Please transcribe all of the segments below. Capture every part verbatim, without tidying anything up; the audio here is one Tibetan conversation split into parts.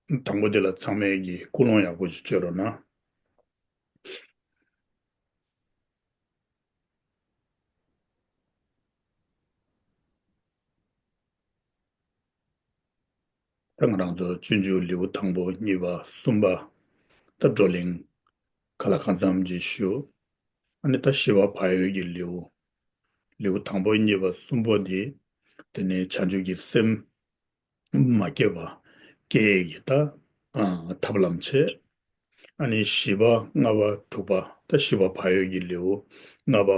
དང་པོ་དེ་ལ་ཚང་མས་ཀྱི་སྐུལ་སློང་ཡག་པོ་ཞིག་བྱེད་རོགས་གནང་། ད་ང་རང་ཚོ་སྤྱོད་འཇུག་ལེའུ་དང་པོ་གཉིས་པ་གསུམ་པ་ད་བགྲོ་གླེང་ག་ལ་གང་འཚམ་ཅིག་ཞུ། ཨ་ནི་ད་བཞི་པ་བག་ཡོད་ཀྱི་ལེའུ། ལེའུ་དང་པོ་གཉིས་པ་གསུམ་པོ་འདི། དེ་ནས་བྱང་ཆུབ་ཀྱི་སེམས་མ་སྐྱེས་པ་སྐྱེ་ཡས་ཀྱི་ད་ཨ་ཐབས་ལམ་བྱས། ཨ་ནི་བཞི་པ་ལྔ་པ་དྲུག་པ་ད་བཞི་པ་བག་ཡོད་ཀྱི་ལེའུ། ལྔ་པ་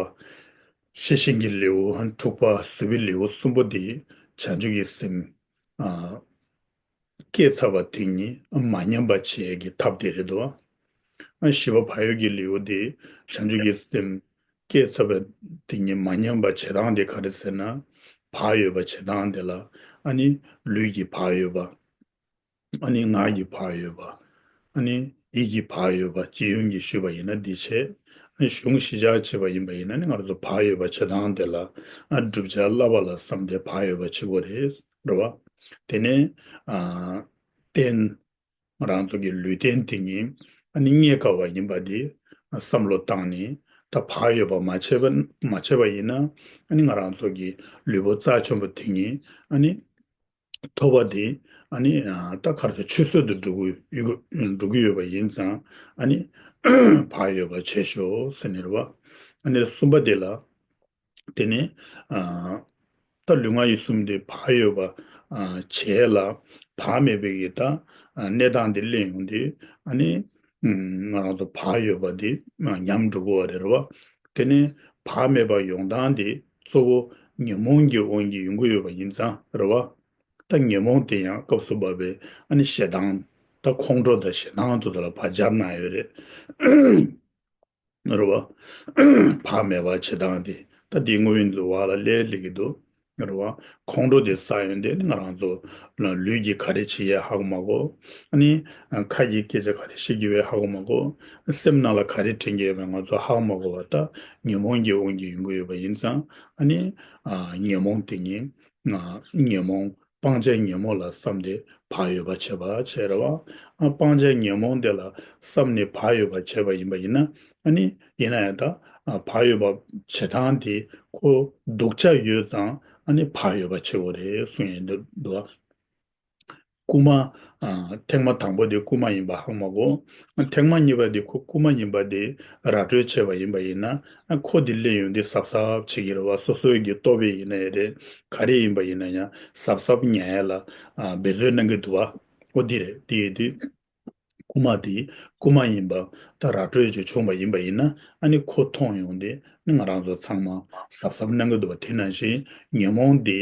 ཤེས་བཞིན་གྱི་ལེའུ། དྲུག་པ་བཟོད་པའི་ལེའུ་གསུམ་པོ་འདི་བྱང་ཆུབ་ཀྱི་སེམས་ཨ་སྐྱེས་ཚར་བ་དེ་ཉིད་མ་ཉམས་པ་བྱེད་ཡས་ཀྱི་ཐབས་དེ་རེད་འདུག་ཨ་བཞི་པ་བག་ཡོད་ཀྱི་ལེའུ་འདི་བྱང་ཆུབ་ཀྱི་སེམས་སྐྱེས་ཚར་བ་དེ་ཉིད་མ་ཉམས་པ་བྱེད་སྟངས་དེ་ག་རེ་ཟེར་ན། བག་ཡོད་པ་བྱེད་སྟངས་དེ་ལ་ཨ་ནི་ལུས་ཀྱི་བག་ཡོད་པ། ཨ་ནི་ངག་གི་བག་ཡོད་པ། ཨ་ནི་ཡིད་ཀྱི་བག་ཡོད་པ་སྤྱི་ཡོངས་ཀྱི་ཞུས་པ་ཡིན་ན་འདི་བྱས། ཨ་ནི་གཞུང་བཞི་ཆར་བྱས་པ་ཡིན་པ་ཡིན་ན་ནི་ང་རང་ཚོ་བག་ཡོད་པ་བྱེད་སྟངས་དེ་ལ་ཨ་བསྒྲུབ་བྱ་བསླབ་པ་ལ་བསམ་སྟེ་བག་ཡོད་པ་བྱེད་དགོས་རེད། རེད་བ། དེ་ནས་ཨ་རྟེན། ང་རང་ཚོ་གི་ལུས་རྟེན་དེ་ཉིད་ཨ་ནི་རྙེད་དཀའ་བ་ཡིན་པ་དེ་བསམ་བློ་བཏང་ནས་ད་བག་ཡོད་པ་མ་བྱས་པ་མ་བྱས་པ་ཡིན་ན། ཨ་ནི་ང་རང་ཚོ་གི་ལུས་པོ་རྩ་ཆེན་པོ་དེ་ཉིད་ཨ་ནི་ཐོབ་པ་དེ་ཨ་ནི་ཨ་ད་ག་རེ་ཟེར་ཆུད་ཟོས་སུ་འགྲོ་གི་ཡོད་འགྲོ་གི་ཡོད་པ་ཡིན་ཙང་། ཨ་ནི་བག་ཡོད་པ་བྱས་ཤོག་ཟེར་ནས་རེད་བ། ཨ་ནི་གསུམ་པ་དེ་ལ། དེ་ནས་ཨ་ད་ལུས་ངག་ཡིད་གསུམ་དེ་བག་ཡོད་པ་ཨ་བྱས་ལ། བག་མེད་པའི་གི་ད་ཨ་གནས་སྟངས་དེ་སླེབས་ཡོང་དུས། ཨ་ནི་ཨ་ང་རང་ཚོ་བག་ཡོད་པ་དེ་ཨ་ཉམས་འགྲོ་གི་ཡོད་རེད། རེད་བ། དེ་ནས་བག་མེད་པ་ཡོང་སྟངས་དེ་གཙོ་བོ་ཉོན་མོངས་ཀྱི་དབང་གིས་ཡོང་གི་ཡོད་པ་ཡིན་ཙང་། རེད་བ། ད་ཉོན་མོངས་དེ་ཡང་སྐབས་སུ་བབ་པའི་ཨ་ནི་ཞེ་སྡང་། ད་ཁོང་ཁྲོ་དང་ཞེ་སྡང་དེ་ཚོ་ལ་བག་སྦྱར་གནང་ཡོད་རེད། རེད་བ། བག་མེད་པ་བྱེད་སྟངས་དེ་ད་འདི་དངོས་ཡོད་འདུག་བ་ལ་ལས་སླེབས་ཀྱི་འདུག་རེད་བ། ཁོང་ཁྲོ་དེ་ཟ་ཡོང་དུས་ནི་ང་རང་ཚོ་ལུས་ཀྱིས་ག་རེ་བྱེད་ཡས་ཧ་གོ་མ་གོ། ཨ་ནི་ཁ་གིས་སྐད་ཆ་ག་རེ་བཤད་ཀྱི་ཡོད་ཧ་གོ་མ་གོ། སེམས་ནང་ལ་ག་རེ་དྲན་གྱི་ཡོད་པ་ང་ཚོ་ཧ་གོ་མ་གོ་བ། ད་ཉོན་མོངས་ཀྱི་དབང་གིས་ཡོང་གི་ཡོད་པ་ཡིན་ཙང་། ཨ་ནི་ཉོན་མོངས་དེ་ཉིད་ཉོན་མོངས། སྤང་བྱ་ཉོན་མོངས་ལ་བསམ་སྟེ་བག་ཡོད་པ་བྱེད་པ་བྱས་རེད་བ། ཨ་སྤང་བྱ་ཉོན་མོངས་དེ་ལ་བསམ་ནས་བག་ཡོད་པ་བྱས་པ་ཡིན་པ་ཡིན་ན། ཨ་ནི་ཡིན་ན་ཡང་ད་ཨ་བག་ཡོད་པ་བྱེད་སྟངས་དེ་ཁོ་སྡུག་ཅག་ཡོད་ཙང་། ཨ་ནི་བག་ཡོད་པ་བྱེད་དགོས་རེད་གསུང་ཡས་འདུག་འདུག་བ། རྐུ་མ། ཨ་ཐེངས་མ་དང་པོ་དེ་རྐུ་མ་ཡིན་པ་ཧ་གོ་མ་གོ། ཐེངས་མ་གཉིས་པ་དེ་ཁོ་རྐུ་མ་ཡིན་པ་དེ་ར་སྤྲོད་བྱས་པ་ཡིན་པ་ཡིན་ན། ཨ་ཁོ་དེ་སླེབས་ཡོང་དུས་གཟབ་གཟབ་བྱེད་ཀྱི་རེད་བ། སོ་སོའི་གི་ལྟོ་ཕད་ཡིན་ན་ཡང་རེད། ག་རེ་ཡིན་པ་ཡིན་ན་ཡང་གཟབ་གཟབ་ཉར་ཡ་ལ་ཨ་འབད་རྩོལ་གནང་གི་འདུག་བ། འོ་དེ་རེད། དེ་ཡིན་དུས་རྐུ་མ་དེ་རྐུ་མ་ཡིན་པ་ད་ར་སྤྲོད་ཅིག་བྱུང་བ་ཡིན་པ་ཡིན་ན། ཨ་ནི་ཁོ་མཐོང་ཡོང་དུས་ནི་ང་རང་ཚོ་ཚང་མ་གཟབ་གཟབ་གནང་གི་འདུག་བ། དེ་ནང་བཞིན་ཉོན་མོངས་དེ་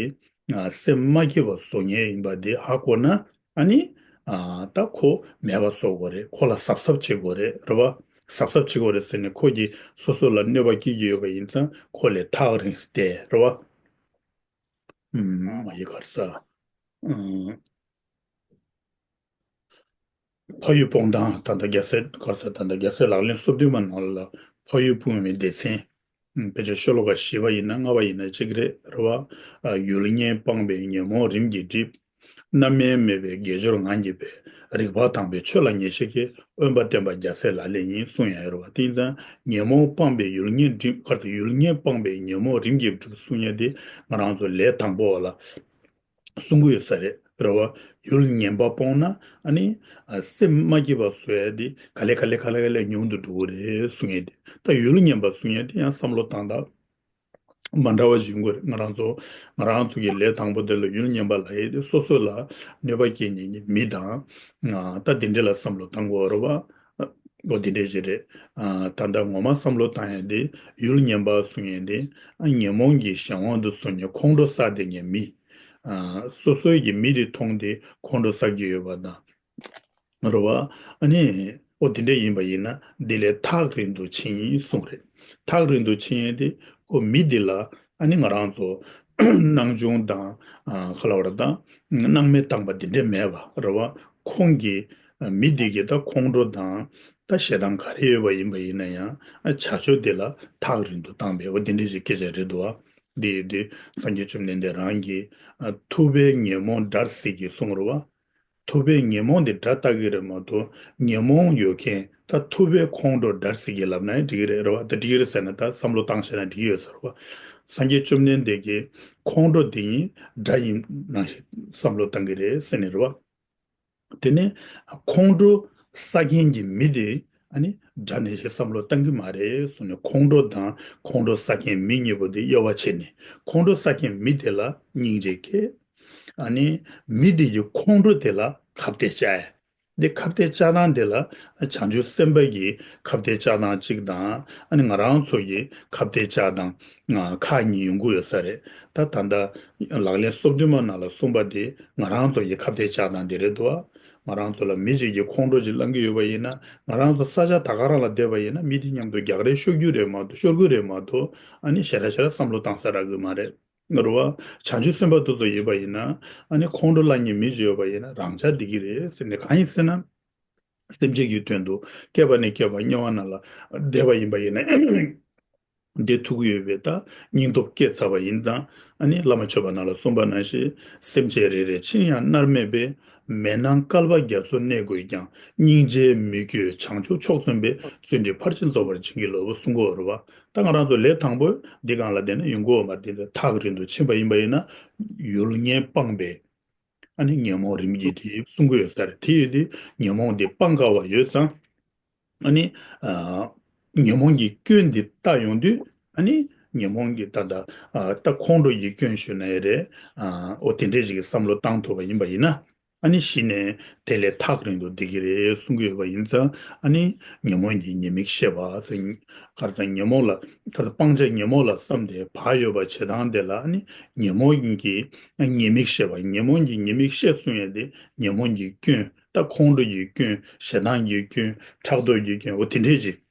ཨ་སེམས་མ་སྐྱིད་པ་བཟོ་མཁན་ཡིན་པ་དེ་ཧ་གོ་ན། ཨ་ནི་ཨ་ད་ཁོ་མེད་པ་བཟོ་དགོས་རེད། ཁོ་ལ་གཟབ་གཟབ་བྱེད་དགོས་རེད། རེད་བ། གཟབ་གཟབ་བྱེད་དགོས་རེད་ཟེར་ནས་ཁོ་གིས་སོ་སོ་ལ་གནོད་པ་སྐྱེལ་གྱི་ཡོད་པ་ཡིན་ཙང་ཁོ་ལས་ཐག་རིང་སྟེ། རེད་བ། ཨུམ། མ་ཡི་གར་ས། ཨུམ། ཕ་ཡུལ་སྤོང་སྟངས། ད་ལྟ་རྒྱལ་སྲས་ག་ས་ད་ལྟ་རྒྱལ་སྲས་ལག་ལེན་སོ་བདུན་མ་ནང་ལ་ཕ་ཡུལ་སྤོང་བའི་སྡེ་ཚན། ཨུམ། དཔེ་ཆ་ཤོ་ལོ་ཀ་བཞི་པ་ཡིན་ན་ལྔ་པ་ཡིན་ན་གཅིག་རེད། རེད་བ། ཡུལ་ངན་སྤངས་པས་ཉོན་མོངས་རིམ་གྱིས་འགྲིབ། རྣམ་སྨིན་མེད་པའི་དགེ་སྦྱོར་ངང་གིས་འཕེལ། རིག་པ་དྭངས་པས་ཆོས་ལ་ངེས་ཤེས་སྐྱེ། དབེན་པ་བསྟེན་པ་རྒྱལ་སྲས་ལག་ལེན་ཡིན་གསུང་ཡ་ཡོད་རེད་བ། དེ་ཡིན་ཙང་ཉོན་མོངས་སྤངས་པས་ཡུལ་ངན་འགྲིབ། ག་རེ་ཟེར། ཡུལ་ངན་སྤངས་པས་ཉོན་མོངས་རིམ་གྱིས་འགྲིབ་གསུང་ཡ་དེ་ང་རང་ཚོ་ལས་དང་པོ་བ་ལ་གསུང་གི་ཡོད་ས་རེད། རེད་བ། ཡུལ་ངན་པ་སྤོང་ན་ཨ་ནི་ཨ་སེམས་མ་སྐྱིད་པ་བཟོ་ཡ་དེ་ག་ལེ་ག་ལེ་ག་ལེ་ག་ལེ་ཉུང་དུ་འགྲོ་གི་རེད་གསུང་ཡ་དེ། ད་ཡུལ་ངན་པ་གསུང་ཡ་དེ་ཡང་བསམ་བློ་བཏང་སྟངས་མ་འདྲ་བ་ཞིག་ཡོང་གི་རེད། ང་རང་ཚོ་ང་རང་ཚོ་གི་ལས་དང་པོ་དེ་ལ་ཡུལ་ངན་པ་ལབ་ཡ་དེ་སོ་སོ་ལ་གནོད་པ་སྐྱེལ་མཁན་གྱི་མི་དང་། ཨ་ད་དེ་འདྲ་ལ་བསམ་བློ་བཏང་དགོས་རེད་བ། འོ་དེ་འདྲ་ཞིག་རེད། ཨ་ད་ལྟ་ངོ་མ་བསམ་བློ་བཏང་ཡ་དེ་ཡུལ་ངན་པ་གསུང་ཡ་དེ་ཨ་ཉོན་མོངས་ཀྱི་གཞན་དབང་དུ་སོང་ནས་ཁོང་ཁྲོ་ཟ་བསྡད་མཁན་མི། ཨ་སོ་སོའི་གི་མི་དེ་མཐོང་སྟེ་ཁོང་ཁྲོ་ཟ་གི་ཡོད་པ་དང་། རེད་བ། ཨ་ནི་ཨོ་དེ་འདྲ་ཡིན་པ་ཡིན་ན་དེ་ལས་ཐག་རིང་དུ་ཕྱིན་གསུངས་རེད། ཐག་རིང་དུ་ཕྱིན་ཡས་དེ་ཁོ་མི་དེ་ལ་ཨ་ནི་ང་རང་ཚོ་སྣང་ཆུང་དང་ཨ་ག་ལབ་ར་དང་སྣང་མེད་བཏང་པ་དེ་འདྲ་མེད་པ་རེད་བ། ཁོང་གིས་མི་དེ་གི་ད་ཁོང་ཁྲོ་དང་ད་ཞེ་སྡང་ག་རེ་ཡོད་པ་ཡིན་པ་ཡིན་ན་ཡང་ཨ་བྱ་སྤྱོད་དེ་ལ་ཐག་རིང་དུ་བཏང་པའི་འོ་དེ་འདྲ་ཞིག་སྐད་ཆ་རེད་འདུག་བ། དེ་ཡོད་དུས་སངས་རྒྱས་བཅོམ་ལྡན་འདས་རང་གིས་ཨ་ཐུབ་པས་ཉོན་མོངས་དགྲར་གཟིགས་ཀྱིས་གསུངས་རེད་བ། ཐུབ་པས་ཉོན་མོངས་དེ་དགྲ་བལྟ་གི་རེད་མ་གཏོགས། ཉོན་མོངས་ཡོད་མཁན་ད་ཐུབ་པས་ཁོང་ཁྲོ་དགྲར་སྲིད་ཀྱི་ལབ་ན་འགྲིག་གི་རེད། རེད་བ། ད་འགྲིག་གི་རེད་ཟེར་ན་ད་བསམ་བློ་བཏང་བྱས་ན་འགྲིག་གི་ཡོད་ས་རེད་བ། སངས་རྒྱས་བཅོམ་ལྡན་འདས་ཀྱིས་ཁོང་ཁྲོ་དེ་ཉིད་དགྲ་ཡིན་ནང་བཞིན་བསམ་བློ་བཏང་གི་རེད་ཟེར་ནས་རེད་བ། དེ་ནས་ཁོང་ཁྲོ་བསགས་མཁན་གྱི་མི་དེ་ཨ་ནི་དགྲ་ནང་བཞིན་བསམ་བློ་བཏང་གི་མ་རེད་གསུངས་ནས། ཁོང་ཁྲོ་དང་ཁོང་ཁྲོ་བསགས་མཁན་མི་གཉིས་པོ་དེ་དབྱེ་བ་ཕྱེ་ནས། ཁོང་ཁྲོ་བསགས་མཁན་མི་དེ་ལ་སྙིང་རྗེ་སྐྱེ། ཨ་ནི་མི་དེ་གི་ཁོང་ཁྲོ་དེ་ལ་ཁ་གཏད་བཅག་ཡ། དེ་ཁ་གཏད་བཅག་སྟངས་དེ་ལ་བྱང་ཆུབ་སེམས་དཔའ་གི་ཁ་གཏད་བཅག་སྟངས་གཅིག་དང་། ཨ་ནི་ང་རང་ཚོ་གི་ཁ་གཏད་བཅག་སྟངས་ཁག་གཉིས་ཡོང་གི་ཡོད་ས་རེད། ད་ད་ལྟ་ལག་ལེན་སོ་བདུན་མ་ནང་ལ་གསུངས་པ་དེ་ང་རང་ཚོ་གི་ཁ་གཏད་བཅག་སྟངས་དེ་རེད་འདུག་ཨ། ང་རང་ཚོ་ལ་མི་གཅིག་གིས་ཁོང་ཁྲོ་ཅིག་བསླང་གི་ཡོད་པ་ཡིན་ན། ང་རང་ཚོ་ས་ཆ་ད་ག་རང་ལ་བསྡད་པ་ཡིན་ན་མི་དེ་མཉམ་དུ་རྒྱག་རེས་ཤོར་རྒྱུ་རེད་མ་གཏོགས། ཤོར་གི་རེད་མ་གཏོགས། ཨ་ནི་ཞེ་དྲག་ཞེ་དྲག་བསམ་བློ་བཏང་ས་རག་གི་མ་རེད། རེད་བ། བྱང་ཆུབ་སེམས་དཔའ་དེ་ཚོ་ཡིན་པ་ཡིན་ན། ཨ་ནི་ཁོང་ཁྲོ་བསླང་མཁན་མི་ཅིག་ཡོད་པ་ཡིན་ན་རང་ཅག་བདེ་གི་རེད་ཟེར་ནས། གང་ཡིན་ཟེར་ན། སེམས་ཅན་གྱི་དོན་དུ་བསྐལ་པ་ནས་བསྐལ་པ་དམྱལ་བ་ནང་ལ་བསྡད་པ་ཡིན་པ་ཡིན་ན། བདེ་ཐུབ་ཀྱི་ཡོད་པའི་ད་སྙིང་སྟོབས་སྐྱེས་ཚར་བ་ཡིན་ཙང་། ཨ་ནི་བླ་མ་མཆོད་པ་ནང་ལ་གསུངས་པ་ནང་བཞིན། སེམས་ཅན་རེ་རེ་ཕྱིར་ཡང་མནར་མེད་པའི། མེ་ནང་བསྐལ་པ་རྒྱ་མཚོ་གནས་དགོས་ཀྱང་། སྙིང་རྗེའི་མོས་གུས་བྱང་ཆུབ་མཆོག་མཚོན་པའི། བརྩོན་འགྲུས་ཕར་ཕྱིན་རྫོགས་པར་བྱིན་གྱིས་རློབས་གསུང་གི་ཡོད་རེད་བ། ད་ང་རང་ཚོ་ལས་དང་པོ་འདི་སྒང་ལ་བསྡད་ན་ཡོང་གི་ཡོད་མ་རེད། དེ་ཐག་རིང་དུ་ཕྱིན་པ་ཡིན་པ་ཡིན་ན་ཡུལ་ངན་སྤངས་པའི། ཨ་ནི་ཉོན་མོངས་རིམ་གྱིས་བྲལ་གསུང་གི་ཡོད་ས་རེད། དེ་ཡོད་དུས་ཉོན་མོངས་འདི་སྤང་དཀའ་བ་ཡོད་ཙང་། ཨ་ནི་ཨ་ཉོན་མོངས་ཀྱི་སྐྱོན་འདི་བལྟ་ཡོང་དུས། ཨ་ནི་ཉོན་མོངས་ཀྱི་ད་ལྟ་ཨ་ད་ཁོང་ཁྲོ་ཡི་སྐྱོན་ཞུ་ན་ཡང་རེད། ཨ་འོ་དེ་འདྲས་ཞིག་གི་བསམ་བློ་བཏང་ཐུབ་པ་ཡིན་པ་ཡིན་ན། ཨ་ནི་གཞི་ནས་དེ་ལས་ཐག་རིང་དུ་བསྡད་ཀྱི་རེད་གསུང་གི་ཡོད་པ་ཡིན་ཙང་། ཨ་ནི་ཉོན་མོངས་ཀྱི་ཉེས་དམིགས་ཤེས་པ་ཟེར། ག་རེ་ཟེར། ཉོན་མོངས་ལ་ག་རེ། སྤང་བྱ་ཉོན་མོངས་ལ་བསམ་སྟེ་བག་ཡོད་པ་བྱེད་སྟངས་དེ་ལ། ཨ་ནི་ཉོན་མོངས་ཀྱི་ཉེས་དམིགས་ཤེས་པ། ཉོན་མོངས་ཀྱི་ཉེས་དམིགས་ཤེས་གསུང་ཡས་དེ་ཉོན་མོངས་ཀྱི་སྐྱོན། ད་ཁོང་ཁྲོ་ཡི་སྐྱོན། ཞེ་སྡང་གི་སྐྱོན། ཕྲག་དོག་གི་སྐྱོན། འོ་དེ་འདྲས་ཅིག་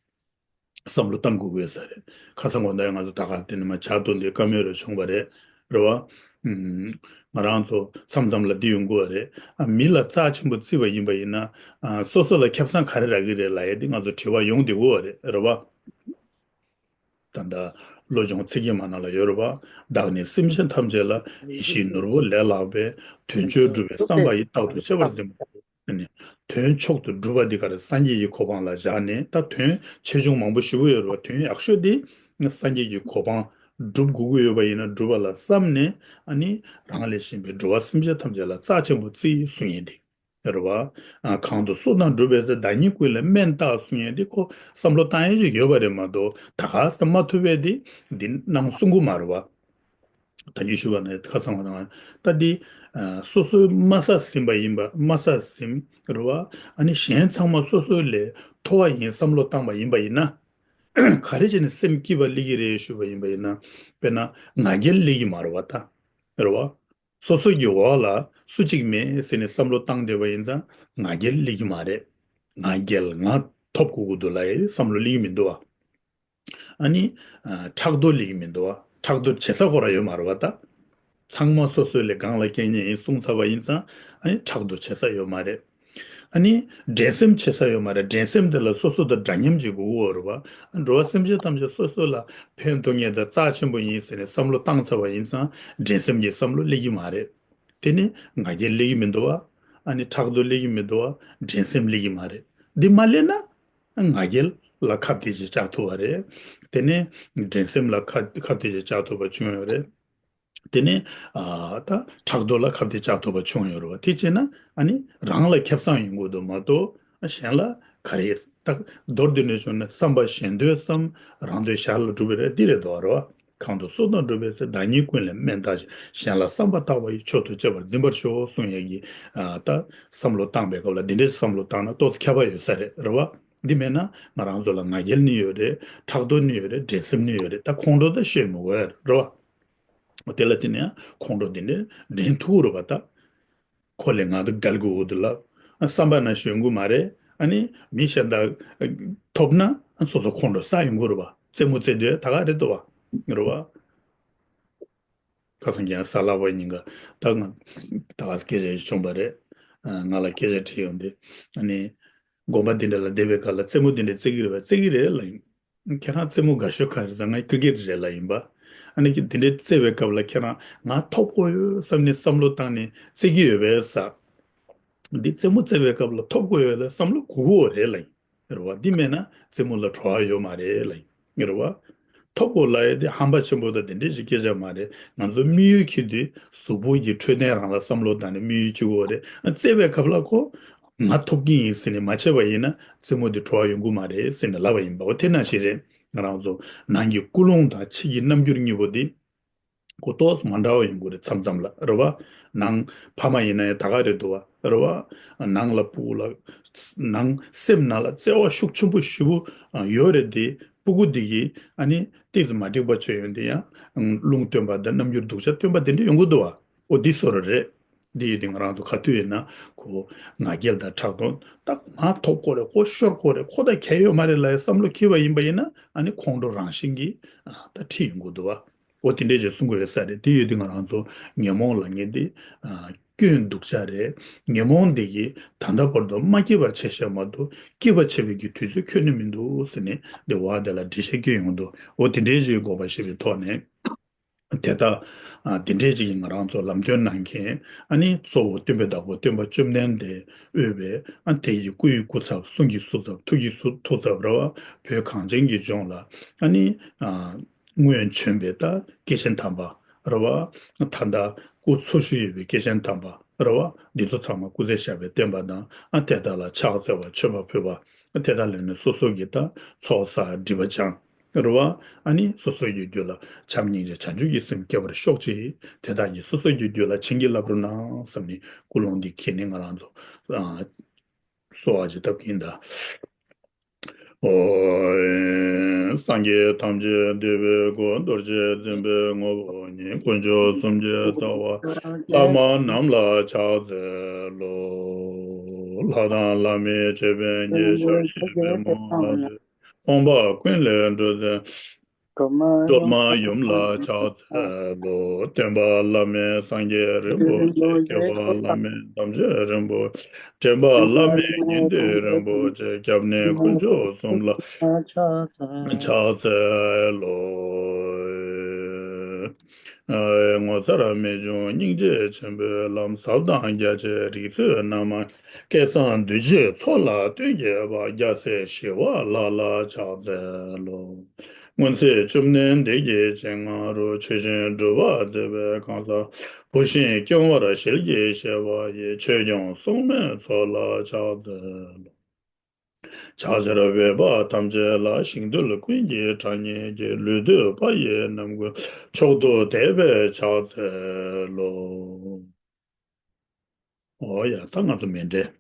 བསམ་བློ་བཏང་དགོས་ཀྱི་ཡོད་ས་རེད། ཁ་སང་དགོང་དག་ང་ཚོ་ད་ག་དེ་ནས་མར་ཇ་འཐུང་དུས་བཀའ་མོལ་རེ་བྱུང་བ་རེད། རེད་བ། ཨུམ། ང་རང་ཚོ་མཚམས་མཚམས་ལ་འདི་ཡོང་གི་ཡོད་རེད། ཨ་མི་ལ་རྩ་ཆེན་པོ་བརྩིས་པ་ཡིན་པ་ཡིན་ན། ཨ་སོ་སོ་ལ་ཁེ་བཟང་ག་རེ་རག་གི་རེད་ལབ་ཡས་དེ་ང་ཚོ་དྲི་བ་ཡོང་བསྡད་ཀྱི་ཡོད་རེད། རེད་བ། ད་ལྟ་བློ་སྦྱོང་ཚིག་བརྒྱད་མ་ནང་ལ་ཡོད་རེད་བ། བདག་ནི་སེམས་ཅན་ཐམས་ཅད་ལ། ཡིད་བཞིན་ནོར་བུ་ལས་ལྷག་པའི། དོན་མཆོག་སྒྲུབ་པའི་བསམ་པ་ཡིས། རྟག་ཏུ་ཁྱབ་པར་འཛིན་པ། ནས་དོན་མཆོག་ཏུ་སྒྲུབ་པ་འདི་ག་རེ། སངས་རྒྱས་ཀྱི་གོ་འཕང་ལ་བཞག་ནས། ད་དོན་ཆེ་ཆུང་མང་པོ་ཞེ་པོ་ཡོད་རེད་བ། དོན་ཡག་ཤོས་དེ་སངས་རྒྱས་ཀྱི་གོ་འཕང་སྒྲུབ་དགོས་ཀྱི་ཡོད་པ་ཡིན་ན་སྒྲུབ་པ་ལ་བསམ་ནས། ཨ་ནི་རང་ལས་གཞན་པའི་འགྲོ་བ་སེམས་ཅན་ཐམས་ཅད་ལ་རྩ་ཆེན་པོ་བརྩི་གསུང་ཡས་དེ་རེད་བ། ཨ་གང་དུ་སུ་དང་འགྲུབ་པའི་ཚེ། བདག་ཉིད་ཀུན་ལས་དམན་བལྟ་གསུང་ཡས་དེ་ཁོ་བསམ་བློ་བཏང་ཡས་ཅིག་ཡོད་པ་རེད་མ་གཏོགས། ད་ག་ས་མ་ཐུབ་པས་དེ་འདི་གནང་གསུང་གི་མ་རེད་བ། ད་གིན་ཞུས་པ་ནང་ཁ་སང་བ་དང་། ད་འདི་ཨ་སོ་སོའི་དམའ་ས་ཟིན་པ་ཡིན་པ། དམའ་ས་ཟིན་རེད་བ། ཨ་ནི་གཞན་ཚང་མ་སོ་སོའི་ལས་མཐོ་བ་ཡིན་བསམ་བློ་བཏང་པ་ཡིན་པ་ཡིན་ན། ག་རེ་བྱས་ནས་སེམས་སྐྱིད་པ་སླེབས་ཀྱི་རེད་ཞུས་པ་ཡིན་པ་ཡིན་ན། དཔེར་ན་ང་རྒྱལ་སླེབས་ཀྱི་མ་རེད་བ་ད། རེད་བ། སོ་སོ་གི་འོག་ལ་སུ་གཅིག་མེད་ཟེར་ནས་བསམ་བློ་བཏང་བསྡད་པ་ཡིན་ཙང་ང་རྒྱལ་སླེབས་ཀྱི་མ་རེད། ང་རྒྱལ། ང་ཐོབ་དགོས་ཀྱི་འདུག་ལབ་ཡས་བསམ་བློ་སླེབས་ཀྱི་མི་འདུག་བ། ཨ་ནི་ཨ་ཕྲག་དོག་སླེབས་ཀྱི་མི་འདུག་བ། ཕྲག་དོག་བྱེད་ས་ཁོ་རང་ཡོད་མ་རེད་བ་ད། ཚང་མ་སོ་སོའི་ལས་གང་ལ་རྐྱེན་ངན་ཡིན་གསུངས་ཚར་བ་ཡིན་ཙང་། ཨ་ནི་ཕྲག་དོག་བྱེད་ས་ཡོད་མ་རེད། ཨ་ནི་འགྲན་སེམས་བྱེད་ས་ཡོད་མ་རེད། འགྲན་སེམས་དེ་ལ་སོ་སོ་དང་འདྲ་མཉམ་བྱེད་དགོས་ཀྱི་ཡོད་རེད་བ། འགྲོ་བ་སེམས་ཅན་ཐམས་ཅད་སོ་སོ་ལ་ཕན་ཐོགས་མཁན་དང་རྩ་ཆེན་པོ་ཡིན་ཟེར་ནས་བསམ་བློ་བཏང་ཚར་བ་ཡིན་ཙང་འགྲན་སེམས་ཀྱི་བསམ་བློ་སླེབས་ཀྱི་མ་རེད། དེ་ནི་ང་རྒྱལ་སླེབས་ཀྱི་མི་འདུག་བ། ཨ་ནི་ཕྲག་དོག་སླེབས་ཀྱི་མི་འདུག་བ། འགྲན་སེམས་སླེབས་ཀྱི་མ་རེད། འདི་མ་སླེབས་ན་ང་རྒྱལ་ལ་ཁ་གཏད་ཅིག་བཅག་ཐུབ་པ་རེད། དེ་ནས་འགྲན་སེམས་ལ་ཁ་ཁ་གཏད་ཅིག་བཅག་ཐུབ་པ་བྱུང་ཡོད་རེད། དེ་ནས་ཨ་ད་ཕྲག་དོག་ལ་ཁ་གཏད་བཅག་ཐུབ་པ་བྱུང་ཡོད་རེད་བ། དེ་བྱས་ན་ཨ་ནི་རང་ལ་ཁེ་བཟང་ཡོང་གི་འདུག་མ་གཏོགས། ཨ་གཞན་ལ་ག་རེ། ད་མདོར་བསྡུས་ནས་བྱུང་ན་བསམ་པ་གཞན་དོན་བསམ། རང་དོན་གཞན་ལ་སྒྲུབ་པའི་རེད། འདི་རེད་དོ། རེད་བ། གང་དུ་སུ་དང་འགྲུབ་པའི་ཚེ། བདག་ཉིད་ཀུན་ལས་དམན་བལྟ་ཞིང་། གཞན་ལ་བསམ་པ་བརྟག་པ་ཡིས། མཆོག་ཏུ་གཅེས་པར་འཛིན་པར་ཤོག་གསུང་ཡས་ཀྱི་ཨ་ད་བསམ་བློ་བཏང་པའི་སྐབས་ལ་འདི་འདྲའི་བསམ་བློ་བཏང་ན་ཏོག་ཙམ་ཁྱད་པར་ཡོད་ས་རེད། རེད་བ། འདི་མེད་ན་ང་རང་ཚོ་ལ་ང་རྒྱལ་ནི་ཡོད་རེད། ཕྲག་དོག་ནི་ཡོད་རེད། འགྲན་སེམས་ནི་ཡོད་རེད། ད་ཁོང་ཁྲོ་ད་ཤོད་མི་དགོས། རེད་བ། དེ་ལ་བརྟེན་ནས་ཁོང་ཁྲོ་དེ་འདྲ་འགྲན་ཐུབ་རེད་པ་ད། ཁོ་ལས་ང་དང་རྒྱལ་དགོས་འདུག་ལ། བསམ་པ་ན་ཞོན་གི་མ་རེད། ཨ་ནི་མི་གཞན་དག་ཐོབ་ན་སོ་སོ་ཁོང་ཁྲོ་ཟ་ཡོང་གི་རེད་པ། རྩེད་མོ་རྩེ་དུས་ད་ག་རེད་འདུག་བ། རེད་བ། ཁ་སང་ཀྱང་གཟའ་ལྷག་པ་ཉིན་ཀ་ད་ང་ད་ག་སྐད་ཆ་ཞིག་བྱུང་བ་རེད། ང་ལ་སྐད་ཆ་དྲིས་ཡོང་དུས། ཨ་ནི་དགོན་པ་འདི་འདྲ་ལ་བསྡད་པའི་སྐབས་ལ་རྩེད་མོ་འདི་འདྲ་རྩེ་གི་རེད་པ། རྩེ་གི་རེད་ལབ་ཡིན། ཁྱེད་རང་རྩེད་མོ་དགའ་ཤོས་ག་རེ་ཟེར། ང་ཀྲི་ཀེ་ཊི་རེད་ལབ་ཡིན་པ། ཨ་ནི་འདི་འདྲའི་རྩེ་བའི་སྐབས་ལ་ཁྱེད་རང་ང་ཐོབ་དགོས་ཡོད་བསམ་ནས་བསམ་བློ་བཏང་ནས་རྩེ་གི་ཡོད་པས་ཟེར། འདི་རྩེད་མོ་རྩེ་བའི་སྐབས་ལ་ཐོབ་དགོས་ཡོད་ལ་བསམ་བློ་འགུག་དགོས་རེད་ལ་ཡིན། རེད་བ། འདི་མེད་ན་རྩེད་མོ་ལ་བྲོ་བ་ཡོད་མ་རེད་ལ་ཡིན། རེད་བ། ཐོབ་དགོས་ལ་ཡ་དེ་ཧམ་པ་ཆེན་པོ་དང་དེ་འདྲས་ཞིག་སྐད་ཆ་མ་རེད། ང་ཚོ་དམིགས་ཡུལ་འཁྱེར་དུས་གཟུགས་པོ་གི་འཕྲོད་བསྟེན་རང་ལ་བསམ་བློ་བཏང་ནས་དམིགས་ཡུལ་འཁྱེར་དགོས་རེད། རྩེད་པའི་སྐབས་ལ་ཁོ་ང་ཐོབ་ཀྱི་ཡིན་ཟེར་ནས་མ་བྱས་པ་ཡིན་ན་རྩེད་མོ་དེ་བྲོ་བ་ཡོང་གི་མ་རེད་ཟེར་ནས་ལབ་པ་ཡིན་པ། འོ་དེ་ནང་བཞིན་རེད། ང་རང་ཚོ་ནང་གི་ཀུན་སློང་དང་ཕྱི་གི་རྣམ་འགྱུར་གཉིས་པོ་དེ་ཁོ་ཏོག་ཙམ་མ་འདྲ་བ་ཡོང་གི་རེད། མཚམས་མཚམས་ལ། རེད་བ། ནང་ཕ་མ་ཡིན་ན་ཡང་ད་ག་རེད་འདུག་བ། རེད་བ། ནང་ལ་སྤུ་གུ་ལ་ནང་སེམས་ནང་ལ་བརྩེ་བ་ཤུགས་ཆེན་པོ་ཞེ་པོ་ཡོད་རེད་དེ། སྤུ་གུ་འདི་གིས་ཨ་ནི་ཏོག་ཙམ་མ་འགྲིག་པ་བྱས་ཡོང་དུས་ཡང་རླུང་སྟོན་པ་དང་རྣམ་འགྱུར་སྡུག་ཅག་སྟོན་པ་དེ་འདྲ་ཡོང་གི་འདུག་བ། འོ་འདི་བཟོ་འདྲ་རེད། འདི་ཡིན་དུས་ང་རང་ཚོ་ག་དུས་ཡིན་ན་ཁོ་ང་རྒྱལ་དང་ཕྲག་དོག་ད་ང་ཐོབ་དགོས་རེད། ཁོ་ཤོར་དགོས་རེད། ཁོ་ད་གལ་ཡོད་མ་རེད་ལབ་ཡའི་བསམ་བློ་འཁྱེར་བ་ཡིན་པ་ཡིན་ན་ཨ་ནི་ཁོང་ཁྲོ་རང་བཞིན་གྱིས་ཨ་ད་ཁྲིད་ཡོང་གི་འདུག་བ། འོ་དེ་འདྲས་ཅིག་གསུང་གི་ཡོད་ས་རེད། དེ་ཡོད་དུས་ང་རང་ཚོ་ཉོན་མོངས་ལབ་མཁན་དེ་ཨ་སྐྱོན་སྡུག་ཅག་རེད། ཉོན་མོངས་དེ་གིས་ད་ལྟ་བར་དུ་མ་སྐྱེས་པ་བྱས་བཞག་མ་གཏོགས་སྐྱེས་པ་བྱས་པའི་གི་དུས་ཚོད་ཁྱོན་ནས་མི་འདུག་ཟེར་ནས་འདི་བ་དེ་ལ་འགྲེལ་བཤད་སྐྱོན་ཡོང་འདུག་འོ་དེ་འདྲས་ཅིག་དགོངས་པ་བཞེས་པའི་ཐོག་ནས། དེ་ལྟ། ཨ་དེ་འདྲས་ཅིག་གིས་ང་རང་ཚོ་ལམ་སྟོན་གནང་མཁན་ཨ་ནི་གཙོ་བོ་སྟོན་པའི་བདག་པོ་སྟོན་པ་བཅོམ་ལྡན་འདས་དབུས་པའི་ཨ་དེ་ཡི་སྐུ་ཡི་སྐུ་ཚབ། གསུང་གི་གསུང་ཚབ། ཐུགས་ཀྱི་གསུང་ཐུགས་ཚབ་རེད་བ། བོད་གངས་ཅན་གྱི་ལྗོངས་ལ་ཨ་ནི་ཨ་སྔོན་བྱོན་པའི་ད་སྐྱེས་ཆེན་དམ་པ་རེད་བ། ད་ལྟ་སྐུ་འཚོ་བཞུགས་ཡོད་པའི་སྐྱེས་ཆེན་དམ་པ་རེད་བ། འདི་ཚོ་ཚང་མ་སྐུ་ཚེ་ཞབས་པད་བརྟན་པ་དང་ཨ་དེ་དག་ལ་ཕྱག་འཚལ་བ་མཆོད་པ་ཕུལ་བ། དེ་དག་ལ་ནི་སོ་སོ་གི་ད་ཚོགས་བསགས་སྒྲིབ་པ་སྦྱང་། རེད་བ། ཨ་ནི་སོ་སོ་ཡི་རྒྱུད་ལ་བྱམས་སྙིང་རྗེ་བྱང་ཆུབ་ཀྱི་སེམས་སྐྱེ་བར་ཤོག་ཅིག་དེ་དག་གིས་སོ་སོ་ཡི་རྒྱུད་ལ་བྱིན་གྱིས་བརླབ་རོགས་གནང་བསམ་ནས་ཀུན་སློང་འདི་འཁྱེར་ནས་ང་རང་ཚོ་ཨ་གསོལ་བ་ཅིག་བཏབ་ཀྱིན་གདའ། ཨོ། སངས་རྒྱས་ཐམས་ཅད་འདུས་པའི་སྐུ། རྡོ་རྗེ་འཛིན་པའི་ངོ་བོ་ཉིད། དཀོན་མཆོག་གསུམ་གྱི་རྩ་བ། བླ་མ་རྣམས་ལ་ཕྱག་འཚལ་ལོ། ལྷ་དང་བླ་མའི་ཅོད་པན་ཉིད། ཕྱག་གཡས་པདྨོ་ལ་སྤྲོད། ཕོངས་པ་ཀུན་ལས་སྒྲོལ་མཛད་སྒྲོལ་མ་ཡུམ་ལ་ཕྱག་འཚལ་ལོ། སྟོན་པ་བླ་མེད་སངས་རྒྱས་རིན་པོ་ཆེ། སྐྱོབ་པ་བླ་མེད་དམ་ཆོས་རིན་པོ་ཆེ། འདྲེན་པ་བླ་མེད་དགེ་འདུན་རིན་པོ་ཆེ། སྐྱབས་གནས་དཀོན་མཆོག་གསུམ་ལ་ཕྱག་འཚལ་ལོ། ངོ་མཚར་རྨད་བྱུང་སྙིང་རྗེ་ཆེན་པོའི་ལམ། ཟབ་དང་རྒྱ་ཆེའི་རིག་རྩལ་རྣལ་མ། སྐལ་བཟང་འདུས་བྱས་ཚོགས་ལ་སྟོན་བྱེད་པ། རྒྱལ་སྲས་ཞི་བ་ལྷ་ལ་ཕྱག་འཚལ་ལོ། སྔོན་ཚེ་བཅོམ་ལྡན་འདས་ཀྱི་སྤྱན་སྔ་རུ། ཆོས་བཞིན་སྒྲུབ་པར་མཛད་པའི་གང་ཟག་བུ་གཞན་སྐྱོང་བར་ཞལ་གྱིས་བཞེས་པ་ཡི། ཆོས་སྐྱོང་སྲུང་མའི་ཚོགས་ལ་ཕྱག་འཚལ་ལོ། ཕྱག་བྱར་འོས་པ་ཐམས་ཅད་ལ། ཞིང་རྡུལ་ཀུན་གྱི་གྲངས་སྙེད་ཀྱི། ལུས་བཏུད་པ་ཡི་རྣམ་ཀུན་མཆོག་ཏུ་དད་པས་ཕྱག་འཚལ་ལོ། འོ་ཡ། ད་ང་ཚོ་མཎྜལ།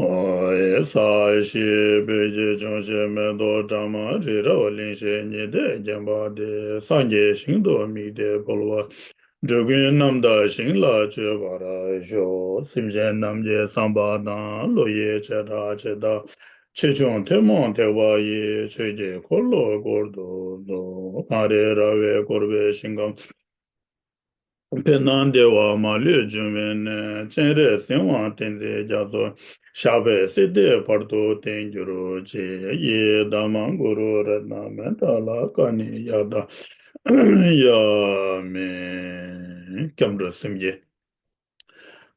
ཨོ་ཡེ། ས་གཞི་སྤོས་ཀྱིས་བྱུགས་ཤིང་མེ་ཏོག་བཀྲམ། རི་རབ་གླིང་བཞི་ཉི་ཟླས་བརྒྱན་པ་དེར། སངས་རྒྱས་ཞིང་དུ་དམིགས་ཏེ་འཕོ་བ། འགྲོ་ཀུན་རྣམ་དག་ཞིང་ལ་སྤྱོད་པར་ཤོག་སེམས་ཅན་རྣམས་ཀྱི་བསམ་པ་དང་། བློ་ཡི་བྱེ་བྲག་ཇི་ལྟ། ཆེ་ཆུང་ཐུན་མོང་ཐེག་པ་ཡི། ཆོས་ཀྱི་འཁོར་ལོ་བསྐོར་དུ་གསོལ། གངས་རི་ར་བས་བསྐོར་བའི་ཞིང་ཁམས། ཕན་དང་བདེ་བ་མ་ལུས་འབྱུང་བའི་གནས། སྤྱན་རས་གཟིགས་དབང་བསྟན་འཛིན་རྒྱ་མཚོ། ཞབས་པད་སྲིད་མཐའི་བར་དུ་བརྟན་གྱུར་ཅིག་ཡི་དམ་གུ་རུ་རཏྣ་མནྠ་ལ་ཀ་ཎི་ཡ་ཏ་ཡ་མི། སྐྱབས་འགྲོ་གསུམ་གྱིས།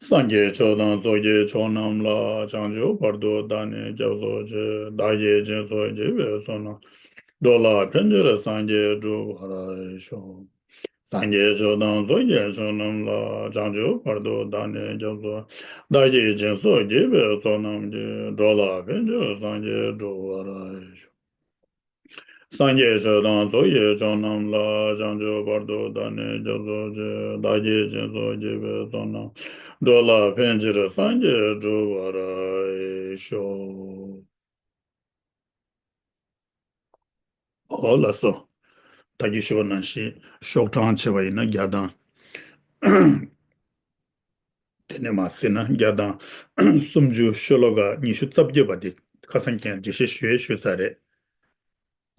སངས་རྒྱས་ཆོས་དང་ཚོགས་ཀྱི་མཆོག་རྣམས་ལ། བྱང་ཆུབ་བར་དུ་བདག་ནི་སྐྱབས་སུ་མཆི། བདག་གིས་སྦྱིན་སོགས་བགྱིས་པའི་བསོད་ནམས། འགྲོ་ལ་ཕན་ཕྱིར་སངས་རྒྱས་འགྲུབ་པར་ཤོག་སངས་རྒྱས་ཆོས་དང་ཚོགས་ཀྱི་མཆོག་རྣམས་ལ། བྱང་ཆུབ་བར་དུ་བདག་ནི་སྐྱབས་སུ། བདག་གིས་སྦྱིན་སོགས་བགྱིས་པའི་བསོད་ནམས་ཀྱིས། འགྲོ་ལ་ཕན་ཕྱིར་སངས་རྒྱས་འགྲུབ་པར་ཤོག་སངས་རྒྱས་ཆོས་དང་ཚོགས་ཀྱི་མཆོག་རྣམས་ལ། བྱང་ཆུབ་བར་དུ་བདག་ནི་སྐྱབས་སུ་མཆི། བདག་གིས་སྦྱིན་སོགས་བགྱིས་པའི་བསོད་ནམས། འགྲོ་ལ་ཕན་ཕྱིར་སངས་རྒྱས་འགྲུབ་པར་ཤོག་འོ་ལགས་སོ། ད་གིན་ཞུས་པ་ནང་བཞིན་ཤོག་གྲངས་བྱས་པ་ཡིན་ན་བརྒྱ་དང་། དེ་ནས་མར་བརྩིས་ན་བརྒྱ་དང་སུམ་ཅུ། ཤོ་ལོ་ཀ་ཉི་ཤུ་རྩ་བརྒྱད་པ་དེ་ཁ་སང་ཁྱེད་འགྲེལ་བཤད་ཞུ་ཡས་ཞུས་ཚར་རེད།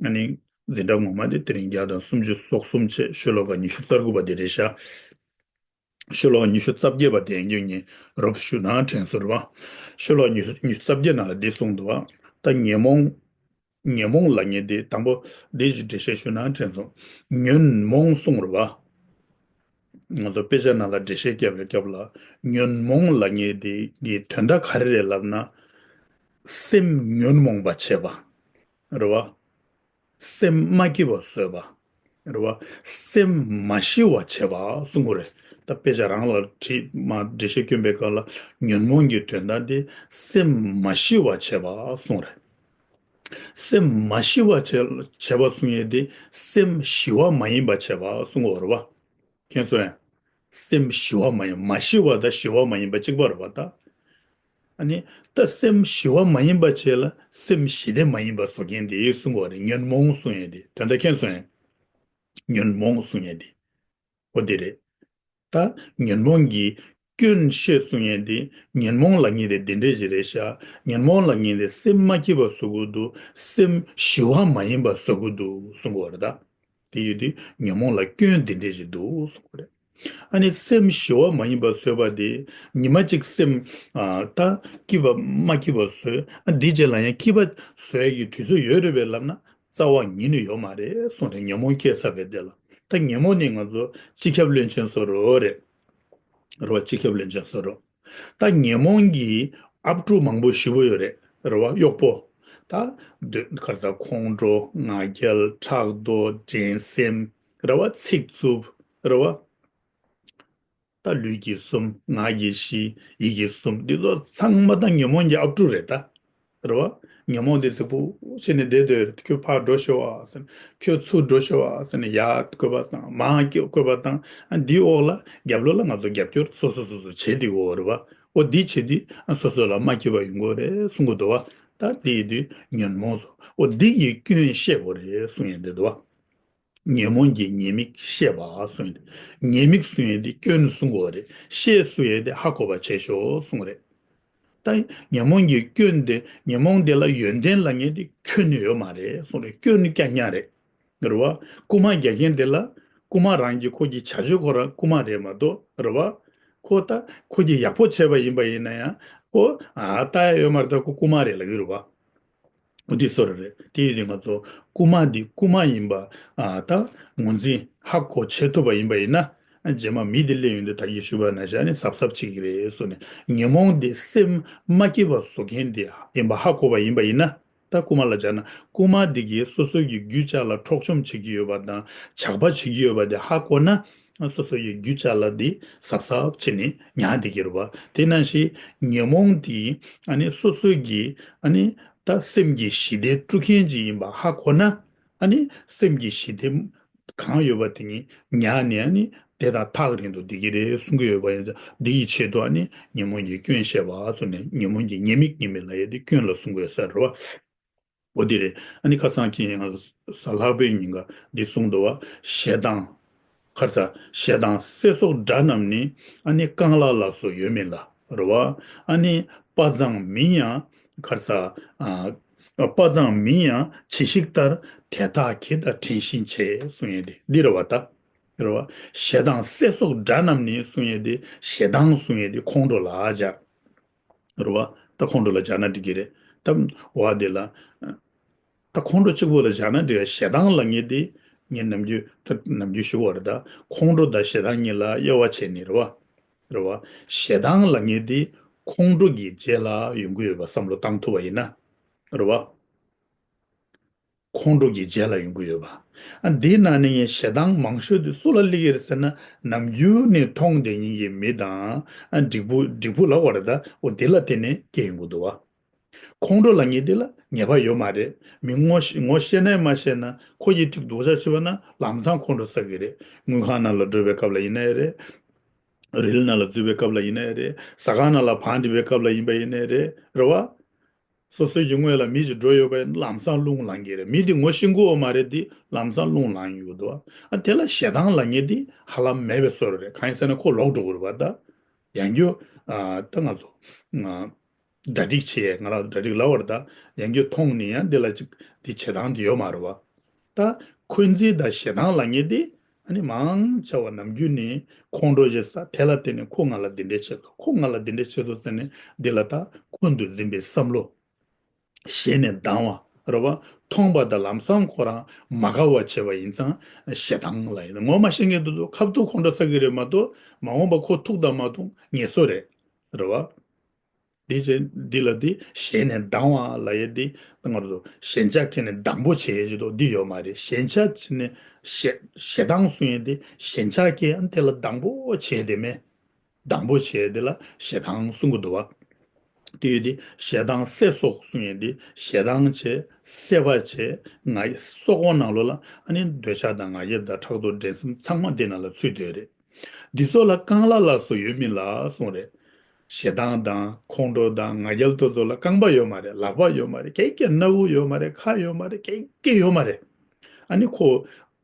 ཨ་ནི་འཛིན་གྲྭ་ངོ་མ་དེ་དེ་རིང་བརྒྱ་དང་སུམ་ཅུ་རྩ་གསུམ་བྱས། ཤོ་ལོ་ཀ་ཉི་ཤུ་རྩ་དགུ་པ་དེ་རེད་ཤག་ཤོ་ལོ་ཀ་ཉི་ཤུ་རྩ་བརྒྱད་པ་དེ་ཡིན་རྒྱུ་ངས་རོབ་ཞུ་ན་དྲན་སོང་རེད་བ། ཤོ་ལོ་ཀ་ཉི་ཤུ་ཉི་ཤུ་རྩ་བརྒྱད་ནང་ལ་འདི་གསུངས་འདུག་བ། ད་ཉོན་མོངས། ཉོན་མོངས་ལབ་མཁན་དེ་དང་པོ་འདི་ཅིག་འགྲེལ་བཤད་ཞུ་ན་དྲན་སོང་། ཉོན་མོངས་གསུངས་རེད་བ། ང་ཚོ་དཔེ་ཆ་ནང་ལ་འགྲེལ་བཤད་བརྒྱབ་པའི་སྐབས་ལ་ཉོན་མོངས་ལབ་མཁན་དེ་གི་དོན་དག་ག་རེ་རེད་ལབ་ན། སེམས་ཉོན་མོངས་པ་བྱེད་པ། རེད་བ། སེམས་མ་སྐྱིད་པ་བཟོས་པ། རེད་བ། སེམས་མ་ཞི་བ་བྱེད་པ་གསུང་གི་རེད། ད་དཔེ་ཆ་རང་ལ་བྲིས་མ་འགྲེལ་བཤད་སྐྱོན་པའི་སྐབས་ལ་ཉོན་མོངས་ཀྱི་དོན་དག་དེ་སེམས་མ་ཞི་བ་བྱེད་པ་གསུང་རེད། སེམས་མ་ཞི་བ་བྱེད་བྱེད་པ་གསུང་ཡས་དེ་སེམས་ཞི་བ་མ་ཡིན་པ་བྱེད་པ་གསུང་གི་ཡོད་རེད་བ། མཁྱེན་སོང་ངས། སེམས་ཞི་བ་མ་ཡིན། མ་ཞི་བ་དང་ཞི་བ་མ་ཡིན་པ་གཅིག་པ་རེད་བ་ད། ཨ་ནི། ད་སེམས་ཞི་བ་མ་ཡིན་པ་བྱས་ལ་སེམས་ཞི་བདེ་མ་ཡིན་པ་བཟོ་མཁན་དེ་གསུང་གི་ཡོད་རེད། ཉོན་མོངས་གསུང་ཡས་དེ་དོན་དག་མཁྱེན་སོང་ངས། ཉོན་མོངས་གསུང་ཡས་དེ། འོ་དེ་རེད། ད་ཉོན་མོངས་ཀྱི་སྐྱོན་བཤད་གསུང་ཡས་དེ། ཉོན་མོངས་ལབ་མཁན་དེ་འདི་འདྲས་ཞིག་རེད་ཤག་ཉོན་མོངས་ལབ་མཁན་དེ་སེམས་མ་སྐྱིད་པ་བཟོ་གི་འདུག་སེམས་ཞི་བ་མ་ཡིན་པ་བཟོ་གི་འདུག་གསུང་གི་ཡོད་རེད་ད། དེ་ཡོད་དུས་ཉོན་མོངས་ལ་སྐྱོན་འདི་འདྲས་ཞིག་འདུག་གསུང་གི་རེད། ཨ་ནི་སེམས་ཞི་བ་མ་ཡིན་པ་བཟོས་པ་དེ། ཉི་མ་གཅིག་སེམས་ཨ་ད་སྐྱིད་པ་མ་སྐྱིད་པ་བཟོས། ཨ་འདི་རྗེས་ལ་ཡང་སྐྱིད་པ་བཟོ་ཡ་གི་དུས་ཚོད་ཡོད་རེད་པས་ལབ་ན། རྩ་བ་ཉིད་ནས་ཡོད་མ་རེད་གསུངས་ཏེ། ཉོན་མོངས་སྐྱེ་ས་བས་དེ་ལ། ད་ཉོན་མོངས་ནི་ང་ཚོ་སྤྱི་ཁྱབ་བློན་ཆེན་བཟོ་འདྲ་རེད། རེད་བ། སྤྱི་ཁྱབ་བློན་ཆེན་བཟོ་འདྲ། ད་ཉོན་མོངས་ཀྱི་ཨབ་ཕྲུག་མང་པོ་ཞེ་པོ་ཡོད་རེད། རེད་བ། གཡོག་པོ། ད་འདོད་ག་རེ་ཟ། ཁོང་ཁྲོ། ང་རྒྱལ། ཕྲག་དོག། འགྲན་སེམས། རེད་བ། ཚིག་རྩུབ། རེད་བ། ད་ལུས་ཀྱིས་གསུམ། ངག་གིས་བཞི། ཡིད་ཀྱིས་གསུམ། འདི་ཚོ་ཚང་མ་ད་ཉོན་མོངས་ཀྱི་ཨབ་ཕྲུག་རེད་ད། རེད་བ། ཉོན་མོངས་འདི་རྫིག་པོ་བྱས་ནས་བསྡད་སྡོད། ཁྱོད་ཕར་འགྲོ་ཤོག་ཨ་ཟེར་ནས། ཁྱོད་ཚུར་འགྲོ་ཤོག་ཨ་ཟེར་ནས། ཡར་བཀོད་པ་བཏང་། མར་བཀོད་པ་བཏང་། ཨ་འདིའི་འོག་ལ་རྒྱབ་ལོགས་ལ་ང་ཚོ་རྒྱབ་སྐྱོར་སོ་སོ་སོ་སོ་བྱེད་བསྡད་ཡོད་རེད་བ། འོ་འདི་བྱེད་དུས་ཨ་སོ་སོ་ལ་མ་སྐྱིད་པ་ཡོང་གི་རེད་གསུང་གི་འདུག་བ། ད་དེ་ཡིན་དུས་ཉོན་མོངས་སོ། འོ་འདི་ཡི་སྐྱོན་བཤད་དགོས་རེད་གསུང་ཡོང་བསྡད་འདུག་བ། ཉོན་མོངས་ཀྱི་ཉེས་དམིགས་བཤད་པ་གསུངས་ཡོད། ཉེས་དམིགས་གསུངས་ཡོད་དེ་སྐྱོན་གསུང་དགོས་རེད། བཤད་གསུངས་ཡོད་དེ་ཧ་གོ་བ་བྱེད་ཤོག་གསུངས་རེད། ད་ཉོན་མོངས་ཀྱི་སྐྱོན་དེ། ཉོན་མོངས་དེ་ལ་ཡོན་ཏན་ལབ་མཁན་དེ་ཁྱོན་ནས་ཡོད་མ་རེད་གསུངས་རེད། སྐྱོན་ནི་རྐྱང་རྐྱང་རེད། རེད་བ། རྐུ་མ་རྒྱག་མཁན་དེ་ལ་རྐུ་མ་རང་གི་ཁོ་གི་བྱ་སྤྱོད་ཁོ་རང་རྐུ་མ་རེད་མ་གཏོགས། རེད་བ། ཁོ་ད་ཁོ་གི་ཡག་པོ་བྱས་པ་ཡིན་པ་ཡིན་ན་ཡང་ཁོ་ཨ་ལྟ་ཡ་ཡོད་མ་རེད། ད་ཁོ་རྐུ་མ་རེད་ལབ་ཀྱི་རེད་བ། འོ་དེ་བཟོ་འདྲ་རེད། དེ་ཡིན་དུས་ང་ཚོ་རྐུ་མ་འདི་རྐུ་མ་ཡིན་པ་ཨ་ད་ངོས་འཛིན་ཧ་གོ་བྱེད་ཐུབ་པ་ཡིན་པ་ཡིན་ན། རྗེས་མ་མི་དེ་སླེབས་ཡོང་དུས་ད་གིན་ཞུས་པ་ནང་བཞིན་ནི་གཟབ་གཟབ་བྱེད་ཀྱི་རེད་གསུངས་ནས། ཉོན་མོངས་འདི་སེམས་མ་སྐྱིད་པ་བཟོ་མཁན་དེ་ཡིན་པ་ཧ་གོ་བ་ཡིན་པ་ཡིན་ན། ད་རྐུ་མ་ལ་སྦྱར་ན་རྐུ་མ་འདི་གིས་སོ་སོ་གི་རྒྱུ་ཆ་ལ་འཕྲོག་བཅོམ་བྱེད་ཀྱི་ཡོད་པ་དང་ཇག་པ་བྱེད་ཀྱི་ཡོད་པ་དེ་ཧ་གོ་ན། སོ་སོ་ཡི་རྒྱུ་ཆ་ལ་འདི་གཟབ་གཟབ་བྱས་ནས་ཉར་བསྡད་ཀྱི་རེད་བ། དེ་ནང་བཞིན་ཉོན་མོངས་འདི་ཨ་ནི་སོ་སོ་གི་ཨ་ནི་ད་སེམས་ཀྱི་ཞི་བདེ་དཀྲུག་མཁན་ཅིག་ཡིན་པ་ཧ་གོ་ན། ཨ་ནི་སེམས་ཀྱི་ཞི་བདེ་གང་ཡོད་པ་དེ་ཉིད་ཉར་ནས་ཨ་ནི་དེ་དང་ཐག་རིང་དུ་བསྡད་ཀྱི་རེད་གསུང་གི་ཡོད་པ་ཡིན་ཙང་། འདི་ཡི་ཆེད་དུ་ཨ་ནི་ཉོན་མོངས་ཀྱི་སྐྱོན་བཤད་པ་གསུངས་ནས། ཉོན་མོངས་ཀྱི་ཉེས་དམིགས། ཉེས་དམིགས་ལབ་ཡས་དེ་སྐྱོན་ལ་གསུང་དགོས་ས་རེད་བ། འོ་དེ་རེད། ཨ་ནི་ཁ་སང་ཁྱེད་ང་གཟའ་ལྷག་པའི་ཉིན་ཀ་འདི་གསུངས་འདུག་བ། ཞེ་སྡང་། ཁར་ཚ། ཞེ་སྡང་སྲེད་སོགས་དགྲ་རྣམས་ནི། ཨ་ནི་རྐང་ལག་ལ་སོགས་ཡོད་མིན་ལ། རེད་བ། ཨ་ནི་དཔའ་མཛངས་མིན་ཡང་། ཁར་ཚ། ཨ། དཔའ་མཛངས་མིན་ཡང་ཇི་ཞིག་ལྟར། དེ་དག་གྱིས་ད་བྲན་བཞིན་བྱེད་གསུང་ཡས་དེ་འདི་རེད་བ་ད། རེད་བ། ཞེ་སྡང་སྲེད་སོགས་དགྲ་རྣམས་ནི་གསུང་ཡས་དེ། ཞེ་སྡང་གསུང་ཡས་དེ་ཁོང་ཁྲོ་ལ་སྦྱར། རེད་བ། ད་ཁོང་ཁྲོ་ལ་སྦྱར་ན་འགྲིག་གི་རེད། ད་བ་དེ་ལ། ད་ཁོང་ཁྲོ་གཅིག་པོ་ལ་སྦྱར་ན་འགྲིག་གི་རེད། ཞེ་སྡང་ལབ་མཁན་དེ་ངས་ནམ་རྒྱུན་ད་ནམ་རྒྱུན་ཞུ་བ་རེད་ད། ཁོང་ཁྲོ་དང་ཞེ་སྡང་གཉིས་ལ་དབྱེ་བ་ཕྱེ་ནི་རེད་བ། རེད་བ། ཞེ་སྡང་ལབ་མཁན་དེ་ཁོང་ཁྲོ་གི་རྗེས་ལ་ཡོང་གི་ཡོད་པ་བསམ་བློ་བཏང་ཐུབ་པ་ཡིན་ན། རེད་བ། ཁོང་ཁྲོ་གི་རྗེས་ལ་ཡོང་གི་ཡོད་པ། ཨ་འདིའི་ནང་ནས་ངས་ཞེ་སྡང་མང་ཤོས་དེ་སུ་ལ་སླེབས་ཀྱི་རེད་ཟེར་ན། ནམ་རྒྱུན་ནས་མཐོང་བསྡད་མཁན་གྱི་མི་དང་། ཨ་འགྲིག་པོ་འགྲིག་པོ་ལབ་པ་རེད་ད། འོ་དེ་ལ་བརྟེན་ནས་སྐྱེ་ཡོང་གི་འདུག་བ། ཁོང་ཁྲོ་ལབ་མཁན་དེ་ལ་ངེས་པ་ཡོད་མ་རེད། མི་ངོ་ཤེས་ངོ་ཤེས་ན་མ་ཤེས་ན། ཁོ་ཡི་ཐིག་རྡོག་ཆ་བྱས་པ་ན་ལམ་སང་ཁོང་ཁྲོ་ཟ་གི་རེད། དངུལ་ཁང་ནང་ལ་འགྲོ་བའི་སྐབས་ལ་ཡིན་ནའི་རེད། རི་ལི་ནང་ལ་འཛུལ་བའི་སྐབས་ལ་ཡིན་ནའི་རེད། ཟ་ཁང་ནང་ལ་བང་སྒྲིག་པའི་སྐབས་ལ་ཡིན་པ་ཡིན་ནའི་རེད། རེད་བ། སོ་སོའི་གི་སྔོན་ལ་མི་ཞིག་འགྲོ་ཡོད་པ་ཡིན་ན་ལམ་སང་རླུང་ལངས་ཀྱི་རེད། མི་འདི་ངོ་ཤེས་ཀྱི་ཡོད་མ་རེད། འདི་ལམ་སང་རླུང་ལངས་ཡོང་གི་འདུག་བ། ཨ་དེ་ལ་ཞེ་སྡང་ལབ་མཁན་འདི་ཧ་ལམ་མེད་པའི་བཟོ་འདྲ་རེད། གང་ཡིན་ཟེར་ན་ཁོ་ལོག་འགྲོ་གི་རེད་བ་ད། ཡང་རྒྱུ། ཨ་ད་ང་ཚོ། ཨ་གྲ་སྒྲིག་བྱེད། ང་རང་གྲ་སྒྲིག་ལབ་པ་རེད་ད། ཡང་རྒྱུ་མཐོང་ནས་ཡང་འདི་ལ་ཅིག་འདི་བྱེད་སྟངས་འདི་ཡོད་མ་རེད་བ། ད་འཁོན་འཛིན་དང་ཞེ་སྡང་ལབ་མཁན་འདི་ཨ་ནི་མང་ཆེ་བ་ནམ་རྒྱུན་ནས་ཁོང་ཁྲོ་ཞེ་ས་དེ་ལ་བརྟེན་ནས་ཁོ་ང་ལ་འདི་འདྲས་བྱས་སོང་། ཁོ་ང་ལ་འདི་འདྲས་བྱས་སོང་ཟེར་ནས་འདི་ལ་ད་འཁོན་དུ་འཛིན་པའི་བསམ་བློ། ཞེད་ནས་སྡང་བ། རེད་བ། མཐོང་པ་དང་ལམ་སང་ཁོ་རང་མ་དགའ་བ་བྱས་པ་ཡིན་ཙང་ཞེ་སྡང་ལབ་ཡིན། ངོ་མ་ཤེས་མཁན་དེ་ཚོ་ཁ་ཐུག་ཁོང་ཁྲོ་ཟ་གི་རེད་མ་གཏོགས། མ་འོངས་པ་ཁོ་ཐུག་དང་མ་ཐུག་ངེས་སོ་རེད། རེད་བ། འདི་བྱས་འདི་ལ་འདི་ཞེད་ནས་སྡང་བ་ལབ་ཡས་འདི། ང་ཚོ་ཞེན་ཆགས་ཁྱེར་ནས་སྡང་པོ་བྱེད་ཡས་ཅིག་འདུག་འདི་ཡོད་མ་རེད། ཞེན་ཆགས་ཁྱེར་ནས་ཞེ་ཞེ་སྡང་གསུང་ཡས་འདི་ཞེན་ཆགས་ཀྱིས་ཨ་ནི་དེ་ལ་སྡང་པོ་བྱེད་དེ་མེད། སྡང་པོ་བྱེད་དེ་ལ་ཞེ་སྡང་གསུང་གི་འདུག་བ། དེ་ཡོད་དེ་ཞེ་སྡང་སད་སོགས་གསུང་ཡས་འདི་ཞེ་སྡང་བྱེད། སད་པ་བྱེད། ང་སོག་པོ་ནང་ལོགས་ལ་ཨ་ནི་འདོད་ཆགས་དང་ང་རྒྱལ་དང་ཕྲག་དོག་འགྲན་སེམས་ཚང་མ་འདི་ནང་ལ་ཚུད་བསྡད་རེད། འདི་ཚོ་ལ་རྐང་ལག་ལ་སོགས་ཡོད་མིན་ལ་གསུངས་རེད། ཞེ་སྡང་དང་ཁོང་ཁྲོ་དང་ང་རྒྱལ་དེ་ཚོ་ལ་རྐང་པ་ཡོད་མ་རེད། ལག་པ་ཡོད་མ་རེད། གེ་གེ་སྣ་བུག་ཡོད་མ་རེད། ཁ་ཡོད་མ་རེད། གེ་གེ་ཡོད་མ་རེད། ཨ་ནི་ཁོ་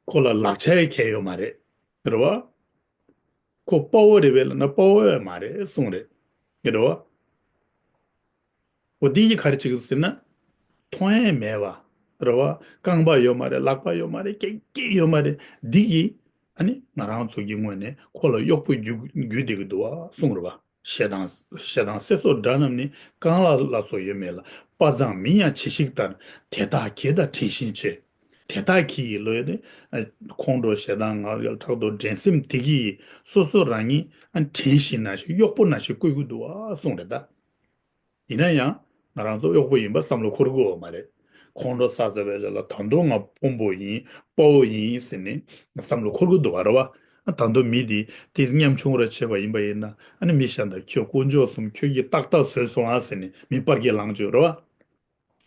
ཁོ་ལ་ལག་ཆ་ཡི་གེ་ཡོད་མ་རེད། རེད་བ། ཁོ་དཔའ་བོ་རེད་པས་ལབ་ན་དཔའ་བོ་ཡང་མ་རེད་གསུངས་རེད། རེད་བ། འོ་འདི་ཡི་ག་རེ་བྱེད་ཀྱི་ཟེར་ན། མཐོང་ཡས་མེད་པ། རེད་བ། རྐང་པ་ཡོད་མ་རེད། ལག་པ་ཡོད་མ་རེད། སྐེ་སྐེ་ཡོད་མ་རེད། འདི་གིས་ཨ་ནི་ང་རང་ཚོ་གི་ངོས་ནས་ཁོ་ལ་གཡོག་པོ་རྒྱུག་རྒྱུག་བསྡད་ཀྱི་འདུག་བ་གསུངས་རེད་བ། ཞེ་སྡང་ཞེ་སྡང་སད་སོགས་དགྲ་རྣམས་ནི། རྐང་ལག་ལ་སོགས་ཡོད་མིན་ལ། དཔའ་མཛངས་མིན་ཡང་བྱི་ཤིག་ལྟར། དེ་དག་གྱེས་དང་བྲན་བཞིན་བྱོས། དེ་དག་གྱེས་ལབ་ཡས་ནི་ཁོང་ཁྲོ་ཞེ་སྡང་ང་རྒྱལ་ཕྲག་དོག་འགྲན་སེམས་དེ་གིས་སོ་སོ་རང་ཉིད་ཨ་ནི་བྲན་བཞིན་ནང་བཞིན་གཡོག་པོ་ནང་བཞིན་བཀོལ་གྱི་འདུག་བ་གསུངས་རེད་ད། ཡིན་ན་ཡང་ང་རང་ཚོ་གཡོག་པོ་ཡིན་པ་བསམ་བློ་འཁོར་དགོས་པ་མ་རེད། ཁོང་ཁྲོ་ཟ་ཟ་བའི་རྗེས་ལ་ད་དུང་ང་དཔོན་པོ་ཡིན། དཔའ་བོ་ཡིན་ཟེར་ནས་བསམ་བློ་འཁོར་གྱི་འདུག་བ་རེད་བ། ད་དུང་མི་དེ་དེ་ཉམ་ཆུང་ར་བྱས་པ་ཡིན་པ་ཡིན་ན། ཨ་ནི་མི་གཞན་དང་ཁྱོད་དཀོན་མཆོག་གསུམ་ཁྱོད་ཀྱིས་ཏག་ཏག་བཟོས་སོང་ཨ་ཟེར་ནས་མི་པར་གྱི་ལངས་བཅུག་རེད་བ།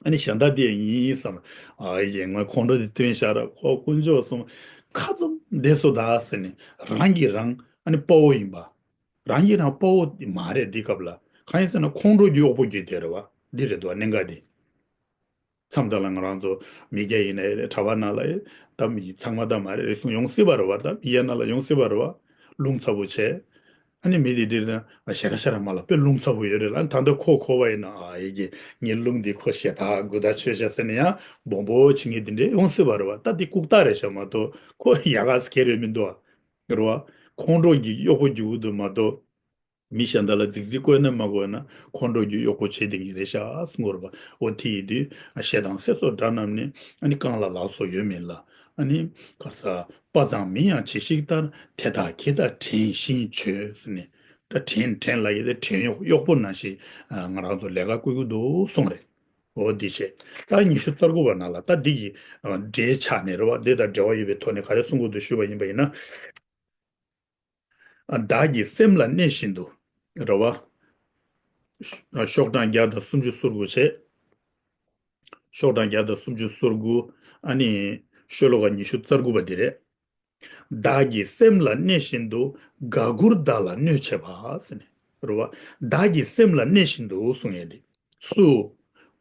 ཨ་ནི་གཞན་དག་དེ་ཡིན་བསམ། ཨ་ཡེ་ང་ཁོང་ཁྲོ་དེ་བཏོན་བཞག་ར། ཁོ་དཀོན་མཆོག་གསུམ་ཁ་བཙུམ་བསྡད་སོ་ད་ཟེར་ནས་རང་གིས་རང་ཨ་ནི་དཔའ་བོ་ཡིན་པ། རང་གིས་རང་དཔའ་བོ་མ་རེད་འདི་སྐབས་ལ། གང་ཡིན་ཟེར་ན་ཁོང་ཁྲོ་གྱི་གཡོག་པོ་རྒྱུག་བསྡད་རེད་བ། འདི་རེད་འདུག་གནད་འགག་འདི། མཚམས་མཚམས་ལ་ང་རང་ཚོ་མི་སྐྱ་ཡིན་ན་ཡང་རེད། གྲྭ་པ་ནང་ལ་ཡང་ད་མི་ཚང་མ་ད་མ་རེད། རེ་ཟུང་ཡོང་སྲིད་པ་རེད་བ། ད་མི་སྐྱ་ནང་ལ་ཡོང་སྲིད་པ་རེད་བ། རླུང་ཚ་པོ་བྱས། ཨ་ནི་མི་དེ་འདིར་ན་ཞེ་དྲག་ཞེ་དྲག་མ་ལ་དཔེ་རླུང་ཚ་པོ་ཡོད་རེད་ལ། ད་ལྟ་ཁོ་གོ་བ་ཡིན་ན། ཨ་ཡེ་གི་ངའི་རླུང་འདི་ཁོ་ཞེ་དྲག་མགུ་དག་ཆོད་ཤག་ཟེར་ནས་ཡང་སྦོམ་པོ་བྱེད་མཁན་དེ་འདྲས་ཡོང་སྲིད་པ་རེད་བ། ད་འདི་ལྐུགས་རྟགས་རེད་ཤག་མ་གཏོགས་ཁོ་ཡག་ག་སྐྱེ་རེད་མི་འདུག་ཨ། རེད་བ། ཁོང་ཁྲོ་གི་གཡོག་པོ་རྒྱུག་གི་འདུག་མ་གཏོགས། མི་གཞན་དག་ལ་རྫིག་རྫིག་བཀོལ་ན་མ་བཀོལ་ན་ཁོང་ཁྲོ་གི་གཡོག་པོ་བྱེད་བསྡད་མཁན་རེད་ཤག་གསུང་གི་རེད་བ། འོ་དེ་ཡིན་དུས་ཞེ་སྡང་སད་སོགས་དགྲ་རྣམས་ནི། ཨ་ནི་རྐང་ལག་ལ་སོགས་ཡོད་མིན་ལ། ཨ་ནི་ག་ས་དཔའ་མཛངས་མིན་ཡང་བྱི་ཤིག་ལྟར། དེ་དག་གྱེས་དང་བྲན་བཞིན་བྱོས་ཟེར་ནས། ད་བྲན་བྲན་ལབ་ཡས་དེ་བྲན་གཡོག་གཡོག་པོ་ནང་བཞིན་ང་རང་ཚོ་ལས་ཀ་བསྐུལ་གྱི་འདུག་གསུངས་རེད། འོ་འདི་བྱས། ད་ཉི་ཤུ་རྩ་དགུ་པ་ནང་ལ་ད་འདི་གི་འགྲེལ་ཆགས་ནས་རེད་བ། འདི་དང་འབྲེལ་བ་ཡོད་པའི་ཐོག་ནས་ག་རེ་གསུང་གི་འདུག་ཞུས་པ་ཡིན་པ་ཡིན་ན། བདག་གི་སེམས་ལ་གནས་བཞིན་དུ། རེད་བ། ཤོག་གྲངས་བརྒྱ་དང་སུམ་ཅུ་སོ་དགུ་བྱས། ཤོག་གྲངས་བརྒྱ་དང་སུམ་ཅུ་སོ་དགུ། ཨ་ནི་ཤོ་ལོ་ཀ་ཉི་ཤུ་རྩ་དགུ་པ་འདི་རེད། བདག་གི་སེམས་ལ་གནས་བཞིན་དུ། དགའ་མགུར་བདག་ལ་གནོད་བྱེད་པ་ཟེར་ནས། རེད་བ། བདག་གི་སེམས་ལ་གནས་བཞིན་དུ་གསུང་ཡས་དེ། སུ།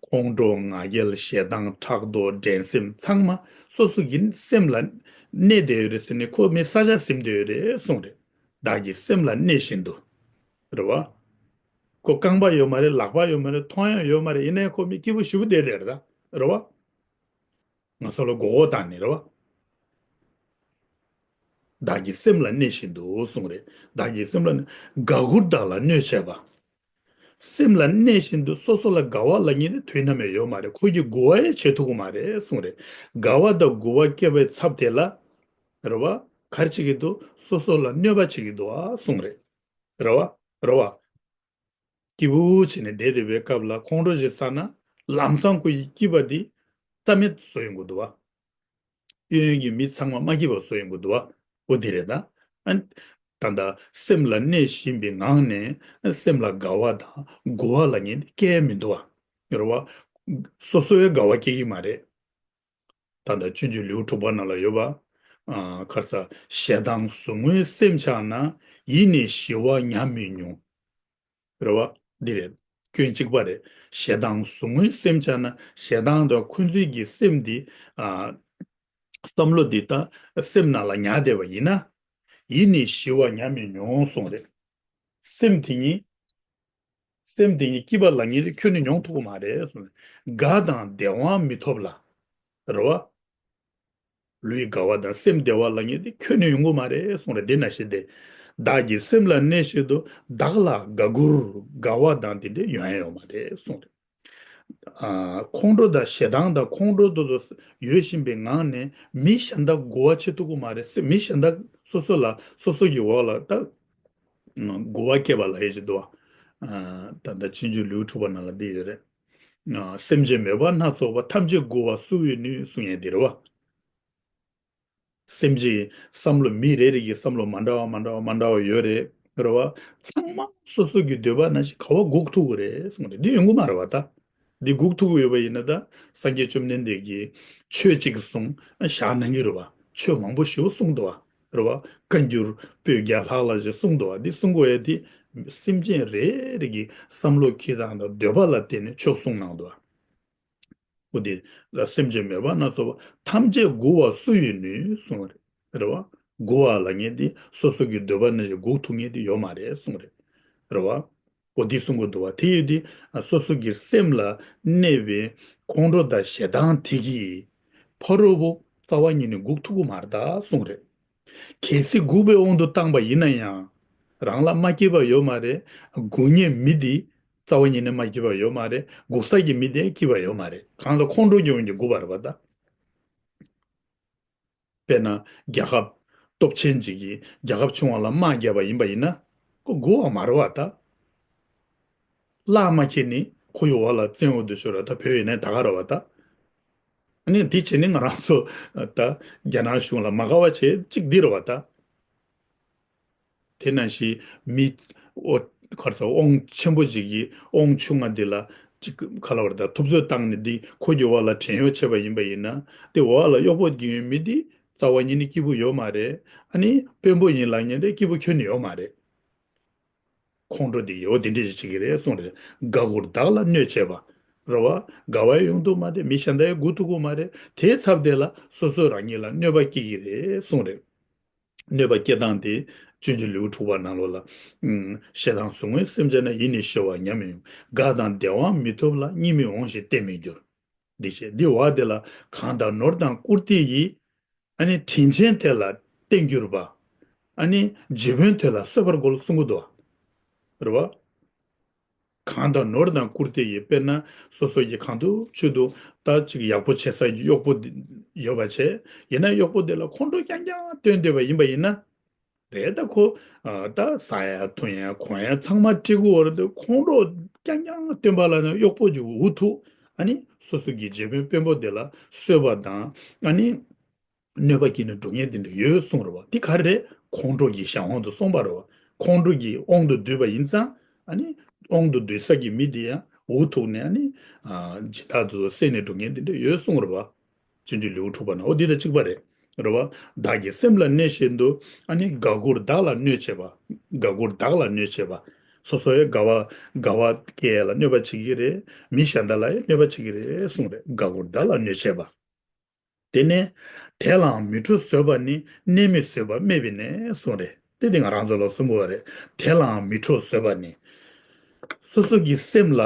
ཁོང་ཁྲོ་ང་རྒྱལ་ཞེ་སྡང་ཕྲག་དོག་འགྲན་སེམས་ཚང་མ་སོ་སོ་གི་སེམས་ལ་གནས་བསྡད་ཡོད་རེད་ཟེར་ནས་ཁོ་མི་ས་ཆ་ཟིན་བསྡད་ཡོད་རེད་གསུངས་རེད། བདག་གི་སེམས་ལ་གནས་བཞིན་དུ། རེད་བ། ཁོ་རྐང་པ་ཡོད་མ་རེད། ལག་པ་ཡོད་མ་རེད། མཐོང་ཡང་ཡོད་མ་རེད། ཡིན་ནའི་ཁོ་མི་སྐྱིད་པོ་ཞེ་པོ་བསྡད་བསྡད་རེད་ད། རེད་བ། ང་ཚོ་ལ་མགོ་སྐོར་བཏང་ནས་རེད་བ། བདག་གི་སེམས་ལ་གནས་བཞིན་དུ་གསུངས་རེད། བདག་གི་སེམས་ལ་གནས། དགའ་མགུར་བདག་ལ་གནོད་བྱེད་པ། སེམས་ལ་གནས་བཞིན་དུ་སོ་སོ་ལ་དགའ་བ་ལབ་མཁན་དེ་དུས་ནམ་ཡང་ཡོད་མ་རེད། ཁོ་གི་མགུ་བ་ཡང་བྱེད་ཐུབ་ཀྱི་མ་རེད་གསུངས་རེད། དགའ་བ་དང་མགུ་བ་སྐྱེ་བའི་ཚབ་དེ་ལ། རེད་བ། ག་རེ་བྱེད་ཀྱི་འདུག་སོ་སོ་ལ་གནོད་པ་བྱེད་ཀྱི་འདུག་ཨ་གསུངས་རེད། རེད་བ། རེད་བ། སྐྱིད་པོ་བྱས་ནས་བསྡད་བསྡད་པའི་སྐབས་ལ་ཁོང་ཁྲོ་ཞིག་ཟ་ན། ལམ་སང་ཁོ་ཡི་སྐྱིད་པ་འདི་རྩ་མེད་བཟོ་ཡོང་གི་འདུག་བ། གཡས་གཡོན་གྱི་མི་ཚང་མ་མ་སྐྱིད་པ་བཟོ་ཡོང་གི་འདུག་བ། འོ་དེ་རེད་ད། ཨ། ད་ལྟ་སེམས་ལ་གནས་བཞིན་པའི་ངང་ནས་སེམས་ལ་དགའ་བ་དང་མགུ་བ་ལབ་མཁན་དེ་སྐྱེ་མི་འདུག་བ། རེད་བ། སོ་སོའི་དགའ་བ་སྐྱེ་གི་མ་རེད། ད་ལྟ་སྤྱོད་འཇུག་ལེའུ་དྲུག་པ་ནང་ལ་ཡོད་པ། ཨ། ག་རེ་ཟ། ཞེ་སྡང་ཟུག་རྔུའི་སེམས་ཆགས་ན། ཡིད་ནི་ཞི་བ་ཉམས་མི་མྱོང་། རེད་བ། འདི་རེད། སྐྱོན་གཅིག་པ་རེད། ཞེ་སྡང་ཟུག་རྔུའི་སེམས་ཆགས་ན། ཞེ་སྡང་དང་འཁོན་འཛིན་གྱི་སེམས་འདི། ཨ། བསམ་བློ་འདི་ད་སེམས་ནང་ལ་ཉར་བསྡད་པ་ཡིན་ན། ཡིད་ནི་ཞི་བ་ཉམས་མི་མྱོང་གསུངས་རེད། སེམས་དེ་ཉིད། སེམས་དེ་ཉིད་སྐྱིད་པ་ལབ་མཁན་དེ་ཁྱོན་ནས་མྱོང་ཐུབ་ཀྱི་མ་རེད་གསུངས་རེད། དགའ་དང་བདེ་བའང་མི་ཐོབ་ལ། རེད་བ། ལུས་དགའ་བ་དང་སེམས་བདེ་བ་ལབ་མཁན་དེ་ཁྱོན་ནས་ཡོང་གི་མ་རེད་གསུངས་རེད། དེ་ནང་བཞིན་ཏེ། བདག་གི་སེམས་ལ་གནས་བཞིན་དུ། བདག་ལ་དགའ་མགུར་དགའ་བ་དང་དེ་འདྲ་ཡོང་ཡ་ཡོད་མ་རེད་གསུངས་རེད། ཨ། ཁོང་ཁྲོ་དང་ཞེ་སྡང་དང་ཁོང་ཁྲོ་དེ་ཚོ་ཡོད་བཞིན་པའི་ངང་ནས་མི་གཞན་དག་མགུ་བ་ཆེ་ཐུབ་ཀྱི་མ་རེད། མི་གཞན་དག་སོ་སོ་ལ་སོ་སོ་གི་འོག་ལ་ད་མགུ་བ་སྐྱེས་པ་ལ་ཡོད་ཅེས་འདུག་བ། ཨ། ད་ལྟ་སྤྱོད་འཇུག་ལེའུ་དྲུག་པ་ནང་ལ་འདི་ཡོད་རེད། ཨ། སེམས་ཅན་མོས་པ་སྣ་ཚོགས་པ། ཐམས་ཅད་མགུ་བ་སུ་ཡིས་ནུས། གསུང་ཡས་འདི་རེད་བ། སེམས་ཅན་བསམ་བློ་མི་རེ་རེ་གི་བསམ་བློ་མ་འདྲ་བ་མ་འདྲ་བ་མ་འདྲ་བ་ཡོད་རེད། རེད་བ། ཚང་མ་སོ་སོ་གི་འདོད་པ་ནང་བཞིན་ག་བ་འགུག་ཐུབ་ཀྱི་རེད་གསུངས་རེད། འདི་ཡོང་གི་མ་རེད་བ་ད། འདི་འགུག་ཐུབ་ཀྱི་ཡོད་པ་ཡིན་ན་ད་སངས་རྒྱས་བཅོམ་ལྡན་འདས་ཀྱིས་ཆོས་གཅིག་གསུངས་བཞག་གནང་གི་རེད་བ། ཆོས་མང་པོ་ཞེ་པོ་གསུངས་འདུག་བ། རེད་བ། བཀའ་འགྱུར་པོད་བརྒྱ་ལྷག་ལ་ཞིག་གསུངས་འདུག་བ། འདི་གསུང་དགོས་ཡ་དེ་སེམས་ཅན་རེ་རེ་གི་བསམ་བློ་འཁྱེར་སྟངས་དང་འདོད་པ་ལ་བརྟེན་ནས་ཆོས་གསུངས་གནང་འདུག་བ། འོ་དེ་ལ་སེམས་ཅན་མོས་པ་སྣ་ཚོགས་པ། ཐམས་ཅད་མགུ་བ་སུ་ཡིས་ནུས། གསུངས་རེད། རེད་བ། མགུ་བ་ལབ་མཁན་དེ་སོ་སོ་གི་འདོད་པ་ནང་བཞིན་འགུག་ཐུབ་མཁན་དེ་ཡོད་མ་རེད་གསུངས་རེད། རེད་བ། འོ་དེ་གསུང་གི་འདུག་བ། དེ་ཡོད་དེ་སོ་སོ་གི་སེམས་ལ་གནས་པའི་ཁོང་ཁྲོ་དང་ཞེ་སྡང་དེ་གིས་ཕ་རོལ་པོ་རྩ་བ་ཉིད་ནས་འགུག་ཐུབ་ཀྱི་མ་རེད་ད་གསུངས་རེད། གལ་སྲིད་འགུག་པའི་དབང་དུ་བཏང་པ་ཡིན་ན་ཡང་། རང་ལ་མ་སྐྱིད་པ་ཡོད་མ་རེད། འགུག་མཁན་མི་དེ་རྩ་བ་ཉིད་ནས་མ་སྐྱིད་པ་ཡོད་མ་རེད། འགུག་ས་ཀྱི་མི་དེ་སྐྱིད་པ་ཡོད་མ་རེད། གང་ལ་ཁོང་ཁྲོ་སྐྱེ་བ་ཉིད་འགུག་པ་རེད་པ་ད། དཔེར་ན་རྒྱལ་ཁབ་སྟོབས་ཆེན་ཅིག་གིས་རྒྱལ་ཁབ་ཆུང་བ་ལ་དམག་བརྒྱབ་པ་ཡིན་པ་ཡིན་ན་ཁོ་འགུག་པ་མ་རེད་པ་ད། གླགས་མ་ཁེལ་ནི་ཁོ་ཡི་འོག་ལ་བཙན་འོག་ཏུ་ཤོར་བ་ད་བོད་ཡིན་ནའི་ད་ག་རེད་པ་ད། ཨ་ནི་འདི་བྱས་ནས་ང་རང་ཚོ་ད་རྒྱ་ནག་གཞུང་ལ་མ་དགའ་བ་བྱེད་གཅིག་འདི་རེད་པ་ད། དེ་ནང་བཞིན་མི་ཨོ་ག་རེ་ཟ་དབང་ཆེན་པོ་ཅིག་གིས་དབང་ཆུང་ང་འདི་ལ་ཅིག་ག་ལབ་རེད་ད། ཐུབ་ཚོད་བཏང་ནས་འདི་ཁོ་གི་འོག་ལ་བྲན་གཡོག་བྱས་པ་ཡིན་པ་ཡིན་ན། དེ་འོག་ལ་གཡོག་པོ་གྱོན་ཡོད་མི་འདི་རྩ་བ་ཉིད་ནས་སྐྱིད་པོ་ཡོད་མ་རེད། ཨ་ནི་དཔོན་པོ་ཡིན་ལབ་མཁན་དེ་སྐྱིད་པོ་ཁྱོན་ནས་ཡོད་མ་རེད། ཁོང་ཁྲོ་འདི་ཡོད་འདི་འདྲ་ཞིག་བྱེད་ཀྱི་རེད་གསུངས་རེད། དགའ་མགུར་བདག་ལ་གནོད་བྱེད་པ། རེད་བ། དགའ་བ་ཡོང་དུ་མ་དེ་མི་གཞན་དག་ཡང་འགུག་ཐུབ་ཀྱི་མ་རེད། དེའི་ཚབ་དེ་ལ་སོ་སོ་རང་ཉིད་ལ་གནོད་པ་སྐྱེལ་གྱི་རེད་གསུངས་རེད། གནོད་པ་སྐྱེལ་སྟངས་དེ་སྤྱོད་འཇུག་ལེའུ་དྲུག་པ་ནང་ལོགས་ལ། ཞེ་སྡང་ཟུག་རྔུའི་སེམས་ཅན་ན། ཡིད་ནི་ཤི་བ་ཉམས་མི་མྱོང་། དགའ་དང་བདེ་བའང་མི་ཐོབ་ལ། གཉིད་མི་འོང་ཞིང་བརྟན་མི་འགྱུར། འདི་བྱས་འདི་བ་དེ་ལ་གང་དག་ནོར་དང་བཀུར་སྟི་ཡིས། ཨ་ནི་དྲིན་ཆེན་དེ་ལ་བརྟེན་གྱུར་པ། ཨ་ནི་རྗེ་དཔོན་དེ་ལ་གསོད་པར་རྒོལ་གསུང་གི་འདུག་བ། རེད་བ། གང་དག་ནོར་དང་བཀུར་སྟི་ཡིས། དཔེར་ན་སོ་སོ་གི་གང་དུ་ཆུ་དུ་ད་ཅིག་ཡག་པོ་བྱེད་ས་ཀྱི་གཡོག་པོ་འདི་ཡོད་པ་བྱས། ཡིན་ན་གཡོག་པོ་དེ་ལ་ཁོང་ཁྲོ་རྐྱང་རྐྱང་སྟོན་བསྡད་པ་ཡིན་པ་ཡིན་ན། རེད་ད་ཁོ། ཨ། ད་ཟ་ཡ་འཐུང་ཡ་གོན་ཡ་ཚང་མ་སྤྲད་ཀྱི་ཡོད་རེད་དེ། ཁོང་ཁྲོ་རྐྱང་རྐྱང་སྟོན་པ་ལ་ནི་གཡོག་པོ་ཅིག་འུ་ཐུག་ཨ་ནི་སོ་སོ་གི་རྗེ་དཔོན་དཔོན་པོ་དེ་ལ་གསོད་པ་དང་། ཨ་ནི་གནོད་པ་སྐྱེལ་ནས་འགྲོ་མཁན་དེ་འདྲ་ཡོད་གསུངས་རེད་བ། དེ་ག་རེ་རེད། ཁོང་ཁྲོ་གི་གཞན་དབང་དུ་སོང་པ་རེད་བ། ཁོང་ཁྲོ་གི་དབང་དུ་བསྡུས་པ་ཡིན་ཙང་། ཨ་ནི་དབང་དུ་བསྡུས་ས་གི་མི་དེ་ཡང་འུ་ཐུག་ནས། ཨ་ནི་ཨ། སྦྱིན་བདག་དེ་ཚོ་བསད་ནས་འགྲོ་མཁན་དེ་འདྲ་ཡོད་གསུངས་རེད་བ། སྤྱོད་འཇུག་ལེའུ་དྲུག་པ་ན་འོ་འདི་དང་གཅིག་པ་རེད། རེད་བ། བདག་གི་སེམས་ལ་གནས་བཞིན་དུ། ཨ་ནི་དགའ་མགུར་བདག་ལ་གནོད་བྱེད་པ། དགའ་མགུར་བདག་ལ་གནོད་བྱེད་པ། སོ་སོའི་དགའ་བ་དགའ་བ་སྐྱེ་ཡ་ལ་གནོད་པ་བྱེད་ཀྱི་རེད། མི་གཞན་དག་ལ་ཡང་གནོད་པ་བྱེད་ཀྱི་རེད་གསུངས་རེད། དགའ་མགུར་བདག་ལ་གནོད་བྱེད་པ། དེ་ནས་དེ་ལའང་མི་ཁྲོ་བཟོད་པ་ནི། གནས་མི་བཟོད་པ་སྨད་པས་ནས་གསུངས་རེད། དེ་དེ་ང་རང་ཚོ་ལ་གསུང་དགོས་པ་རེད། དེ་ལའང་མི་ཁྲོ་བཟོད་པ་ནི། སོ་སོ་གི་སེམས་ལ་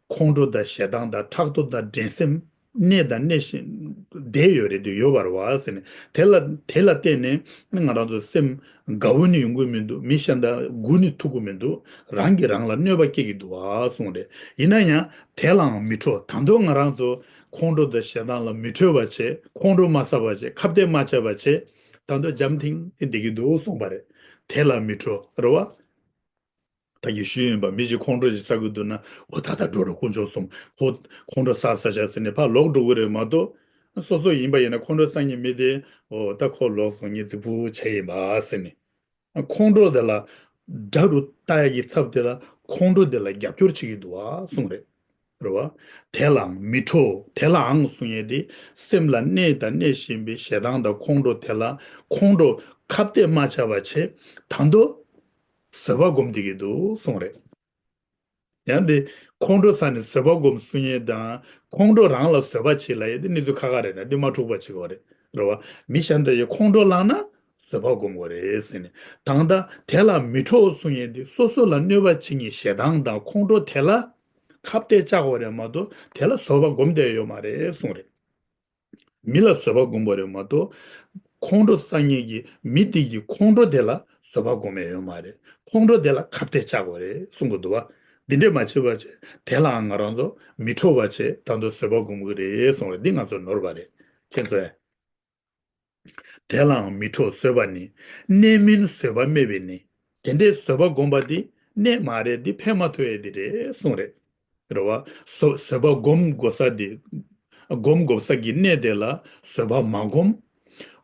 ཁོང་ཁྲོ་དང་ཞེ་སྡང་དང་ཕྲག་དོག་དང་འགྲན་སེམས་གནས་དང་གནས་བཞིན་བསྡད་ཡོད་རེད་དེ་ཡོད་པ་རེད་བ་ཟེར་ནས། དེ་ལ་དེ་ལ་བརྟེན་ནས་ང་རང་ཚོ་སེམས་དགའ་བོ་ནི་ཡོང་གི་མི་འདུག་མི་གཞན་དག་མགུ་ནི་ཐུག་གི་མི་འདུག་རང་གིས་རང་ལ་གནོད་པ་སྐྱེལ་གྱི་འདུག་བ་གསུངས་རེད། ཡིན་ན་ཡང་དེ་ལའང་མི་ཁྲོ། ད་དུང་ང་རང་ཚོ་ཁོང་ཁྲོ་དང་ཞེ་སྡང་ལ་མི་ཁྲོ་བ་བྱས། ཁོང་ཁྲོ་མ་ཟ་བ་བྱས། ཁ་གཏད་མ་བཅག་པ་བྱས། ད་དུང་འཇམ་ཐིང་ཐིང་བསྡད་ཀྱི་འདུག་གསུངས་པ་རེད། དེ་ལ་མི་ཁྲོ་རེད་བ། ད་གིན་ཞུས་ཡིན་པ། མི་ཞིག་ཁོང་ཁྲོ་ཞིག་ཟ་གི་འདུག་ན། འོ་ད་ད་འགྲོ་རོགས་དཀོན་མཆོག་གསུམ། ཁོ་ཁོང་ཁྲོ་ཟ་ཟ་བྱ་ཟེར་ནས་ཕར་ལོག་འགྲོ་གི་རེད་མ་གཏོགས། སོ་སོ་ཡིན་པ་ཡིན་ན་ཁོང་ཁྲོ་ཟ་མཁན་མི་དེ། འོ་ད་ཁོ་ལོག་སོང་། ངས་རྫིག་པོ་བྱས་ཡིན་པ་ཟེར་ནས། ཁོང་ཁྲོ་དེ་ལ་དགྲ་རུ་ལྟ་ཡ་གི་ཚབ་དེ་ལ་ཁོང་ཁྲོ་དེ་ལ་རྒྱབ་སྐྱོར་བྱེད་ཀྱི་འདུག་བ་གསུངས་རེད། རེད་བ། དེ་ལའང་མི་ཁྲོ། དེ་ལའང་གསུང་ཡས་དེ་སེམས་ལ་གནས་དང་གནས་བཞིན་པའི་ཞེ་སྡང་དང་ཁོང་ཁྲོ་དེ་ལ་ཁོང་ཁྲོ་ཁ་གཏད་མ་བཅག་པ་བྱས། ད་དུང་བཟོད་པ་སྒོམ་བསྡད་ཀྱི་འདུག་གསུངས་རེད། ཡང་དེ་ཁོང་ཁྲོ་ཟ་ནས་བཟོད་པ་སྒོམ་གསུང་ཡས་དང་ཁོང་ཁྲོ་རང་ལ་བཟོད་པ་བྱེད་ལབ་ཡས་དེ་གནས་ཚུལ་ཁ་ཁ་རེད་ན། འདི་མ་འཁྲུག་པ་བྱེད་དགོས་རེད། རེད་བ། མི་གཞན་དག་གིས་ཁོང་ཁྲོ་ལངས་ན་བཟོད་པ་སྒོམ་དགོས་རེད་ཟེར་ནས། ད་ལྟ་དེ་ལ་མི་ཁྲོ་གསུང་ཡས་དེ་སོ་སོ་ལ་གནོད་པ་བྱེད་མཁན་ཞེ་སྡང་དང་ཁོང་ཁྲོ་དེ་ལ་ཁ་གཏད་བཅག་དགོས་རེད་མ་གཏོགས་དེ་ལ་བཟོད་པ་སྒོམ་བསྡད་ཡོད་མ་རེད་གསུངས་རེད། མི་ལ་བཟོད་པ་སྒོམ་པ་རེད་མ་གཏོགས། ཁོང་ཁྲོ་ཟ་མཁན་གྱི་མི་དེ་གི་ཁོང་ཁྲོ་དེ་ལ་བཟོད་པ་སྒོམ་ཡས་ཡོད་མ་རེད། ཁོང་ཁྲོ་དེ་ལ་ཁ་གཏད་བཅག་དགོས་རེད་གསུང་གི་འདུག་བ། འདི་འདྲས་མ་བྱེད་པ་བྱས། དེ་ལའང་ང་རང་ཚོ་མི་ཁྲོ་བ་བྱས། ད་དུང་བཟོད་པ་སྒོམ་གྱི་རེད་གསུངས་རེད། འདི་ང་ཚོ་ནོར་བ་རེད། ཁྱེད་ཚོས། དེ་ལའང་མི་ཁྲོ་བཟོད་པ་ནི། གནས་མིན་བཟོད་པ་སྨད་པས་ནི། དེ་འདྲའི་བཟོད་པ་སྒོམ་པ་འདི་གནས་མ་རེད། འདི་ཕན་མ་ཐོགས་ཡས་འདི་རེད་གསུངས་རེད། རེད་བ། བཟོད་བཟོད་པ་སྒོམ་དགོས་ས་འདི། སྒོམ་དགོས་ས་གི་གནས་དེ་ལ་བཟོད་པ་མ་སྒོམ།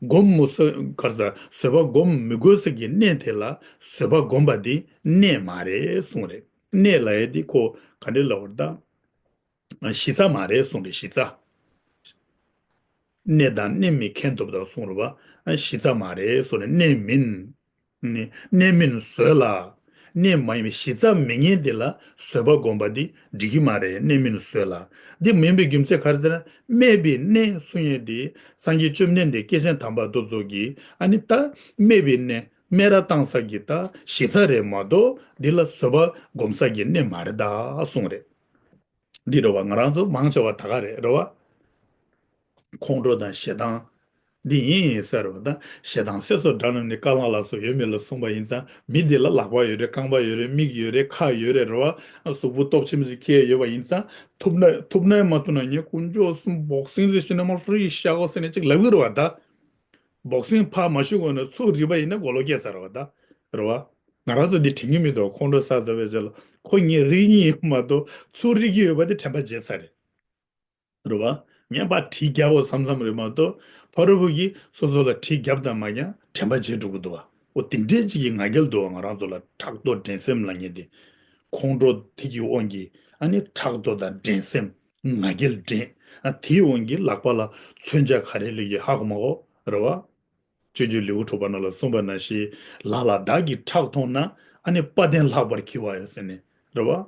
སྒོམ་མི་བཟོད་གར་ས་བཟོད་པ་སྒོམ་མི་དགོས་ས་གི་གནས་དེ་ལ་བཟོད་པ་སྒོམ་པ་འདི་གནས་མ་རེད་གསུངས་རེད། གནས་ལབ་ཡས་འདི་ཁོ་ག་འདྲས་ལབ་པ་རེད་ད། གཞི་རྩ་མ་རེད་གསུངས་རེད། གཞི་རྩ། གནས་དང་གནས་མིན་ཁེན་ཐོབ་དང་གསུངས་རེད་བ། གཞི་རྩ་མ་རེད་གསུངས་རེད། གནས་མིན། ནི་གནས་མིན་བཟོད་ལ། གནས་མ་ཡིན་པའི་གཞི་རྩ་མེད་མཁན་དེ་ལ་བཟོད་པ་སྒོམ་པ་འདི་འགྲིག་གི་མ་རེད། གནས་མིན་བཟོད་ལ། འདི་མིན་པའི་རྒྱུ་མཚན་ག་རེ་ཟེར་ན། སྨད་པའི་གནས་གསུང་ཡས་འདི་སངས་རྒྱས་བཅོམ་ལྡན་འདས་སྐྱེས་ཆེན་དམ་པ་དེ་ཚོ་གིས་ཨ་ནི་ད་སྨད་པའི་གནས། སྨད་ར་བཏང་ས་གི་ད་གཞི་རྩ་རེད་མ་གཏོགས། འདི་ལ་བཟོད་པ་སྒོམ་ས་གི་གནས་མ་རེད་ད་གསུངས་རེད། འདི་རེད་བ། ང་རང་ཚོ་མང་ཆེ་བ་ད་ག་རེད། རེད་བ། ཁོང་ཁྲོ་དང་ཞེ་སྡང་། འདི་ཡིན་ཡིན་ཟེར་བ་དང་། ཞེ་སྡང་སེ་སོ་འདྲ་ནམ་ནི་རྐང་ལག་ལ་སོགས་ཡོད་མེད་ལ་སོགས་པ་ཡིན་ཙང་། མི་འདི་ལ་ལག་པ་ཡོད་རེད། རྐང་པ་ཡོད་རེད། མིག་ཡོད་རེད། ཁ་ཡོད་རེད། རེད་བ། གཟུགས་པོ་སྟོབས་ཆེན་པོ་ཞིག་ཁྱེར་ཡོད་པ་ཡིན་ཙང་། ཐུབ་ན་ཐུབ་ན་མ་ཐུབ་ན་ངས་དཀོན་མཆོག་གསུམ་འབོག་སེང་ཟེར་ཞིག་ན་མ་རི་ཤ་གོ་ཟེར་ནས་ཅིག་ལབ་གི་རེད་བ་ད། འབོག་སེང་ཕར་མ་ཞུ་གོ་ན་ཚུར་རིག་པ་ཡིན་ན་གོ་ལོ་སྐྱེས་ཚར་བ་ད། རེད་བ། ང་རང་ཚོ་འདི་དྲན་གྱི་མི་འདུག་ཁོང་ཁྲོ་ཟ་ཟ་བའི་རྗེས་ལ་ཁོ་ངས་རིག་གི་ཡིན་མ་གཏོགས། ཚུར་རིག་གི་ཡོད་པ་དེ་དྲན་པ་བརྗེད་ཚར་རེད། རེད་བ། ངས་ཕར་གྲི་རྒྱག་དགོས་བསམ་བསམ་རེད་མ་གཏོགས། ཕ་རོལ་པོ་གིས་སོ་སོ་ལ་གྲི་རྒྱབ་དང་མ་རྒྱབ་དྲན་པ་བརྗེད་འགྲོ་གི་འདུག་བ། འོ་དེ་འདྲའི་ཅིག་གི་ང་རྒྱལ་འདུག་བ། ང་རང་ཚོ་ལ་ཕྲག་དོག་འགྲན་སེམས་ལབ་མཁན་དེ། ཁོང་ཁྲོ་དེ་གི་དབང་གིས་ཨ་ནི་ཕྲག་དོག་དང་འགྲན་སེམས། ང་རྒྱལ་འགྲན། ཨ་དེའི་དབང་གིས་ལག་པ་ལ་མཚོན་ཆ་ག་རེ་ལས་ཀྱི་ཧ་གོ་མ་གོ། རེད་བ། སྤྱོད་འཇུག་ལེའུ་དྲུག་པ་ནང་ལ་གསུངས་པ་ནང་བཞིན། ལ་ལ་བདག་གིས་ཁྲག་མཐོང་ན། ཨ་ནི་དཔའ་གདེང་ལྷག་པར་གྱུར་པ་ཡོད་ཟེར་ནས། རེད་བ།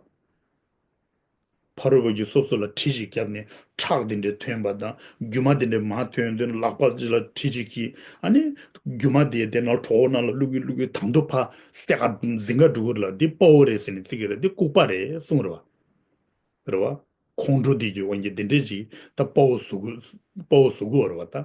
ཕ་རོལ་པོ་གིས་སོ་སོ་ལ་གྲི་ཞིག་བརྒྱབ་ནས་ཁྲག་དེ་འདྲའི་ཐོན་པ་དང་། རྒྱུ་མ་དེ་འདྲའི་མར་ཐོན་དུས་ལག་པ་ཅིག་ལ་གྲི་ཞིག་གིས། ཨ་ནི་རྒྱུ་མ་དེ་དེ་ནང་གྲོད་ཁོག་ནང་ལ་བླུག་གི་བླུག་གི་དང་དུ་ཕ་སྟེ་ག་འཛིང་ག་འགྲོ་གི་རེད་ལ། འདི་དཔའ་བོ་རེད་ཟེར་ནས་བརྩི་གི་རེད། འདི་ལྐུགས་པ་རེད་གསུངས་རེད་བ། རེད་བ། ཁོང་ཁྲོ་འདི་གི་དབང་གིས་འདི་འདྲས་ཅིག་ད་དཔའ་བོ་བཟོ་གི་དཔའ་བོ་བཟོ་གི་ཡོད་རེད་བ་ད།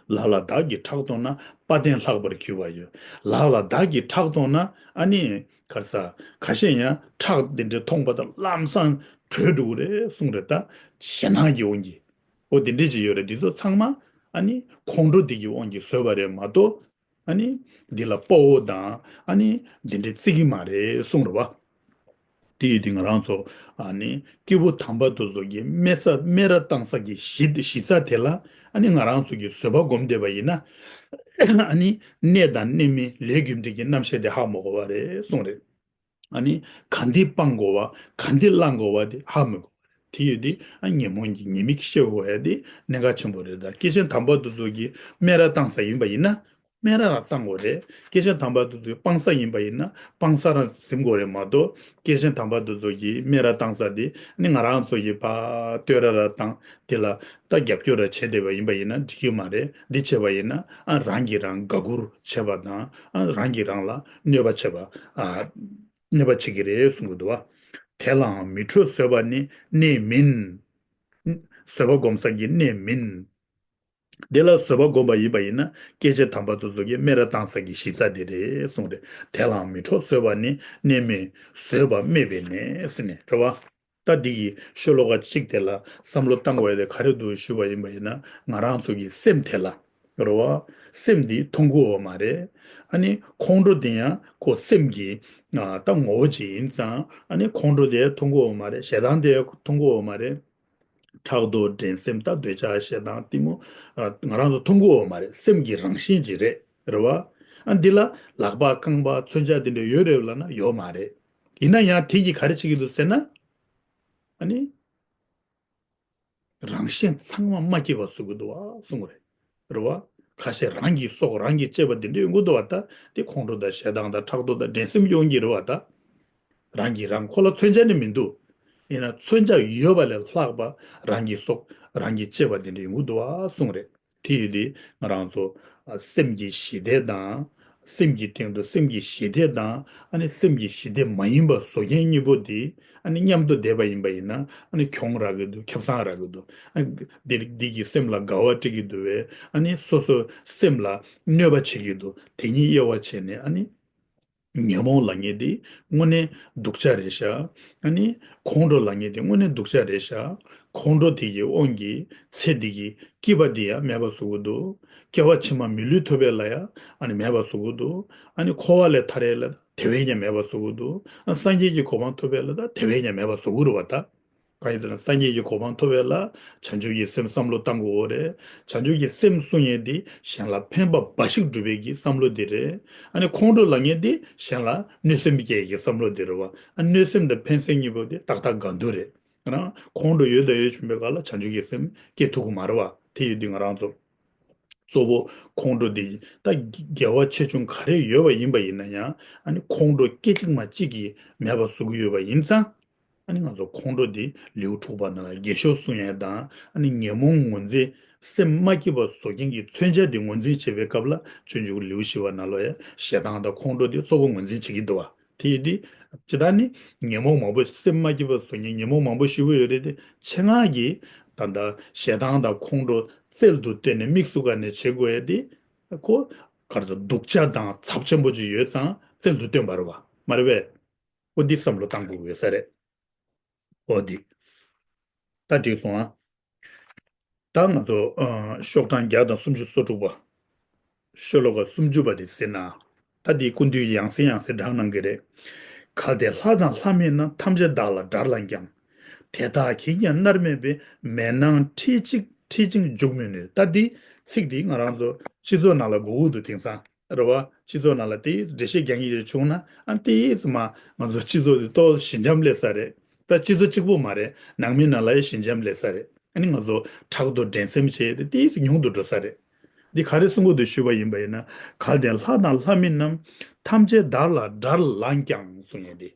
ལ་ལ་བདག་གིས་ཁྲག་མཐོང་ན། དཔའ་གདེང་ལྷག་པར་གྱུར་པ་ཡོད། ལ་ལ་བདག་གིས་ཁྲག་མཐོང་ན། ཨ་ནི་ག་རེ་ཟ། ཁ་ཤས་ཡང་ཁྲག་འདི་འདྲས་མཐོང་པ་དང་ལམ་སང་བྲོས་འགྲོ་གི་རེད་གསུངས་རེད་ད། ཞེད་སྣང་གི་དབང་གིས། འོ་འདི་འདྲས་ཅིག་ཡོད་རེད། འདི་ཚོ་ཚང་མ་ཨ་ནི་ཁོང་ཁྲོ་འདི་གི་དབང་གིས་བཟོས་པ་རེད་མ་གཏོགས། ཨ་ནི་འདི་ལ་དཔའ་བོ་དང་ཨ་ནི་འདི་འདྲའི་བརྩི་གི་མ་རེད་གསུངས་རེད་བ། དེ་ཡིན་དུས་ང་རང་ཚོ་ཨ་ནི་སྐྱེས་བུ་དམ་པ་དེ་ཚོ་གི་སྨད་ས་སྨད་ར་བཏང་ས་གི་གཞི་གཞི་རྩ་དེ་ལ་ཨ་ནི་ང་རང་ཚོ་གི་བཟོད་པ་སྒོམ་བསྡད་པ་ཡིན་ན། ཨ་ནི་གནས་དང་གནས་མིན་ལས་རྒྱུ་འབྲས་ཀྱི་རྣམ་བཤད་དེ་ཧ་མ་གོ་བ་རེད་གསུངས་རེད། ཨ་ནི་ག་འདི་སྤང་དགོས་པ། ག་འདི་བླང་དགོས་པ་དེ་ཧ་མི་གོ་བ་རེད། དེ་ཡོད་དུས་ཨ་ཉོན་མོངས་ཀྱི་ཉེས་དམིགས་ཤེས་དགོས་ཡ་དེ་གནད་འགག་ཆེན་པོ་རེད། ད་སྐྱེས་ཆེན་དམ་པ་དེ་ཚོ་གི་སྨད་ར་བཏང་ས་ཡིན་པ་ཡིན་ན། སྨད་ར་ར་བཏང་དགོས་རེད། སྐྱེས་ཆེན་དམ་པ་དེ་ཚོས་སྤང་ས་ཡིན་པ་ཡིན་ན་སྤང་ས་ར་ཟིན་དགོས་རེད་མ་གཏོགས། སྐྱེས་ཆེན་དམ་པ་དེ་ཚོ་གིས་སྨད་ར་བཏང་ས་དེ་ནི་ང་རང་ཚོ་གིས་ཕར་བསྟོད་ར་ར་བཏང་། དེ་ལ་ད་རྒྱབ་སྐྱོར་ར་བྱས་བསྡད་པ་ཡིན་པ་ཡིན་ན་འགྲིག་གི་མ་རེད། འདི་བྱས་པ་ཡིན་ན་ཨ་རང་གིས་རང་དགའ་མགུར་བྱས་པ་དང་། ཨ་རང་གིས་རང་ལ་གནོད་པ་བྱས་པ། ཨ་གནོད་པ་བྱེད་ཀྱི་རེད་གསུང་གི་འདུག་བ། དེ་ལའང་མི་ཁྲོ་བཟོད་པ་ནི་གནས་མིན། བཟོད་པ་སྒོམ་ས་གི་གནས་མིན། དེ་ལ་བཟོད་པ་བསྒོམ་པ་ཡིན་པ་ཡིན་ན། སྐྱེས་ཆེན་དམ་པ་དེ་ཚོ་གིས་སྨད་ར་བཏང་ས་གི་གཞི་རྩ་དེ་རེད་གསུངས་རེད། དེ་ལའང་མི་ཁྲོ་བཟོད་པ་ནི། གནས་མིན་བཟོད་པ་སྨད་པའི་གནས་ཟེར་ནས་རེད་བ། ད་འདི་གི་ཤོ་ལོ་ཀ་གཅིག་དེ་ལ་བསམ་བློ་བཏང་དགོས་ཡ་དེ་ག་རེ་འདུག་ཞུས་པ་ཡིན་པ་ཡིན་ན། ང་རང་ཚོ་གི་སེམས་དེ་ལ་རེད་བ། སེམས་འདི་མཐོང་གི་ཡོད་མ་རེད། ཨ་ནི་ཁོང་ཁྲོ་དེ་ཡང་ཁོ་སེམས་ཀྱི་ད་ངོ་བོ་ཅིག་ཡིན་ཙང་། ཨ་ནི་ཁོང་ཁྲོ་དེ་མཐོང་གི་ཡོད་མ་རེད། ཞེ་སྡང་དེ་མཐོང་གི་ཡོད་མ་རེད། ཕྲག་དོག་འགྲན་སེམས་དང་འདོད་ཆགས་ཞེ་སྡང་གཏི་མུག་ང་རང་ཚོ་མཐོང་གི་ཡོད་མ་རེད། སེམས་ཀྱི་རང་བཞིན་ཅིག་རེད། རེད་བ། ཨ་འདི་ལ་ལག་པ་རྐང་པ་མཚོན་ཆ་དེ་འདྲ་ཡོད་རེད་ལབ་ན་ཡོད་མ་རེད། ཡིན་ན་ཡང་དེ་གིས་ག་རེ་བྱེད་ཀྱི་འདུག་ཟེར་ན། ཨ་ནི་རང་གཞན་ཚང་མ་མ་སྐྱིད་པ་བཟོ་གི་འདུག་བ་གསུང་གི་རེད། རེད་བ། ཁ་ཤས་རང་གི་སྲོག་རང་གིས་བཅད་པ་དེ་འདྲ་ཡོང་གི་འདུག་བ་ད། དེ་ཁོང་ཁྲོ་དང་ཞེ་སྡང་དང་ཕྲག་དོག་དང་འགྲན་སེམས་ཡོང་གི་རེད་བ་ད། རང་གིས་རང་ཁོ་ལ་མཚོན་ཆ་ནི་མི་འདུག་ཡིན་ན་མཚོན་ཆ་ཡོད་པ་ལས་ལྷག་པ་རང་གི་སྲོག་རང་གིས་བཅད་པ་དེ་འདྲ་ཡོང་གི་འདུག་བ་གསུང་རེད། དེ་ཡོད་དུས་ང་རང་ཚོ་ཨ་སེམས་ཀྱི་ཞི་བདེ་དང་། སེམས་ཀྱི་སྟེང་དུ་སེམས་ཀྱི་ཞི་བདེ་དང་། ཨ་ནི་སེམས་ཀྱི་ཞི་བདེ་མ་ཡིན་པ་བཟོ་མཁན་གཉིས་པོ་དེ་ཨ་ནི་མཉམ་དུ་བསྡད་པ་ཡིན་པ་ཡིན་ན། ཨ་ནི་གྱོང་རག་གི་འདུག་ཁེ་བཟང་རག་གི་འདུག་ཨ་འདི་འདི་གིས་སེམས་ལ་དགའ་བ་སྤྲད་ཀྱི་འདུག་བས། ཨ་ནི་སོ་སོ་སེམས་ལ་གནོད་པ་བྱེད་ཀྱི་འདུག་དེ་གཉིས་དབྱེ་བ་ཕྱེ་ནས་ཨ་ནི། ཉོན་མོངས་ལབ་མཁན་དེ་དངོས་གནས་སྡུག་ཅག་རེད་ཤག་ཨ་ནི་ཁོང་ཁྲོ་ལབ་མཁན་དེ་དངོས་གནས་སྡུག་ཅག་རེད་ཤག་ཁོང་ཁྲོ་དེ་གི་དབང་གིས་ཚེ་འདི་གི་སྐྱིད་པ་འདི་ཡང་མེད་པ་བཟོ་གི་འདུག་སྐྱེ་བ་ཕྱི་མ་མི་ལུས་ཐོབ་པའི་ལ་ཡང་ཨ་ནི་མེད་པ་བཟོ་གི་འདུག་ཨ་ནི་འཁོར་བ་ལས་ཐར་ཡས་ལ་དེ་བས་ཀྱང་མེད་པ་བཟོ་གི་འདུག་ཨ་སངས་རྒྱས་ཀྱི་གོ་འཕང་ཐོབ་པའི་ལ་ད་དེ་བས་ཀྱང་མེད་པ་བཟོ་གི་རེད་བ་ད། གང་ཡིན་ཟེར་ན་སངས་རྒྱས་ཀྱི་གོ་འཕང་ཐོབ་པའི་ལ་བྱང་ཆུབ་ཀྱི་སེམས་བསམ་བློ་བཏང་དགོས་རེད། བྱང་ཆུབ་ཀྱི་སེམས་གསུང་ཡས་འདི་གཞན་ལ་ཕན་པ་འབའ་ཞིག་སྒྲུབ་པའི་གི་བསམ་བློ་འདི་རེད། ཨ་ནི་ཁོང་ཁྲོ་ལབ་མཁན་འདི་གཞན་ལ་གནོད་སེམས་སྐྱེ་ཡས་ཀྱི་བསམ་བློ་འདི་རེད་བ། ཨ་གནོད་སེམས་དང་ཕན་སེམས་གཉིས་པོ་འདི་ཏག་ཏག་འགལ་འདུ་རེད། ང་རང་ཁོང་ཁྲོ་ཡོད་དང་ཡོད་བྱུང་བའི་སྐབས་ལ་བྱང་ཆུབ་ཀྱི་སེམས་སྐྱེ་ཐུབ་ཀྱི་མ་རེད་བ། དེ་ཡོད་དུས་ང་རང་ཚོ་གཙོ་བོ་ཁོང་ཁྲོ་འདི་ད་དགེ་བ་ཆེ་ཆུང་ག་རེ་ཡོད་པ་ཡིན་པ་ཡིན་ན་ཡང་ཨ་ནི་ཁོང་ཁྲོ་སྐད་ཅིག་མ་གཅིག་གིས་མེད་པ་བཟོ་གི་ཡོད་པ་ཡིན་ཙང་། ཨ་ནི་ང་ཚོ་ཁོང་ཁྲོ་འདི་ལེའུ་དྲུག་པ་ནང་ལ་རྒས་ཤོས་གསུང་ཡས་དང་ཨ་ནི་ཉོན་མོངས་ངོས་འཛིན་སེམས་མ་སྐྱིད་པ་བཟོ་མཁན་གྱི་མཚོན་ཆ་འདི་ངོས་འཛིན་བྱེད་པའི་སྐབས་ལ་སྤྱོད་འཇུག་ལེའུ་བཞི་པ་ནང་ལ་ཡང་ཞེ་སྡང་དང་ཁོང་ཁྲོ་འདི་གཙོ་བོ་ངོས་འཛིན་བྱེད་ཀྱི་འདུག་བ། དེ་ཡིན་དུས་ཇི་ལྟར་ནི་ཉོན་མོངས་མང་པོ་སེམས་མ་སྐྱིད་པ་བཟོ་མཁན་ཉོན་མོངས་མང་པོ་ཞེ་པོ་ཡོད་རེད་དེ་ཆེད་མངགས་ཀྱིས་ད་ལྟ་ཞེ་སྡང་དང་ཁོང་ཁྲོ་རྩལ་དུ་བཏོན་ནས་དམིགས་སུ་བཀར་ནས་བྱེད་དགོས་ཡས་དེ་ཁོ་ག་རེ་ཟེར་སྡུག་ཅག་དང་ཚབས་ཆེན་པོ་ཅིག་ཡོད་ཙང་རྩལ་དུ་བཏོན་པ་རེད་བ་མ་རེད་པས། ཨོ་འདི་བསམ་བློ་བཏང་དགོས་ཡོད་ས་རེད། ཨོ་འདི། ད་འགྲིག་སོང་ཨ། ད་ང་ཚོ་ཨ་ཤོག་གྲངས་བརྒྱ་དང་སུམ་ཅུ་སོ་དྲུག་པ། ཤོ་ལོ་ཀ་སུམ་ཅུ་པ་དེ་ཟེར་ན། ད་འདི་ཀུན་བཏུས་ཡང་སེ་ཡང་སེ་བགྲངས་གནང་གི་རེད། གལ་ཏེ་ལྷ་དང་ལྷ་མིན་རྣམས། ཐམས་ཅད་བདག་ལ་དགྲར་ལངས་ཀྱང་། དེ་དག་གིས་ཀྱང་མནར་མེད་པའི། མེ་ནང་ཁྲིད་ཅིང་ཁྲིད་ཅིང་འཇུག་མི་ནུས། ད་འདི་ཚིག་འདི་ང་རང་ཚོ་སྤྱི་ཚོགས་ནང་ལ་གོ་གི་འདུག་དེང་སང་། རེད་བ། སྤྱི་ཚོགས་ནང་ལ་དེའི་འགྲེལ་བཤད་རྒྱག་མཁན་ཞིག་བྱུང་ན་ཨ་དེའི་མ་ང་ཚོ་སྤྱི་ཚོགས་དེ་ཏོག་ཞི་འཇམ་སླེབས་ས་རེད། ད་སྤྱི་ཚོགས་གཅིག་པོ་མ་རེད། ནང་མི་ནང་ལ་ཡང་ཞི་འཇམ་སླེབས་ས་རེད། ཨ་ནི་ང་ཚོ་ཕྲག་དོག་འགྲན་སེམས་བྱས་ཏེ་དེའི་ཉུང་དུ་འགྲོ་ས་རེད། འདི་ག་རེ་གསུང་གི་འདུག་ཞུས་པ་ཡིན་པ་ཡིན་ན། གལ་ཏེ་ལྷ་དང་ལྷ་མིན་རྣམས། ཐམས་ཅད་བདག་ལ་དགྲར་ལངས་ཀྱང་གསུང་ཡས་འདི།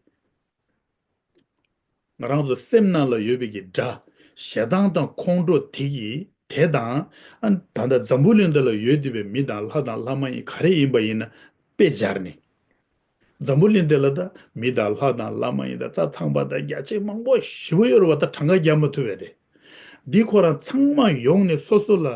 ང་རང་ཚོ་སེམས་ནང་ལ་ཡོད་པའི་གི་དགྲ། ཞེ་སྡང་དང་ཁོང་ཁྲོ་དེ་གིས་དེ་དང་། ཨ་ད་ལྟ་འཛམ་བུ་གླིང་འདི་ལ་ཡོད་བསྡད་པའི་མི་དང་ལྷ་དང་ལྷ་མ་ཡིན་ག་རེ་ཡིན་པ་ཡིན་ན་དཔེ་སྦྱར་ནས། འཛམ་བུ་གླིང་འདི་ལ་ད་མི་དང་ལྷ་དང་ལྷ་མ་ཡིན་དང་རྩྭ་ཚང་པ་དང་རྒྱ་ཆེ་མང་པོ་ཞེ་པོ་ཡོད་རེད་བ། ད་གྲངས་ཀ་རྒྱག་མ་ཐུབ་པ་རེད། འདི་ཁོ་རང་ཚང་མ་ཡོང་ནས་སོ་སོ་ལ།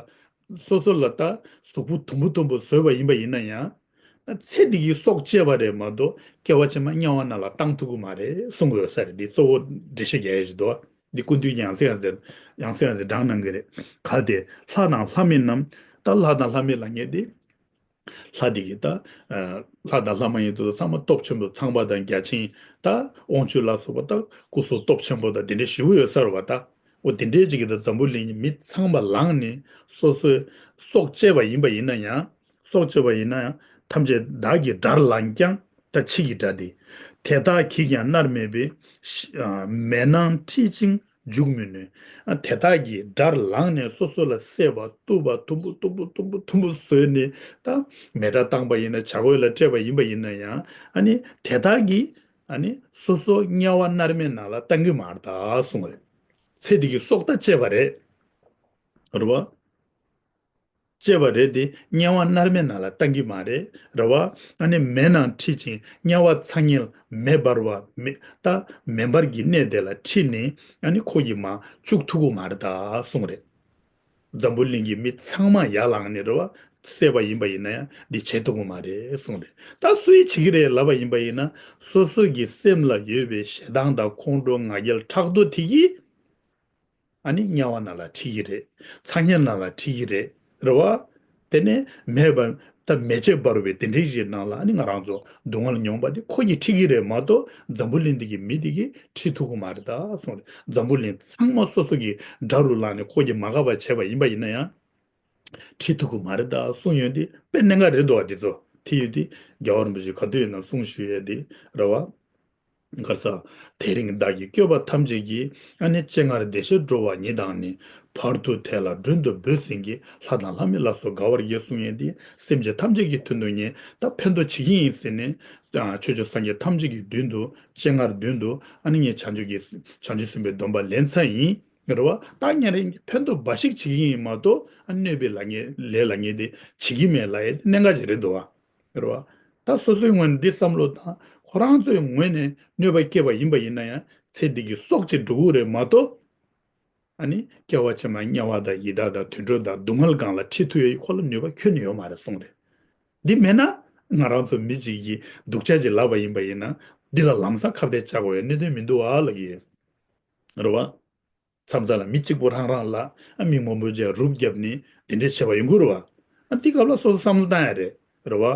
སོ་སོ་ལ་ད་གཟུགས་པོ་དུམ་བུ་དུམ་བུ་བཟོས་པ་ཡིན་པ་ཡིན་ན་ཡང་། ཚེ་འདི་གི་སྲོག་བཅད་པ་རེད་མ་གཏོགས་སྐྱེ་བ་ཕྱི་མ་དམྱལ་བ་ནང་ལ་བཏང་ཐུབ་ཀྱི་མ་རེད་གསུང་གི་ཡོད་ས་རེད། འདི་གཙོ་བོ་འགྲེལ་བཤད་རྒྱག་ཡ་ཞིག་འདུག་འདི་ཀུན་བཏུས་ཡང་སེ་ཡང་སེ་ཡང་སེ་ཡང་སེ་བགྲངས་གནང་གི་རེད། གལ་ཏེ་ལྷ་དང་ལྷ་མིན་རྣམས། ད་ལྷ་དང་ལྷ་མིན་ལབ་མཁན་འདི། ལྷ་འདི་གི་ད། ལྷ་དང་ལྷ་མ་ཡིན་དུ་ཚང་མ་སྟོབས་ཆེན་པོ་ཚངས་པ་དང་བརྒྱ་བྱིན། ད་དབང་ཕྱུག་ལ་སོགས་པ་ད་སྐུ་གཟུགས་སྟོབས་ཆེན་པོ་དང་དེ་འདྲ་ཞེ་པོ་ཡོད་ས་རེད་བ་ད། འོ་དེ་འདྲའི་ཅིག་གིས་ད་འཛམ་བུ་གླིང་གི་མི་ཚང་མ་ལངས་ནས་སོ་སོའི་སྲོག་བཅད་པ་ཡིན་པ་ཡིན་ན་ཡང་། སྲོག་བཅད་པ་ཡིན་ན་ཡང་ཐམས་ཅད་བདག་གིས་དགྲར་ལངས་ཀྱང་། ད་ཕྱི་གི་དགྲ་དེ། དེ་དག་གིས་ཀྱང་མནར་མེད་པའི། མེ་ནང་ཁྲིད་ཅིང་འཇུག་མི་ནུས། དེ་དག་གིས་དགྲར་ལངས་ནས་སོ་སོ་ལ་བསད་པ་གཏུབ་པ་དུམ་བུ་དུམ་བུ་དུམ་བུ་དུམ་བུ་བཟོས་ནས་ད་མེ་སྲེག་བཏང་པ་ཡིན་ན་བྱ་རྒོད་ལ་སྤྲད་པ་ཡིན་པ་ཡིན་ན་ཡང་ཨ་ནི་དེ་དག་གིས་ཨ་ནི་སོ་སོ་དམྱལ་བ་མནར་མེད་ནང་ལ་བཏང་གི་མ་རེད་ད་གསུངས་རེད། ཚེ་འདི་གི་སྲོག་ད་བཅད་པ་རེད། རེད་བ། བཅད་པ་རེད་དེ་དམྱལ་བ་མནར་མེད་ནང་ལ་བཏང་གི་མ་རེད། རེད་བ། ཨ་ནི་མེ་ནང་ཁྲིད་ཅིང་དམྱལ་བ་ཚ་དམྱལ་མེ་འབར་བ་མེ་ད་མེ་འབར་གྱི་གནས་དེ་ལ་ཁྲིད་ནས་ཨ་ནི་ཁོ་གིས་མར་བཅུག་ཐུབ་ཀྱི་མ་རེད་ད་གསུངས་རེད། འཛམ་བུ་གླིང་གི་མི་ཚང་མ་ཡར་ལངས་ནས་རེད་བ། བསད་པ་ཡིན་པ་ཡིན་ན་ཡང་འདི་བྱེད་ཐུབ་ཀྱི་མ་རེད་གསུངས་རེད། ད་སུ་ཡིས་བྱེད་ཀྱི་རེད་ལབ་པ་ཡིན་པ་ཡིན་ན་སོ་སོ་གི་སེམས་ལ་ཡོད་པའི་ཞེ་སྡང་དང་ཁོང་ཁྲོ་ང་རྒྱལ་ཕྲག་དོག་དེ་གིས། ཨ་ནི་དམྱལ་བ་ནང་ལ་ཁྲིད་ཀྱི་རེད། ཚ་དམྱལ་ནང་ལ་ཁྲིད་ཀྱི་རེད། རེད་བ། དེ་ནས་མེ་འབར་ད་མེ་ལྕེ་འབར་བའི་དེ་འདྲའི་ཞིག་ནང་ལ་ཨ་ནི་ང་རང་ཚོ་སྡུག་བསྔལ་མྱོང་པ་དེ་ཁོ་གིས་ཁྲིད་ཀྱི་རེད་མ་གཏོགས་འཛམ་བུ་གླིང་འདི་གི་མི་འདི་གིས་ཁྲིད་ཐུབ་ཀྱི་མ་རེད་ད་གསུངས་རེད། འཛམ་བུ་གླིང་ཚང་མ་སོ་སོ་གི་དགྲ་རུ་བླངས་ནས་ཁོ་གིས་མ་དགའ་བ་བྱས་པ་ཡིན་པ་ཡིན་ན་ཡང་ཁྲིད་ཐུབ་ཀྱི་མ་རེད་ད་གསུངས་ཡོད་འདི་དཔེ་གནད་འགག་རེད་འདུག་བ། འདི་ཚོ་དེ་ཡོད་དེ་རྒྱལ་བ་རིན་པོ་ཆེ་ག་དུས་ཡིན་ན་གསུངས་ཞུ་ཡས་དེ་རེད་བ། ག་རེ་ཟེར། དེ་རིང་བདག་གི་བསྐྱོད་པ་ཐམས་ཅད་ཀྱིས། ཨ་ནི་སྤྱན་སྔར་བདེ་གཤེགས་འགྲོ་བ་ཉིད་དང་ནི། བར་དུ་དེ་ལ་མགྲོན་དུ་བོས་ཟིན་གྱིས། ལྷ་དང་ལྷ་མིན་ལ་སོགས་དགའ་བར་བགྱིད་གསུངས་ཡས་འདི་སེམས་ཅན་ཐམས་ཅད་ཀྱི་དོན་དུ་ངས་ད་ཕན་ཐོགས་བྱེད་ཀྱི་ཡིན་ཟེར་ནས་ཆོས་སྐྱོང་སངས་རྒྱས་ཐམས་ཅད་ཀྱི་མདུན་དུ་སྤྱན་སྔར་མདུན་དུ་ཨ་ནི་ངས་བྱང་ཆུབ་ཀྱི་བྱང་ཆུབ་སེམས་དཔའི་སྡོམ་པ་ལེན་ཚར་ཡིན། རེད་བ། ད་ཉིན་རེ་ཕན་ཐོགས་འབའ་ཞིག་བྱེད་ཀྱི་ཡིན་མ་གཏོགས་ཨ་གནོད་པའི་ལ་ངན་ལས་ལ་ངན་དེ་བྱེད་ཀྱི་མེད་ལབ་ཡས་དེ་གནད་འགག་ཅིག་རེད་འདུག་བ། རེད་བ། ད་སོ་སོའི་ངོས་ནས་འདི་བསམ་བློ་བཏང་ཁོ་རང་ཚོའི་ངོས་ནས་གནོད་པ་སྐྱེལ་བ་ཡིན་པ་ཡིན་ན་ཡང་ཚེ་འདི་གི་སྲོག་ཅིག་འགྲོ་གི་རེད་མ་གཏོགས། ཨ་ནི་སྐྱེ་བ་ཕྱི་མ་དམྱལ་བ་དང་ཡི་དྭགས་དང་དུད་འགྲོ་དང་སྡུག་བསྔལ་སྒང་ལ་ཁྲིད་ཐུབ་ཡས་ཁོ་ལ་ནུས་པ་ཁྱོན་ནས་ཡོད་མ་རེད་གསུངས་རེད། འདི་མེད་ན་ ང་རང་ཚོ་མི་གཅིག་གིས་སྡུག་ཅག་ཅིག་ལབ་པ་ཡིན་པ་ཡིན་ན། འདི་ལ་ལམ་སང་ཁ་གཏད་བཅག་དགོས་ཡ་གནད་དོན་མི་འདུག་ཨ་ལབ་ཀྱི་ཡོད། རེད་བ། མཚམས་མཚམས་ལ་མི་གཅིག་པུ་རང་རང་ལ་ཨ་མིག་མང་པོ་བྱས་རུབ་བརྒྱབ་ནས་དེ་འདྲས་བྱས་པ་ཡོང་གི་རེད་བ། ཨ་འདི་སྐབས་ལ་སོ་སོ་བསམ་བློ་བཏང་ཡ་རེད། རེད་བ།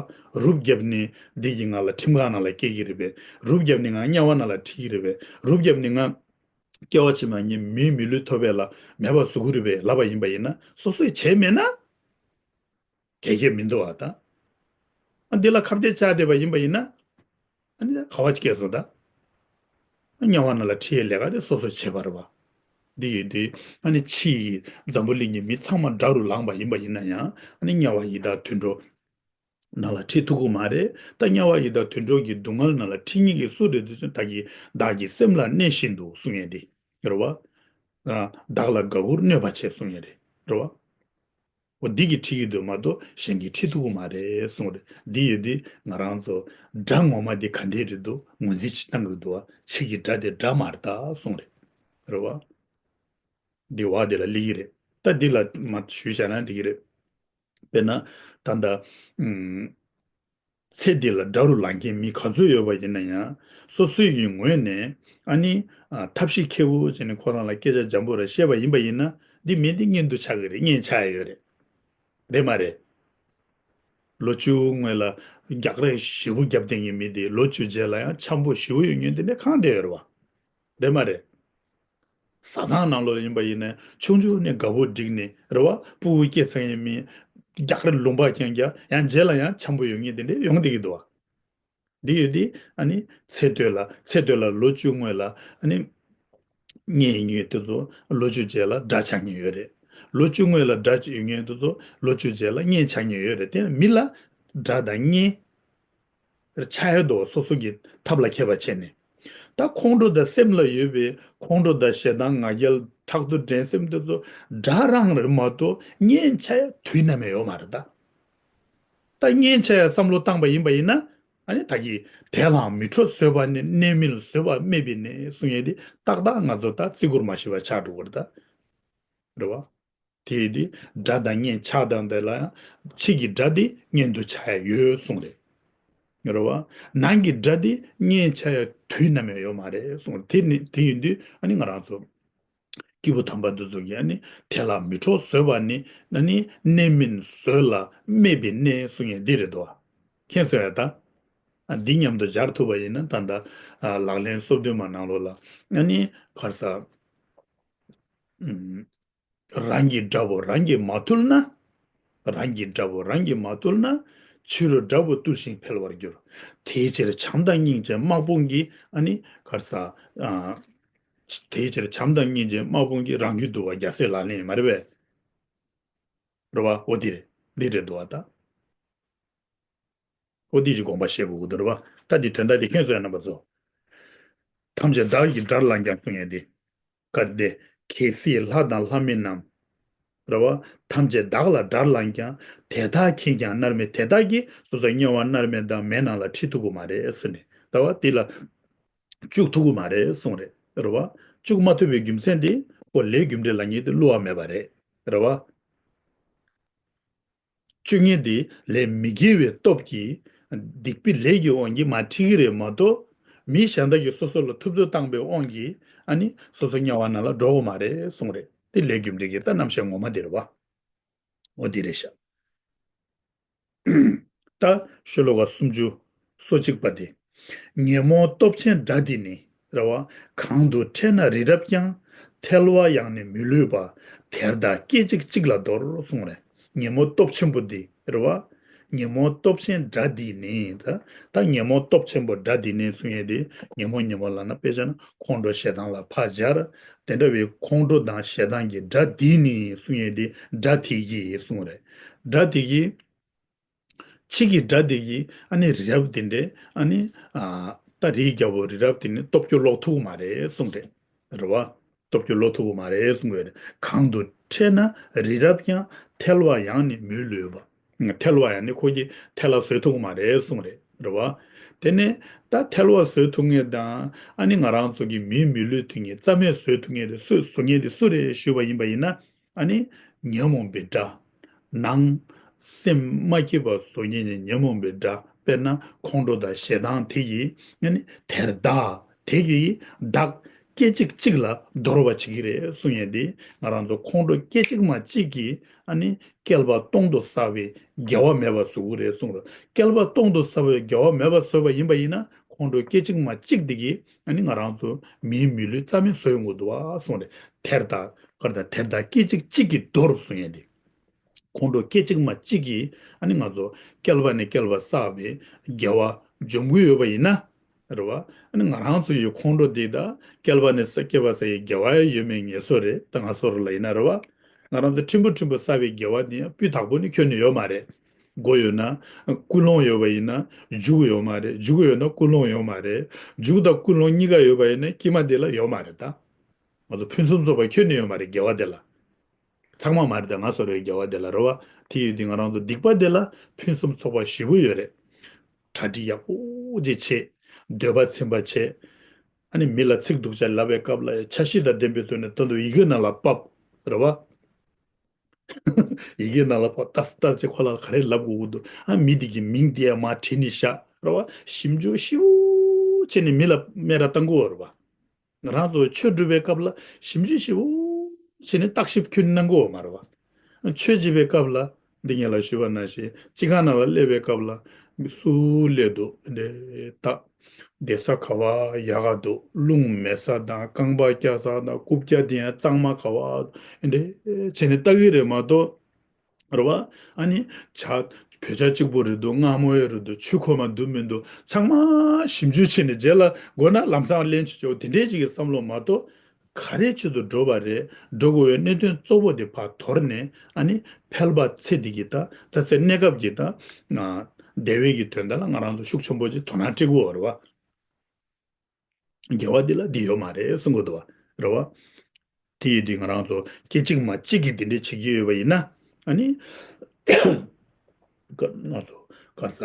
རུབ་བརྒྱབ་ནས་འདི་གིས་ང་ལ་ཁྲིམས་ཁང་ནང་ལ་སྐྱེལ་གྱི་རེད་པས། རུབ་བརྒྱབ་ནས་ང་དམྱལ་བ་ནང་ལ་ཁྲིད་ཀྱི་རེད་པས། རུབ་བརྒྱབ་ནས་ང་སྐྱེ་བ་ཕྱི་མ་ངའི་མིའི་མི་ལུས་ཐོབ་པ་ལ་མེད་པ་བཟོ་གི་རེད་པས་ལབ་པ་ཡིན་པ་ཡིན་ན། སོ་སོས་བྱས་མེད་ན། གལ་གལ་མི་འདུག་བ་ད། ཨ་འདི་ལ་ཁ་གཏད་བཅག་བསྡད་པ་ཡིན་པ་ཡིན་ན། ཨ་ནི་ད་ག་བ་སྐྱེས་སོང་ད། ཨ་དམྱལ་བ་ནང་ལ་ཁྲིད་ཡའི་ལས་ཀ་དེ་སོ་སོས་བྱས་པ་རེད་བ། འདི་ཡོད་དུས་ཨ་ནི་ཕྱི་ཡི་འཛམ་བུ་གླིང་གི་མི་ཚང་མ་དགྲ་རུ་ལངས་པ་ཡིན་པ་ཡིན་ན་ཡང་། ཨ་ནི་དམྱལ་བ་ཡི་དྭགས་དུད་འགྲོ་ནང་ལ་ཁྲིད་ཐུབ་ཀྱི་མ་རེད། ད་དམྱལ་བ་ཡི་དྭགས་དུད་འགྲོ་གི་སྡུག་བསྔལ་ནང་ལ་ཁྲིད་མཁན་གྱི་སུ་རེད་དུས་ཙམ། བདག་གིས་བདག་གི་སེམས་ལ་གནས་བཞིན་དུ་གསུང་ཡས་དེ་རེད་བ། ཨ་བདག་ལ་དགའ་བོར་གནོད་པ་བྱས་གསུང་ཡས་རེད། རེད་བ། འོ་འདི་གིས་ཁྲིད་ཀྱི་འདུག་མ་གཏོགས་གཞན་གྱིས་ཁྲིད་ཐུབ་ཀྱི་མ་རེད་གསུངས་རེད། འདི་ཡོད་དུས་ང་རང་ཚོ་དགྲ་ངོ་མ་འདི་ག་འདྲས་རེད་འདུག་ངོས་འཛིན་བྱེད་སྟངས་རེད་འདུག་བ། ཕྱི་གི་དགྲ་དེ་དགྲ་མ་རེད་ད་གསུངས་རེད། རེད་བ། འདི་བ་འདི་ལ་སླེབས་ཀྱི་རེད། ད་འདི་ལ་མ་ཞུས་བཞག་ན་འགྲིག་གི་རེད། དཔེར་ན་ད་ལྟ་ཨུམ། ཚེ་འདི་ལ་དགྲ་རུ་ལངས་མཁན་མི་ག་ཚོད་ཡོད་པ་ཡིན་ན་ཡང་། སོ་སོའི་ངོས་ནས་ཨ་ནི་ཨ་ཐབས་ཤེས་མཁས་པོ་བྱས་ནས་ཁོ་རང་ལ་སྐད་ཆ་འཇམ་པོ་ར་བཤད་པ་ཡིན་པ་ཡིན་ན། འདི་མི་འདི་གཉེན་དུ་ཆགས་ཀྱི་རེད། གཉེན་ཆགས་ཡ་ཡོད་རེད། རེད་མ་རེད། ལོ་བཅུ་སྔོན་ལ་རྒྱག་རེས་ཞེ་པོ་བརྒྱབ་བསྡད་མཁན་མི་དེ་ལོ་བཅུ་རྗེས་ལ་ཡང་འཆམ་པོ་ཞེ་པོ་ཡོད་མཁན་དེ་འདྲ་གང་དེ་ཡོད་རེད་བ། རེད་མ་རེད། བཟའ་ཚང་ནང་ལོགས་ཡིན་པ་ཡིན་ན་ཆུང་ཆུང་ནས་དགའ་པོ་བསྒྲིགས་ནས་རེད་བ། ཕྲུ་གུ་སྐྱེས་ཚར་མཁན་མི་རྒྱག་རེས་ལུང་པ་རྐྱང་རྐྱང་། ཡང་རྗེས་ལ་ཡང་འཆམ་པོ་ཡོང་མཁན་དེ་འདྲ་ཡོང་བསྡད་ཀྱི་འདུག་བ། འདི་ཡོད་དུས་ཨ་ནི་ཚེ་སྟོད་ལ་ཚེ་སྟོད་ལ་ལོ་བཅུ་སྔོན་ལ་ཨ་ནི་གཉེན་ཡོད་མཁན་དེ་ཚོ་ལོ་བཅུ་རྗེས་ལ་དགྲ་ཆགས་མཁན་ཡོད་རེད། ལོ་བཅུ་སྔོན་ལ་དགྲ་ཡོད་མཁན་དེ་ཚོ་ལོ་བཅུ་རྗེས་ལ་གཉེན་ཆགས་མཁན་ཡོད་རེད། དེ་ནི་མི་ལ་དགྲ་དང་གཉེན་ཆགས་ཡོད་དོ། སོ་སོ་གི་ཐབས་ལ་མཁས་པ་བྱས་ནས། ད་ཁོང་ཁྲོ་དང་སེམས་ལ་ཡོད་པའི་ཁོང་ཁྲོ་དང་ཞེ་སྡང་ང་རྒྱལ་ཕྲག་དོག་འགྲན་སེམས་དེ་ཚོ་དགྲ་རང་རེད་མ་གཏོགས་གཉེན་ཆགས་ཡ་དུས་ནམ་ཡང་ཡོད་མ་རེད་ད། ད་གཉེན་ཆགས་ཡ་བསམ་བློ་བཏང་པ་ཡིན་པ་ཡིན་ན། ཨ་ནི་ད་གིན་དེ་ལའང་མི་ཁྲོ་བཟོད་པ་ནི་གནས་མིན་བཟོད་པ་སྨད་པའི་གནས་གསུང་ཡས་དེ་ཏག་ཏག་ང་ཚོ་ད་བརྩི་བཀུར་མ་ཞུ་བ་ཆགས་འགྲོ་གི་རེད་ད། རེད་བ། དེ་ཡིན་དུས་དགྲ་དང་གཉེན་ཆགས་སྟངས་དེ་ལ་ཡང་ཕྱི་གི་དགྲ་དེ་གཉེན་དུ་ཆགས་ཡ་ཡོད་གསུངས་རེད། རེད་བ། ནང་གི་དགྲ་དེ་གཉེན་ཆགས་ཡ་དུས་ནམ་ཡང་ཡོད་མ་རེད་གསུངས་རེད། དེ་ནི་དེ་ཡིན་དུས་ཨ་ནི་ང་རང་ཚོ་སྐྱེས་བུ་དམ་པ་འདི་ཚོ་གིས་ཨ་ནི་དེ་ལ་མི་ཁྲོ་བཟོད་པ་ནི་ཨ་ནི་གནས་མིན་བཟོད་ལ་སྨད་པའི་གནས་གསུང་ཡས་འདི་རེད་དོ། མཁྱེན་སོང་ཡ་ད། ཨ་འདི་མཉམ་དུ་སྦྱར་ཐུབ་པ་ཡིན་ན་ད་ལྟ་ཨ་ལག་ལེན་སོ་བདུན་མ་ནང་ལོགས་ལ་ཨ་ནི་ག་རེ་ཟ། ཨུམ། རང་གི་དགྲ་བོ་རང་གིས་མ་ཐུལ་ན། རང་གི་དགྲ་བོ་རང་གིས་མ་ཐུལ་ན། ཕྱི་རུ་དགྲ་བོ་བཏུལ་ཞིང་འཕེལ་བར་འགྱུར། དེའི་ཕྱིར་བྱམས་དང་སྙིང་རྗེ་དམག་དཔུང་གིས། ཨ་ནི་ག་རེ་ཟ། ཨ། དེའི་ཕྱིར་བྱམས་དང་སྙིང་རྗེ་དམག་དཔུང་གིས། རང་རྒྱུད་འདུལ་བ་རྒྱལ་སྲས་ལག་ལེན་ཡིན། མ་རེད་པས། རེད་བ། འོ་དེ་རེད། འདི་རེད་འདུག་བ་ད། ཨོ་དེ་ཞིག་དགོངས་པ་བཞེས་དགོས་ཀྱི་འདུག་རེད་བ། ད་འདི་དོན་དག་འདི་མཁྱེན་སོང་ཡ་རྣམ་པ་ཚོ། ཐམས་ཅད་བདག་གིས་དགྲར་ལངས་ཀྱང་གསུང་ཡས་འདི། གལ་ཏེ་གལ་སྲིད་ལྷ་དང་ལྷ་མིན་རྣམས། རེད་བ། ཐམས་ཅད་བདག་ལ་དགྲར་ལངས་ཀྱང་། དེ་དག་མཁྱེན་ཀྱང་མནར་མེད། དེ་དག་གིས་སོ་སོ་དམྱལ་བ་མནར་མེད་དང་མེ་ནང་ལ་ཁྲིད་ཐུབ་ཀྱི་མ་རེད་ཟེར་ནས། རེད་བ། འདི་ལ་བཅུག་ཐུབ་ཀྱི་མ་རེད་གསུངས་རེད། རེད་བ། བཅུག་མ་ཐུབ་པའི་རྒྱུ་མཚན་འདི་ཁོ་ལས་རྒྱུ་འབྲས་ལ་ངེས་ཏེ་བསླུ་བ་མེད་པ་རེད། རེད་བ། བཅུག་མཁན་དེ་ལས་མི་དགེ་བའི་སྟོབས་ཀྱིས། སྡིག་པའི་ལས་ཀྱི་དབང་གིས་མར་ཁྲིད་ཀྱི་རེད་མ་གཏོགས། མི་གཞན་དག་གིས་སོ་སོ་ལ་ཐུབ་ཚོད་བཏང་པའི་དབང་གིས་ཨ་ནི་སོ་སོ་དམྱལ་བ་ནང་ལ་འགྲོ་དགོས་མ་རེད་གསུངས་རེད། དེ་ལས་རྒྱུ་འབྲས་ཀྱི་ད་རྣམ་བཤད་ངོ་མ་དེ་རེད་བ། འོ་དེ་རེད་ཤག་ད་ཤོ་ལོ་ཀ་སུམ་ཅུ་སོ་གཅིག་པ་དེ། ཉོན་མོངས་སྟོབས་ཆེན་དགྲ་འདི་ནི། རེད་བ། གང་དུ་འཕྲད་ན་རི་རབ་ཀྱང་། ཐལ་བ་ཡང་ནི་མི་ལུས་པ། དེར་བདག་སྐད་ཅིག་གཅིག་ལ་འདོར་གསུངས་རེད། ཉོན་མོངས་སྟོབས་ཆེན་པོ་འདི་རེད་བ། ཉོན་མོངས་སྟོབས་ཆེན་དགྲ་འདི་ནི་ད། ད་ཉོན་མོངས་སྟོབས་ཆེན་པོ་དགྲ་འདི་ནི་གསུང་ཡས་དེ། ཉོན་མོངས་ཉོན་མོངས་ལབ་ན་དཔེ་བྱས་ན་ཁོང་ཁྲོ་ཞེ་སྡང་ལ་ཕར་སྦྱར། དེ་འདྲ་བའི་ཁོང་ཁྲོ་དང་ཞེ་སྡང་གི་དགྲ་འདི་ནི་གསུང་ཡས་དེ། དགྲ་དེ་གིས་གསུངས་རེད། དགྲ་དེ་གིས། ཕྱི་གི་དགྲ་དེ་གིས་ཨ་ནི་རི་རབ་དེ་འདྲས་ཨ་ནི་ཨ་ད་རིའི་རྒྱལ་པོ་རི་རབ་དེ་ནི་སྟོབས་སྐྱོ་ལོག་ཐུབ་ཀྱི་མ་རེད་གསུངས་རེད། རེད་བ། སྟོབས་སྐྱོ་ལོག་ཐུབ་ཀྱི་མ་རེད་གསུངས་ཡོད་རེད། གང་དུ་འཕྲད་ན་རི་རབ་ཀྱང་། ཐལ་བ་ཡང་ནི་མི་ལུས་པ། ཐལ་བ་ཡང་ནི་ཁོ་གིས་ཐལ་བ་བཟོད་ཐུབ་ཀྱི་མ་རེད་གསུངས་རེད། རེད་བ། དེ་ནས་ད་ཐལ་བ་བཟོད་ཐུབ་མཁན་དང་ཨ་ནི་ང་རང་ཚོ་གི་མིའི་མི་ལུས་ཐུབ་མཁན་རྩ་མེད་བཟོད་ཐུབ་མཁན་དེ་སུ། བཟོ་མཁན་དེ་སུ་རེད་ཞུས་པ་ཡིན་པ་ཡིན་ན། ཨ་ནི་ཉོན་མོངས་པའི་དགྲ། ནང་སེམས་མ་སྐྱིད་པ་བཟོ་མཁན་ནི་ཉོན་མོངས་པའི་དགྲ། དཔེར་ན་ཁོང་ཁྲོ་དང་ཞེ་སྡང་དེ་ཡིས་ཨ་ནི་དེར་བདག་དེ་གིས་བདག་སྐད་ཅིག་གཅིག་ལ་འདོར་བ་བྱེད་ཀྱི་རེད་གསུང་ཡས་འདི། ང་རང་ཚོ་ཁོང་ཁྲོ་སྐད་ཅིག་མ་གཅིག་གིས་ཨ་ནི་བསྐལ་པ་སྟོང་དུ་བསགས་པའི་དགེ་བ་མེད་པ་བཟོ་གི་རེད་གསུངས་རེད། བསྐལ་པ་སྟོང་དུ་བསགས་པའི་དགེ་བ་མེད་པ་བཟོས་པ་ཡིན་པ་ཡིན་ན། ཁོང་ཁྲོ་སྐད་ཅིག་མ་གཅིག་འདི་གིས་ཨ་ནི་ང་རང་ཚོ་མིའི་མི་ལུས་རྩ་མེད་བཟོ་ཡོང་གི་འདུག་བ་གསུངས་རེད། དེར་བདག་གར་དང་དེར་བདག་སྐད་ཅིག་གཅིག་གིས་འདོར་གསུང་ཡས་འདི། ཁོང་ཁྲོ་སྐད་ཅིག་མ་གཅིག་གིས་ཨ་ནི་ང་ཚོ་བསྐལ་པ་ནས་བསྐལ་པ་བསགས་པའི་དགེ་བ་འཇོམས་ཀྱི་ཡོད་པ་ཡིན་ན། རེད་བ། ཨ་ནི་ང་རང་ཚོ་ཡི་ཁོང་ཁྲོ་འདི་དང་བསྐལ་པ་ནས་བསྐལ་པ་བསགས་ཡི་དགེ་བ་ཡང་ཡོད་མེད་ངེས་སོ་རེད། ད་ང་ཚོ་རུ་ལ་ཡིན་ན་རེད་བ། ང་རང་ཚོ་ཕྲན་བུ་ཕྲན་བུ་བསགས་པའི་དགེ་བ་འདི་ཡང་སྤུས་དག་པོ་ནི་ཁྱོན་ནས་ཡོད་མ་རེད། མགོ་ཡོད་ན་ཀུན་སློང་ཡོད་པ་ཡིན་ན་མཇུག་ཡོད་མ་རེད། མཇུག་ཡོད་ན་ཀུན་སློང་ཡོད་མ་རེད། མཇུག་དང་ཀུན་སློང་གཉིས་ཀ་ཡོད་པ་ཡིན་ན་དཀྱིལ་མ་འདི་ལ་ཡོད་མ་རེད་ད། ང་ཚོ་ཕུན་སུམ་ཚོགས་པ་ཁྱོན་ནས་ཡོད་མ་རེད་དགེ་བ་དེ་ལ། ཚང་མ་མ་རེད་དེ་ང་ཚོ་རེད་དགེ་བ་དེ་ལ་རེད་བ། དེ་ཡོད་དུས་ང་རང་ཚོ་སྡིག་པ་དེ་ལ་ཕུན་སུམ་ཚོགས་པ་ཞེ་པོ་ཡོད་རེད། གྲ་སྒྲིག་ཡག་པོ་ཅིག་བྱེད། འདོད་པ་ཚིམ་པ་བྱེད། ཨ་ནི་མི་ལ་ཚིག་སྡུག་ཅག་ལབ་པའི་སྐབས་ལ་འཆར་གཞི་དང་ལྡན་པའི་ཐོག་ནས་ད་དུང་ཡི་གེ་ནང་ལ་ཕབ། རེད་བ། ཡི་གེ་ནང་ལ་ཕབ་ལྟ་ལྟ་ཅིག་ཁོ་ལ་ག་རེ་ལབ་དགོས་ཀྱི་འདུག་ཨ་མི་དེ་གི་མིང་དེ་ཡང་མར་བྲིས་ནས་བཞག་རེད་བ། ཞིབ་འཇུག་ཞིབ་པོ་བྱས་ནས་མི་ལ་སྨད་ར་བཏང་དགོས་རེད་བ། ང་རང་ཚོ་ཆོས་སྒྲུབ་པའི་སྐབས་ལ་ཞིབ་འཇུག་ཞིབ་པོ་བྱས་ནས་བརྟག་ཞིབ་ཁྱོན་གནང་དགོས་མ་རེད་བ། ཆོས་བྱེད་པའི་སྐབས་ལ་འདི་ངས་ལ་ཞུས་པ་ནང་བཞིན་སྤྱི་ཁང་ནང་ལ་སླེབས་པའི་སྐབས་ལ་མི་སུ་སླེབས་འདུག་འདི་ད་བསྡད་ས་ག་བ་ཡག་ག་འདུག་རླུང་མེད་ས་དང་རྐང་པ་བཀྱག་ས་དང་རྐུབ་བཀྱག་དེ་ཡང་གཙང་མ་ག་བ་འདི་བྱས་ནས་ལྟ་གི་རེད་མ་གཏོགས། རེད་བ། ཨ་ནི་ཇ་བོད་ཇ་གཅིག་པོ་རེད་འདུག་མངར་མོ་ཡོད་རེད་འདུག་ཆུ་ཁོལ་མ་འདུག་མི་འདུག་ཚང་མ་ཞིབ་འཇུག་བྱས་ནས་རྗེས་ལ་དགོས་ན་ལམ་སང་ལེན་ཆོག་ཆོག་དེ་འདྲའི་ཅིག་གི་བསམ་བློ་མ་གཏོགས། ག་རེ་ཆེད་དུ་འགྲོ་བ་རེད། འགྲོ་དགོས་པའི་གནད་དོན་གཙོ་བོ་དེ་ཕར་དོར་ནས་ཨ་ནི་ཕལ་པ་ཚེ་འདི་གི་ད་ད་ཚེ་གནས་སྐབས་ཀྱི་ད་བདེ་བའི་གི་དོན་དག་ལ་ང་རང་ཚོ་ཤུགས་ཆེན་པོ་ཅིག་དོ་སྣང་སྤྲད་དགོས་པ་རེད་བ། དགེ་བ་འདི་ལ་འདི་ཡོད་མ་རེད་གསུང་གི་འདུག་བ། རེད་བ། དེ་ཡིན་དུས་ང་རང་ཚོ་སྐད་ཅིག་མ་གཅིག་གིས་འདི་འདྲ་བྱེད་ཀྱི་ཡོད་པ་ཡིན་ན། ཨ་ནི། ང་ཚོ་ག་ས།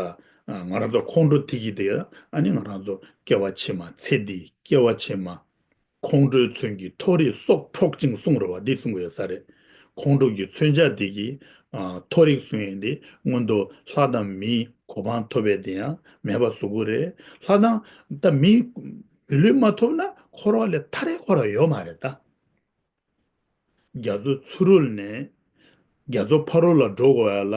ང་རང་ཚོ་ཁོང་ཁྲོ་དེ་གིས་དེ་ཨ་ནི་ང་རང་ཚོ་སྐྱེ་བ་ཕྱི་མ་ཚེ་འདི་སྐྱེ་བ་ཕྱི་མ། ཁོང་ཁྲོའི་མཚོན་གྱིས་མཐོ་རིས་སྲོག་འཕྲོག་ཅིང་གསུངས་རེད་བ། འདི་གསུང་གི་ཡོད་ས་རེད། ཁོང་ཁྲོ་གི་མཚོན་ཆ་འདི་གིས། ཨ། མཐོ་རིས་གསུང་ཡས་འདི་སྔོན་དུ་ལྷ་དང་མིའི་གོ་འཕང་ཐོབ་པའི་དེ་ཡང་མེད་པ་བཟོ་གི་རེད། ལྷ་དང་ད་མིའི་མི་ལུས་མ་ཐོབ་ན་འཁོར་བ་ལས་ཐར་ཡས་ཁོ་རང་ཡོད་མ་རེད་ད། རྒྱ་མཚོ་ཚུ་རོལ་ནས་རྒྱ་མཚོ་ཕ་རོལ་ལ་འགྲོ་དགོས་ཡ་ལ་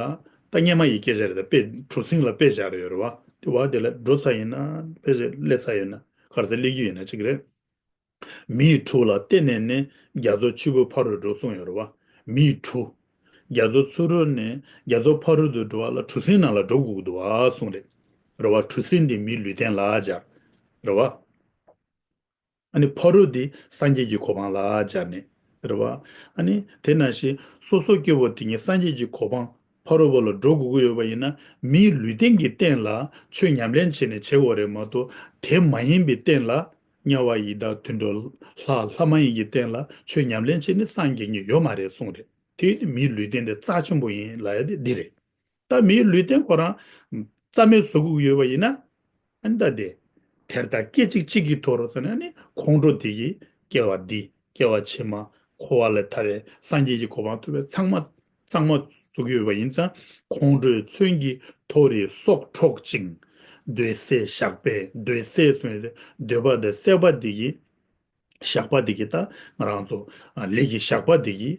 ད་སྔོན་མ་ཡི་སྐད་ཆ་རེད། ད་དཔེ་གྲུ་གཟིངས་ལ་དཔེ་བཞག་རེད་ཡོད་རེད་བ། དེ་བ་དེ་ལ་འགྲོ་ཚར་ཡིན་ན་དཔེ་ཆ་སླེབས་ཚར་ཡོད་ན་ག་རེ་ཟེར་སླེབས་རྒྱུ་ཡིན་ན་གཅིག་རེད། མིའི་གྲུ་ལ་བརྟེན་ནས་ནི་རྒྱ་མཚོ་ཆུ་བོའི་ཕ་རོལ་འགྲོ་གསུངས་ཡོད་རེད་བ། མིའི་གྲུ། རྒྱ་མཚོ་ཚུ་རོལ་ནས་རྒྱ་མཚོ་ཕ་རོལ་དུ་འགྲོ་བ་ལ་གྲུ་གཟིངས་ནང་ལ་འགྲོ་དགོས་ཀྱི་འདུག་བ་གསུངས་རེད། རེད་བ། གྲུ་གཟིངས་འདི་མིའི་ལུས་རྟེན་ལ་སྦྱར། རེད་བ། ཨ་ནི་ཕ་རོལ་འདི་སངས་རྒྱས་ཀྱི་གོ་འཕང་ལ་སྦྱར་ནས། རེད་བ། ཨ་ནི་དེ་ནང་བཞིན་སོ་སོ་སྐྱེ་བོ་དེ་ཉིད་སངས་རྒྱས་ཀྱི་གོ་འཕང་ཕ་རོལ་པོ་ལ་འགྲོ་དགོས་ཀྱི་ཡོད་པ་ཡིན་ན། མིའི་ལུས་རྟེན་གྱི་སྟེང་ལ་ཆོས་ཉམས་ལེན་བྱས་ནས་བྱེད་དགོས་རེད་མ་གཏོགས། དེ་མ་ཡིན་པའི་སྟེང་ལ་དམྱལ་བ་ཡི་དྭགས་དུད་འགྲོ་ལྷ་ལྷ་མ་ཡིན་གྱི་སྟེང་ལ་ཆོས་ཉམས་ལེན་བྱས་ནས་སངས་རྒྱས་ཉིད་ཡོད་མ་རེད་གསུངས་རེད། དེ་ནི་མིའི་ལུས་རྟེན་དེ་རྩ་ཆེན་པོ་ཡིན་ལབ་ཡ་དེ་འདི་རེད། ད་མིའི་ལུས་རྟེན་ཁོ་རང་རྩ་མེད་བཟོ་དགོས་ཀྱི་ཡོད་པ་ཡིན་ན། ཨ་ནི་ད་དེ། དེར་བདག་སྐད་ཅིག་གཅིག་གིས་འདོར་ཟེར་ན་ནི་ཁོང་ཁྲོ་དེ་གིས་སྐྱེ་བ་འདི་སྐྱེ་བ་ཕྱི་མ་འཁོར་བ་ལས་ཐར་བའི་སངས་རྒྱས་ཀྱི་གོ་འཕང་ཐོབ་པའི་ཚང་མ་གཙང་མ་བཟོ་གི་ཡོད་པ་ཡིན་ཙང་། ཁོང་ཁྲོའི་མཚོན་གྱིས་མཐོ་རིས་སྲོག་འཕྲོག་ཅིང་། འདོད་སྲེད་ཞགས་པས་འདོད་སྲེད་གསུངས་ཡོད་རེད། འདོད་པ་དང་སྲེད་པ་འདི་གིས། ཞགས་པ་འདི་གིས་ད་ང་རང་ཚོ་ལས་ཀྱི་ཞགས་པ་འདི་གིས་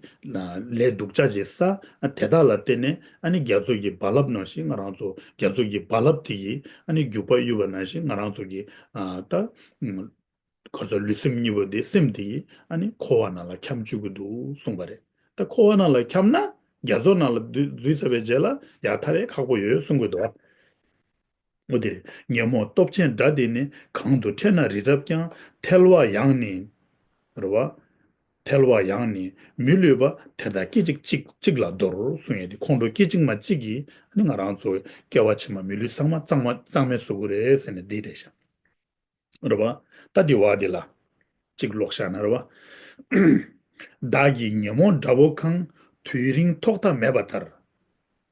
ལས་སྡུག་ཅག་ཅིག་བསགས། དེ་དག་ལ་བརྟེན་ནས་ཨ་ནི་རྒྱ་མཚོ་གི་རྦ་རླབས་ནང་བཞིན་ང་རང་ཚོ་རྒྱ་མཚོ་གི་རྦ་རླབས་འདི་གིས་ཨ་ནི་རྒྱུག་པ་གཡུགས་པ་ནང་བཞིན་ང་རང་ཚོ་གི་ད་ག་ཚོད་ལུས་སེམས་གཉིས་པོ་འདི་སེམས་འདི་ཨ་ནི་འཁོར་བ་ནང་ལ་འཁྱམས་བཅུག་གི་འདུག་གསུངས་པ་རེད། ད་འཁོར་བ་ནང་ལ་འཁྱམས་ན་རྒྱ་མཚོ་ནང་ལ་འཛུལ་ཚར་བའི་རྗེས་ལ་ཡར་ཐར་ཡས་ཁག་པོ་ཡོད་གསུང་གི་འདུག་འོ་དེ་རེད། ཉོན་མོངས་སྟོབས་ཆེན་དགྲ་འདི་ནི། གང་དུ་འཕྲད་ན་རི་རབ་ཀྱང་། ཐལ་བ་ཡང་ནི། རེད་བ། ཐལ་བ་ཡང་ནི་མི་ལུས་པ། དེར་བདག་སྐད་ཅིག་གཅིག་གཅིག་ལ་འདོར་གསུང་ཡས་དེ། ཁོང་ཁྲོ་སྐད་ཅིག་མ་གཅིག་གིས་ནི་ང་རང་ཚོ་སྐྱེ་བ་ཕྱི་མ་མི་ལུས་ཚང་མ་གཙང་མ་གཙང་མེད་བཟོ་གི་རེད་ཟེར་ནས་འདི་རེད་ཤག་རེད་བ། ད་འདི་བ་འདི་ལ་གཅིག་ཀློག་བཞག་ན་རེད་བ། བདག་གི་ཉོན་མོངས་དགྲ་བོ་གང་། དུས་རིང་ཐོག་མཐའ་མེད་པ་ལྟར།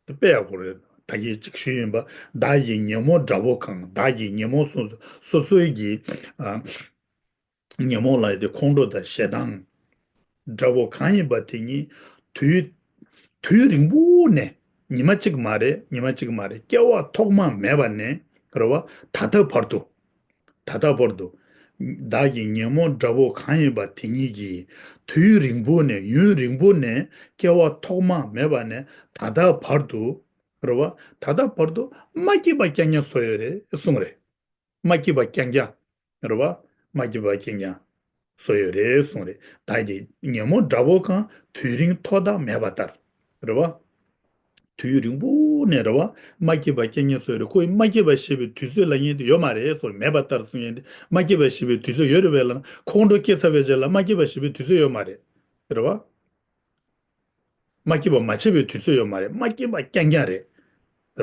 དཔེ་ཡག་པོ་རེད། ད་གིན་གཅིག་ཞུས་ཡིན་པ། བདག་གི་ཉོན་མོངས་དགྲ་བོ་གང་། བདག་གི་ཉོན་མོངས་སོ་སོ་སོ་སོའི་གི་ཨ། ཉོན་མོངས་ལ་ཡོད་དེ་ཁོང་ཁྲོ་དང་ཞེ་སྡང་། དགྲ་བོ་གང་ཡིན་པ་དེ་ཉིད་དུས་དུས་རིང་པོ་ནས་ཉི་མ་གཅིག་མ་རེད། ཉི་མ་གཅིག་མ་རེད། སྐྱེ་བ་ཐོག་མ་མེད་པ་ནས་ རེད་བ། ད་ལྟ་བར་དུ། ད་ལྟ་བར་དུ། བདག་གི་ཉོན་མོངས་དགྲ་བོ་གང་ཡིན་པ་དེ་ཉིད་ཀྱིས། དུས་རིང་པོ་ནས་ཡུན་རིང་པོ་ནས་སྐྱེ་བ་ཐོག་མ་མེད་པ་ནས་ད་ལྟ་བར་དུ། རེད་བ། ད་ལྟ་བར་དུ་མ་སྐྱིད་པ་རྐྱང་རྐྱང་བཟོ་ཡོད་རེད་གསུངས་རེད། མ་སྐྱིད་པ་རྐྱང་རྐྱང་། རེད་བ། མ་སྐྱིད་པ་རྐྱང་རྐྱང་བཟོ་ཡོད་རེད་གསུངས་རེད། བདག་གི་ཉོན་མོངས་དགྲ་བོ་གང་། དུས་རིང་ཐོག་མཐའ་མེད་པ་ལྟར། རེད་བ། དུས་རིང་པོ་ནས་རེད་བ། མ་སྐྱིད་པ་རྐྱང་རྐྱང་བཟོ་ཡོད་རེད། ཁོ་ཡི་མ་སྐྱིད་པ་ཞེས་པའི་དུས་ཚོད་ལབ་མཁན་དེ་ཡོད་མ་རེད་གསུངས། མེད་པ་ལྟར་གསུངས་མཁན་དེ། མ་སྐྱིད་པ་ཞེས་པའི་དུས་ཚོད་ཡོད་རེད་བས་ལབ་ན། ཁོང་ཁྲོ་སྐྱེས་ཚར་བའི་རྗེས་ལ་མ་སྐྱིད་པ་ཞེས་པའི་དུས་ཚོད་ཡོད་མ་རེད། རེད་བ། མ་སྐྱིད་པ་མ་བྱས་པའི་དུས་ཚོད་ཡོད་མ་རེད། མ་སྐྱིད་པ་རྐྱང་རྐྱང་རེད།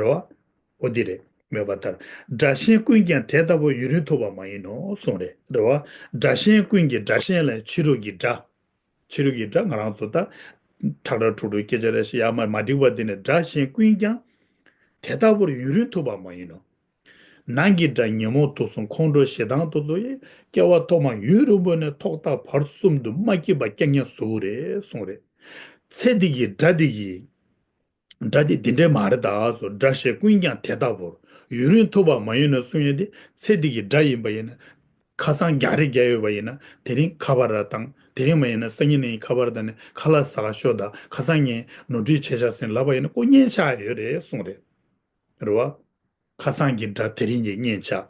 རེད་བ། འོ་འདི་རེད། མེད་པ་ལྟར། དགྲ་གཞན་ཀུན་ཀྱང་དེ་ལྟ་བུར་ཡུན་རིང་ཐུབ་པ་མ་ཡིན་ནོ་གསུངས་རེད། རེད་བ། དགྲ་གཞན་ཀུན་གྱི། དགྲ་གཞན་ལ་ཕྱི་རོལ་གྱི་དགྲ། ཕྱི་རོལ་གྱི་དགྲ་ང་རང་ཚོ་ད། ཁྲག་ཁྲག་ཁྲུག་ཁྲུག་སྐད་ཆ་རེ་ཞིག་ཡར་མར་མ་འགྲིག་པ་འདི་ནི། དགྲ་གཞན་ཀུན་ཀྱང་དེ་ལྟ་བུར་ཡུན་རིང་ཐུབ་པ་མ་ཡིན་ནོ། ནང་གི་དགྲ་ཉོན་མོངས་དུག་གསུམ་ཁོང་ཁྲོ་ཞེ་སྡང་དེ་ཚོ་ཡིས་སྐྱེ་བ་ཐོག་མ་ཡུན་རིང་པོ་ནས་ཐོག་མཐའ་བར་གསུམ་དུ་མ་སྐྱིད་པ་རྐྱང་རྐྱང་བཟོ་གི་རེད་གསུངས་རེད། ཚེ་འདི་གི་དགྲ་འདི་གི། དགྲ་འདི་འདི་འདྲའི་མ་རེད་ད་གསུངས། དགྲ་གཞན་ཀུན་ཀྱང་དེ་ལྟ་བུར་ཡུན་རིང་ཐུབ་པ་མ་ཡིན་ནོ་གསུངས་ཡས་དེ། ཚེ་འདི་གི་དགྲ་ཡིན་པ་ཡིན་ན། ཁ་སང་རྒྱག་རེས་རྒྱག་ཡོད་པ་ཡིན་ན། དེ་རིང་ཁ་པར་ར་བཏང་། དེ་རིང་མ་ཡིན་ན་སང་ཉིན་ནས་ཁ་པར་བཏང་ནས་ཁ་ལག་ཟ་ག་ཤོག་དང་། ཁ་སང་ངས་ནོར་འཁྲུལ་བྱས་ཤག་ཟེར་ལབ་པ་ཡིན་ན། ཁོ་སྙན་ཆགས་ཡོད་རེད་གསུངས་རེད། རེད་བ། ཁ་སང་གི་དགྲ་དེ་རིང་གི་གཉེན་ཆགས།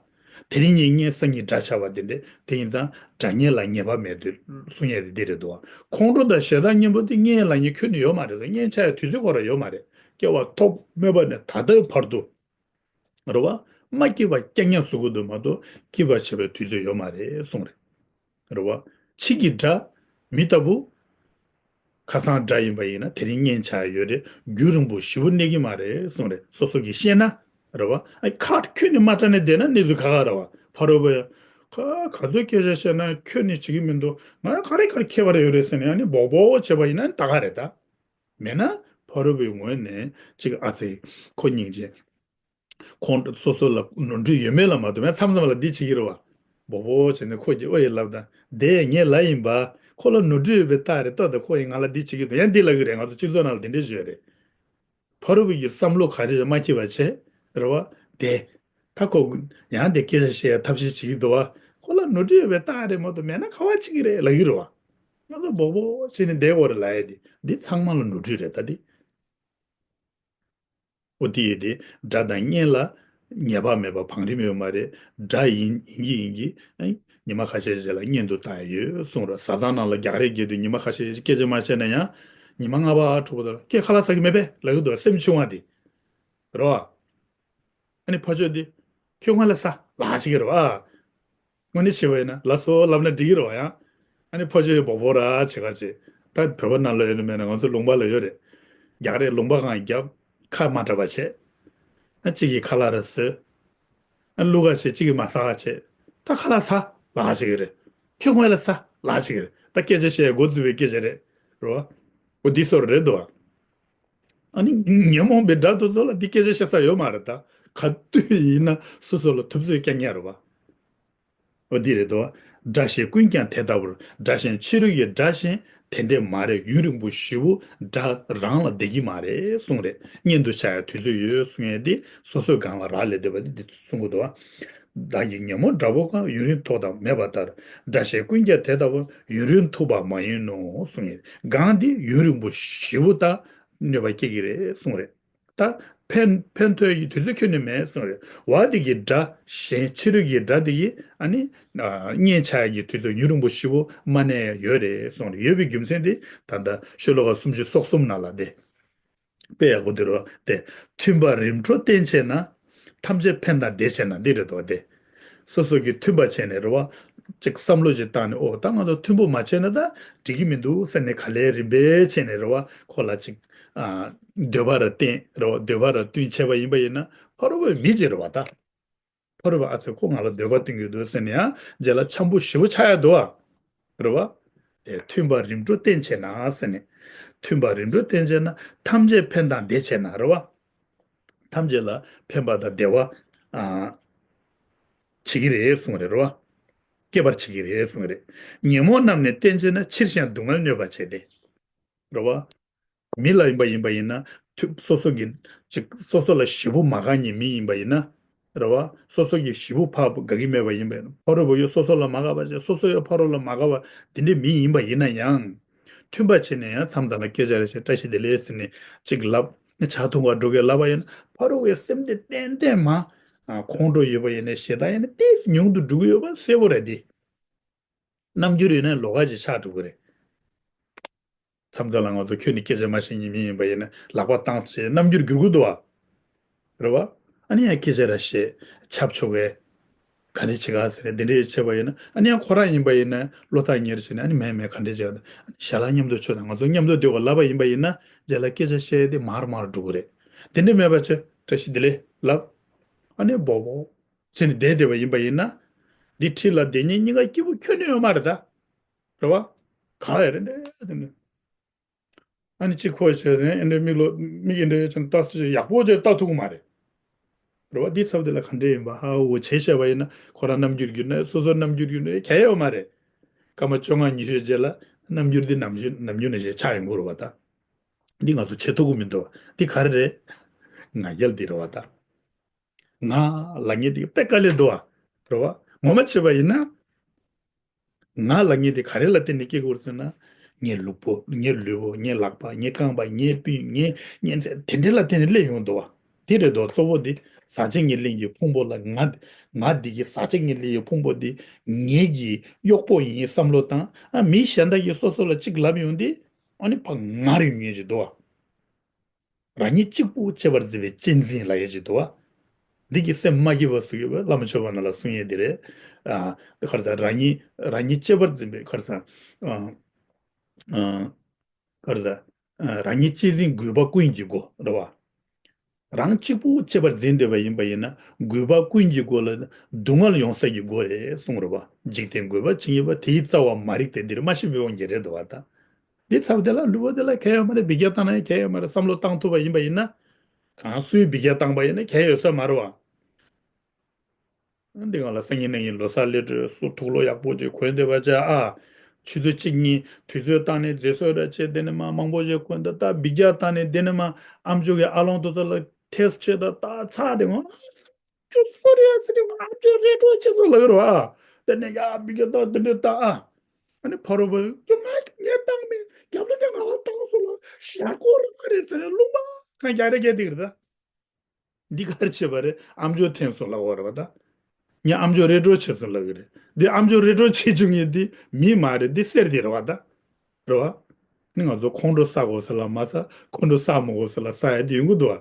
དེ་རིང་གི་གཉེན་སང་ཉིན་དགྲ་ཆགས་པ་དེ་འདྲ། དེ་ཡིན་ཙང་དགྲ་གཉེན་ལ་ངེས་པ་མེད་དུས་གསུང་ཡས་དེ་འདི་རེད་འདུག་ཁོང་ཁྲོ་དང་ཞེ་སྡང་གཉེན་པོ་དེ་གཉེན་ལ་ངེས་ཁྱོན་ནས་ཡོད་མ་རེད་ཟེར། གཉེན་ཆགས་ཡས་དུས་ཚོད་ཁོ་རང་ཡོད་མ་རེད། སྐྱེ་བ་ཐོག་མེད་པ་ནས་ད་ལྟའི་བར་དུ། རེད་བ། མ་སྐྱིད་པ་རྐྱང་རྐྱང་བཟོ་གི་འདུག་མ་གཏོགས་སྐྱིད་པ་བྱེད་པའི་དུས་ཚོད་ཡོད་མ་རེད་གསུངས་རེད། རེད་བ། ཕྱི་གི་དགྲ། མི་ལྟ་བུ། ཁ་སང་དགྲ་ཡིན་པ་ཡིན་ན་དེ་རིང་གཉེན་ཆགས་ཡོད་རེད། རྒྱུན་རིང་པོ་ཞེ་པོ་གནས་ཀྱི་མ་རེད་གསུངས་རེད། སོ་སོ་གིས་ཤེས་ན། རེད་བ། ཨ། ཁ་ཁྱོན་ནས་མ་དྲན་ནས་བསྡད་ན་གནས་ཚུལ་ཁག་ཁག་རེད་བ། ཕ་རོལ་པོ་ཡང་། ཁ་ག་ཚོད་སྐད་ཆ་བཤད་ན་ཁྱོན་ནས་བྱེད་ཀྱི་མི་འདུག་ང་ག་རེ་ག་རེ་ཁྱད་པར་ཡོད་རེད་ཟེར་ནས་ཨ་ནི་སྦོག་སྦོག་བྱས་པ་ཡིན་ན་ད་ག་རེད་ད། མེད་ན། ཕ་རོལ་པོའི་ངོས་ནས་ཅིག་ཨ་ཙི། ཁོ་སྙིང་རྗེ། ཁོང་སོ་སོ་ལ་ནོར་འཁྲུལ་ཡོད་མེད་ལ་མ་ལྟོས་པར་མཚམས་མཚམས་ལ་འདི་བྱེད་ཀྱི་རེད་བ། སྦོག་སྦོག་བྱས་ནས་ཁོ་གིས་ཨོ་ཡེ་ལབ་དང་། དེ་ངའི་ལ་ཡིན་པ། ཁོ་ལ་ནོར་འཁྲུལ་ཡོད་པའི་རྟགས་རེད། ལྟོས་དང་། ཁོ་ཡིས་ང་ལ་འདི་བྱེད་ཀྱི་འདུག་ཡང་འདི་ལབ་ཀྱི་རེད། ང་ཚོ་སྤྱི་ཚོགས་ནང་ལ་འདི་འདྲས་ཞིག་ཡོད་རེད། ཕ་རོལ་པོ་གི་བསམ་བློ་ག་རེ་རེད་མ་འཁྱེར་བ་བྱས། རེད་བ། དེ། ད་ཁོ། ཡང་དེ་སྐད་ཆ་བཤད་ཡ་ཐབས་ཤེས་བྱེད་ཀྱི་འདུག་བ། ཁོ་ལ་ནོར་འཁྲུལ་ཡོད་པའི་རྟགས་རེད་མ་གཏོགས་མེད་ན་ག་བ་བྱེད་ཀྱི་རེད་ལབ་ཀྱི་རེད་བ། ང་ཚོ་སྦོག་སྦོག་བྱས་ནས་བསྡད་དགོས་རེད་ལབ་ཡ་དེ། འདི་ཚང་མ་ལ་ནོར་འཁྲུལ་རེད་ད་དེ། འོ་དེ་ཡིན་ཏེ། དགྲ་དང་གཉེན་ལ་ངེས་པ་མེད་པ་བང་རིམ་ཡོད་མ་རེད། དགྲ་ཡིན་ཡིན་གྱི་ཡིན་གྱི། ཨ། ཉི་མ་ཁ་ཤས་རྗེས་ལ་གཉེན་དུ་བཏང་ཡ་ཡོད་གསུངས་རོགས། བཟའ་ཚང་ནང་ལ་རྒྱག་རེས་རྒྱག་དུས་ཉི་མ་ཁ་ཤས་སྐད་ཆ་མ་བཤད་ན་ཡང་། ཉི་མ་ལྔ་པ་དྲུག་པ་དེ་ལ་ཁྱེད་ཁ་ལག་ཟ་གི་མེད་པས་ལབ་ཀྱི་འདུག་སེམས་ཆུང་བ་དེ། རེད་བ། ཨ་ནི་ཕར་ཕྱོགས་དེ། ཁྱོད་སྔོན་ལ་ཟ་ལབ་བྱེད་ཀྱི་རེད་བ། དངོས་གནས་བྱས་པ་ཡིན་ན་ལགས་སོ་ལབ་ན་འགྲིག་གི་རེད་བ་ཡང་། ཨ་ནི་ཕར་ཕྱོགས་ཡོད་སྦོག་སྦོག་ར་བྱེད་ག་བྱེད། ད་བོད་པ་ནང་ལ་ཡོད་ན་མེད་ན་ང་ཚོ་ལུང་པ་ལ་ཡོད་རེད། རྒྱག་རེས་ལུང་པ་གང་རྒྱབ། ཁ་མ་གྲགས་པ་བྱེད། ཨ། གཅིག་གིས་ཁ་ལག་ར་ཟོས། ཨ། བླུག་ག་བྱེད། གཅིག་གིས་མ་ཟ་ག་བྱེད། ད་ཁ་ལག་ཟ་ལབ་བྱེད་ཀྱི་རེད། ཁྱོད་སྔོན་ལ་ཟ་ལབ་བྱེད་ཀྱི་རེད། ད་སྐད་ཆ་བཤད་འགོ་བཙུགས་པའི་སྐད་ཆ་རེད། རེད་བ། འོ་འདི་ཚོ་རེད་འདུག་བ། ཨ་ནི་ཉོན་མོངས་པའི་དགྲ་དེ་ཚོ་ལ་འདི་སྐད་ཆ་བཤད་ས་ཡོད་མ་རེད་ད། ག་དུས་ཡིན་ན་སོ་སོ་ལ་ཐུབ་ཚོད་རྐྱང་རྐྱང་རེད་བ། འོ་འདི་རེད་དོ། དགྲ་གཞན་ཀུན་ཀྱང་དེ་ལྟ་བུར། དགྲ་གཞན་ཕྱི་རོལ་གྱི་དགྲ་གཞན་དེ་འདྲས་མ་རེད། ཡུན་རིང་པོ་ཞེ་པོ་དགྲ་རང་ལ་བསྡད་ཀྱི་མ་རེད་གསུངས་རེད། གཉེན་དུ་བྱ་ཡ་དུས་ཚོད་ཡོད་གསུང་ཡ་འདི་སོ་སོའི་སྒང་ལ་རག་ལས་བསྡད་པ་འདི་འདི་གསུང་གི་འདུག་བ། བདག་གི་ཉོན་མོངས་དགྲ་བོ་གང་། ཡུན་རིང་ཐོག་མཐའ་མེད་པ་ལྟར། དགྲ་གཞན་ཀུན་ཀྱང་དེ་ལྟ་བུར། ཡུན་རིང་ཐུབ་པ་མ་ཡིན་ནོ་གསུངས་ཡ། གང་འདི་ཡུན་རིང་པོ་ཞེ་པོ་ད་གནོད་པ་སྐྱེལ་གྱི་རེད་གསུངས་རེད། ད་ཕན་ཕན་ཐོགས་ཀྱི་དུས་ཚོད་ཁྱོན་ནས་མེད་གསུངས་རེད། བ་དེ་གི་དགྲ་གཞན་ཕྱི་རོལ་གྱི་དགྲ་དེ་གི་ཨ་ནི་ཨ་གཉེན་ཆགས་ཀྱི་དུས་ཚོད་ཡུན་རིང་པོ་ཞེ་པོ་མ་གནས་ཡ་ཡོད་རེད་གསུངས་རེད། ཡོད་པའི་རྒྱུ་མཚན་དེ་ད་ལྟ་ཤོ་ལོ་ཀ་སུམ་ཅུ་སོ་གསུམ་ནང་ལ་དེ་དཔེ་ཡག་པོ་དེ་རེད་བ། དེ་མཐུན་པ་རིམ་གྲོ་བསྟེན་བྱས་ན། ཐམས་ཅད་ཕན་དང་བདེ་བྱེད་ན་འདི་རེད་དོ། དེ་སོ་སོ་གི་མཐུན་པ་བྱས་ནས་རེད་བ། ཅིག་བསམ་བློ་ཅིག་བཏང་ནས་ཨོ་ད་ང་ཚོ་མཐུན་པོ་མ་བྱས་ན་ད་འགྲིག་གི་མི་འདུག་ཟེར་ནས་ག་ལེར་རིམ་པས་བྱས་ནས་རེད་བ། ཁོ་ལ་ཅིག་ཨ་འདོད་པ་ར་བསྟེན་རེད་བ། འདོད་པ་ར་བསྟུན་བྱས་པ་ཡིན་པ་ཡིན་ན་ཕ་རོལ་པོའི་མི་ཅིག་རེད་བ་ད། ཕ་རོལ་པོ་ཨ་ཙི་ཁོ་ང་ལ་འདོད་པ་བསྟུན་གྱི་འདུག་ཟེར་ནས་ཡང་རྗེས་ལ་འཆམ་པོ་ཞེ་པོ་ཆགས་ཡ་འདུག་བ། རེད་བ། དེ་མཐུན་པ་རིམ་གྲོ་བསྟེན་བྱས་ན་ཟེར་ནས། མཐུན་པ་རིམ་གྲོ་བསྟེན་བྱས་ན་ཐམས་ཅད་ཕན་དང་བདེ་བྱེད་ན་རེད་བ། ཐམས་ཅད་ལ་ཕན་པ་དང་བདེ་བ། ཨ། བྱེད་ཀྱི་རེད་གསུངས་རེད་རེད་བ། སྐྱེད་པར་བྱེད་ཀྱི་རེད་གསུངས་རེད། ཉོན་མོངས་རྣམས་ནི་བསྟེན་བྱས་ན། ཕྱིར་གཞན་སྡུག་བསྔལ་གནོད་པར་བྱེད་དེ། རེད་བ། མི་ལ་ཡིན་པ་ཡིན་པ་ཡིན་ན། ཐུ་སོ་སོ་གི་ཅིག་སོ་སོ་ལ་ཞེ་པོ་མ་དགའ་མཁན་མི་ཡིན་པ་ཡིན་ན། རེད་བ། སོ་སོ་གི་གཞིས་པོ་ཕར་དགའ་གི་མེད་པ་ཡིན་པས་ན། ཕ་རོལ་པོ་ཡོད་སོ་སོ་ལ་མ་དགའ་བ་བྱས། སོ་སོ་ཡོད་ཕ་རོལ་ལ་མ་དགའ་བ་འདི་འདྲའི་མི་ཡིན་པ་ཡིན་ན་ཡང་། མཐུན་པ་བྱས་ནས་ཡང་མཚམས་མཚམས་ལ་སྐད་ཆ་རེ་བཤད། བཀྲ་ཤིས་བདེ་ལེགས་ཟེར་ནས་གཅིག་ལབ། ཆ་ཐུང་བ་འགྲོ་གི་ལབ་པ་ཡིན་ན། ཕ་རོལ་པོའི་སེམས་དེ་ཏན་ཏན་མ་ཁོང་ཁྲོ་ཡོད་པ་ཡིན་ན། ཞེ་སྡང་ཡིན་ན། ཏོག་ཙམ་ཉུང་དུ་འགྲོ་གི་ཡོད་པ་གསལ་པོ་རེད་དེ། རྣམ་འགྱུར་ཡོད་ན་ལོགས་ཀ་ཅིག་ཆགས་འགྲོ་གི་རེད། མཚམས་མཚམས་ལ་ང་ཚོ་ཁྱོད་ནི་སྐད་ཆ་མ་བཤད་མཁན་མི་ཡིན་པ་ཡིན་ན། ལག་པ་བཏང་ཟེར་རྣམ་འགྱུར་འགྱུར་གི་འདུག་བ། རེད་བ། ཨ་ནི་ཡང་སྐད་ཆ་ར་བཤད། ཆབ་ཆོག་གས་ག་འདྲ་བྱེད་ག་ཟེར་ནས་འདི་འདྲ་བྱས་པ་ཡིན་ན། ཨ་ནི་ཡང་ཁོ་རང་ཡིན་པ་ཡིན་ན་བློ་ཐག་ཉེ་རུ་བྱས་ནས། ཨ་ནི་མེད་མེད་ག་འདྲ་བྱེད་ག། ཨ་ནི་ཞལ་ལག་མཉམ་དུ་མཆོད་དང་། ང་ཚོ་མཉམ་དུ་སྡོད་དགོས་ལབ་པ་ཡིན་པ་ཡིན་ན། རྗེས་ལ་སྐད་ཆ་བཤད་དེ་མར་མར་འགྲོ་གི་རེད། དེ་འདྲ་མེད་པ་བྱས། བཀྲ་ཤིས་བདེ་ལེགས་ལབ། ཨ་ནི་སྦོ་སྦོ་བྱས་ནས་བསྡད་བསྡད་པ་ཡིན་པ་ཡིན་ན། འདི་འཁྲིས་ལ་བསྡད་མཁན་གཉིས་ཀ་སྐྱིད་པོ་ཁྱོན་ནས་ཡོད་མ་རེད་ད། རེད་བ། ག་ཡ་རེད་འདྲ་དེ་ནི། ཨ་ནི་གཅིག་ཁོ་བྱས་ནས་ཨེ་འདྲའི་མིག་ལོ་མིག་ཨེ་འདྲའི་ཅན་ལྟ་ཡག་པོ་བྱས་ལྟ་ཐུབ་ཀྱི་མ་རེད། རེད་བ། འདི་ཚབ་དེ་ལ་ག་འདྲ་ཡིན་པ་ཧ་འོ་བྱས་བཤད་པ་ཡིན་ན། ཁོ་རང་རྣམ་འགྱུར་འགྱུར་ན། སོ་སོ་རྣམ་འགྱུར་འགྱུར་ན་གལ་ཡོད་མ་རེད། སྐར་མ་བཅོ་ལྔ་ཉི་ཤུ་རྗེས་ལ་རྣམ་འགྱུར་འདི་ནམ་རྒྱུན་ནམ་རྒྱུན་ནང་བཞིན་ཆགས་ཡོང་གི་རེད་བ་ད། འདི་ང་ཚོ་བྱེད་ཐུབ་ཀྱི་མི་འདུག་བ། འདི་ག་རེ་རེད། ང་རྒྱལ་འདི་རེད་བ་ད། ང་ལབ་མཁན་དེ་དཔེ་དཀའ་ལས་འདུག་བ། རེད་བ། ངོ་མ་བྱས་པ་ཡིན་ན། ང་ལབ་མཁན་དེ་ག་རེ་ལ་བརྟེན་ནས་སྐྱེ་དགོས་ཟེར་ན། ངའི་ལུས་པོ། ངའི་ལུས་པོ། ངའི་ལག་པ། ངའི་རྐང་པ། ངའི་སྤུས། ངའི་གཉན་ཚད། དེ་འདྲ་ལ་བརྟེན་ནས་སླེབས་ཡོང་འདུག་བ། དེ་རེད་དོ། གཙོ་བོ་དེ་ཟག་བཅས་ཀྱི་གླིང་གི་ཕུང་པོ་ལ་ང་། ང་འདི་གི་ཟག་བཅས་ཀྱི་གླིང་གི་ཕུང་པོ་འདི་ངེད་ཀྱི་གཡོག་པོ་ཡིན་བསམ་བློ་བཏང་། ཨ། མི་གཞན་དག་གིས་སོ་སོ་ལ་གཅིག་ལབ་ཡོང་དུས། ཨ་ནི་ཕར་ངར་ཡོང་མཁན་ཅིག་འདུག་བ། རང་ཉིད་གཅིག་པུ་གཅེས་པར་འཛིན་པའི་གཅེས་འཛིན་ལབ་ཡས་ཅིག་འདུག་བ། འདི་གི་སེམས་མ་སྐྱིད་པ་བཟོ་གི་ཡོད་པ། བླ་མ་མཆོད་པ་ནང་ལ་གསུང་ཡས་འདི་རེད། ཨ། ག་རེ་ཟེར། རང་ཉིད། རང་ཉིད་གཅེས་པར་འཛིན་པའི། ག་རེ་ཟེར། ཨ། ཨ། ག་རེ་ཟེར། ཨ། རང་ཉིད་གཅེས་འཛིན་རྒུད་པ་ཀུན་གྱི་སྒོ་རེད་བ། རང་གཅིག་པུ་གཅེས་པར་འཛིན་བསྡད་པ་ཡིན་པ་ཡིན་ན། རྒུད་པ་ཀུན་གྱི་སྒོ་ལ་སྡུག་བསྔལ་ཡོང་ས་ཀྱི་སྒོ་རེད་གསུངས་རེད་བ། འཇིག་རྟེན་རྒུད་པ་ཇི་སྙེད་པ། དེའི་རྩ་བ་མ་རིག་སྟེ། འདིར་མ་ཤེས་པའི་དབང་གིས་རེད་འདུག་བ་ད། འདི་ཚབ་དེ་ལ་ལུས་པོ་དེ་ལ་གལ་ཡོད་མ་རེད། འབུད་རྒྱག་བཏང་ན་ཡང་གལ་ཡོད་མ་རེད། བསམ་བློ་བཏང་ཐུབ་པ་ཡིན་པ་ཡིན་ན། གང་སུའི་འབུད་རྒྱག་བཏང་པ་ཡིན་ན་གལ་ཡོད་ས་མ་རེད་བ། འདི་སྒང་ལ་སང་ཉིན་གནངས་ཉིན་ལོ་གསར་སླེབས་དུས་སུ་དུག་ལོག་ཡག་པོ་ཅིག་གོན་བསྡད་པ་བྱས། ཨ། ཆུ་ཚོད་གཅིག་གཉིས་དུས་ཚོད་བཏང་ནས་མཛེས་བཟོ་ར་བྱས། དེ་ནས་མར་མང་པོ་ཞིག་གོན་ད། ད་འབུད་རྒྱག་བཏང་ནས་དེ་ནས་མར་ཨ་མཆོག་གི་ཨ་ལོང་དེ་ཚོ་ལ་ཐེངས་གཅིག་ད་ད་ཚར་དེ་ངོ་། ཅོ་སོ་རེད་ཟེར་ཏེ། ང་ཨ་མཆོག་རེ་ཏྲོ་བྱེད་སོང་ལབ་ཀྱི་རེད་བ། དེ་ནས་ཡ་འབུད་རྒྱག་བཏང་། དེ་འདྲ་བཏང་། ཨ། ཨ་ནི་ཕ་རོལ་པོ་ཡོད་ང་ངས་བཏང་མེད། རྒྱབ་ལ་ནས་ང་ལ་བཏང་སོང་ལ། ཞར་ཁོག་རང་རེད་ཟེར་ནས་རླུང་པ་གང་རྒྱག་རེ་རྒྱག་དེ་གི་རེད་ད། འདི་ག་རེ་བྱས་པ་རེད། ཨ་མཆོག་འཐེན་སོང་ལབ་ཀྱི་རེད་བ་ད། ངས་ཨ་མཆོག་རེ་ཏྲོ་བྱེད་སོང་ལབ་ཀྱི་རེད། འདི་ཨ་མཆོག་རེ་ཏྲོ་བྱེད་བཅུག་མཁན་འདི་མི་མ་རེད། འདི་གསེར་འདི་རེད་བ་ད། རེད་བ། ནི་ང་ཚོ་ཁོང་ཁྲོ་ཟ་དགོས་ས་ལ་མ་ཟ། ཁོང་ཁྲོ་ཟ་མ་དགོས་ས་ལ་ཟ་ཡ་འདི་ཡོང་གི་འདུག་བ།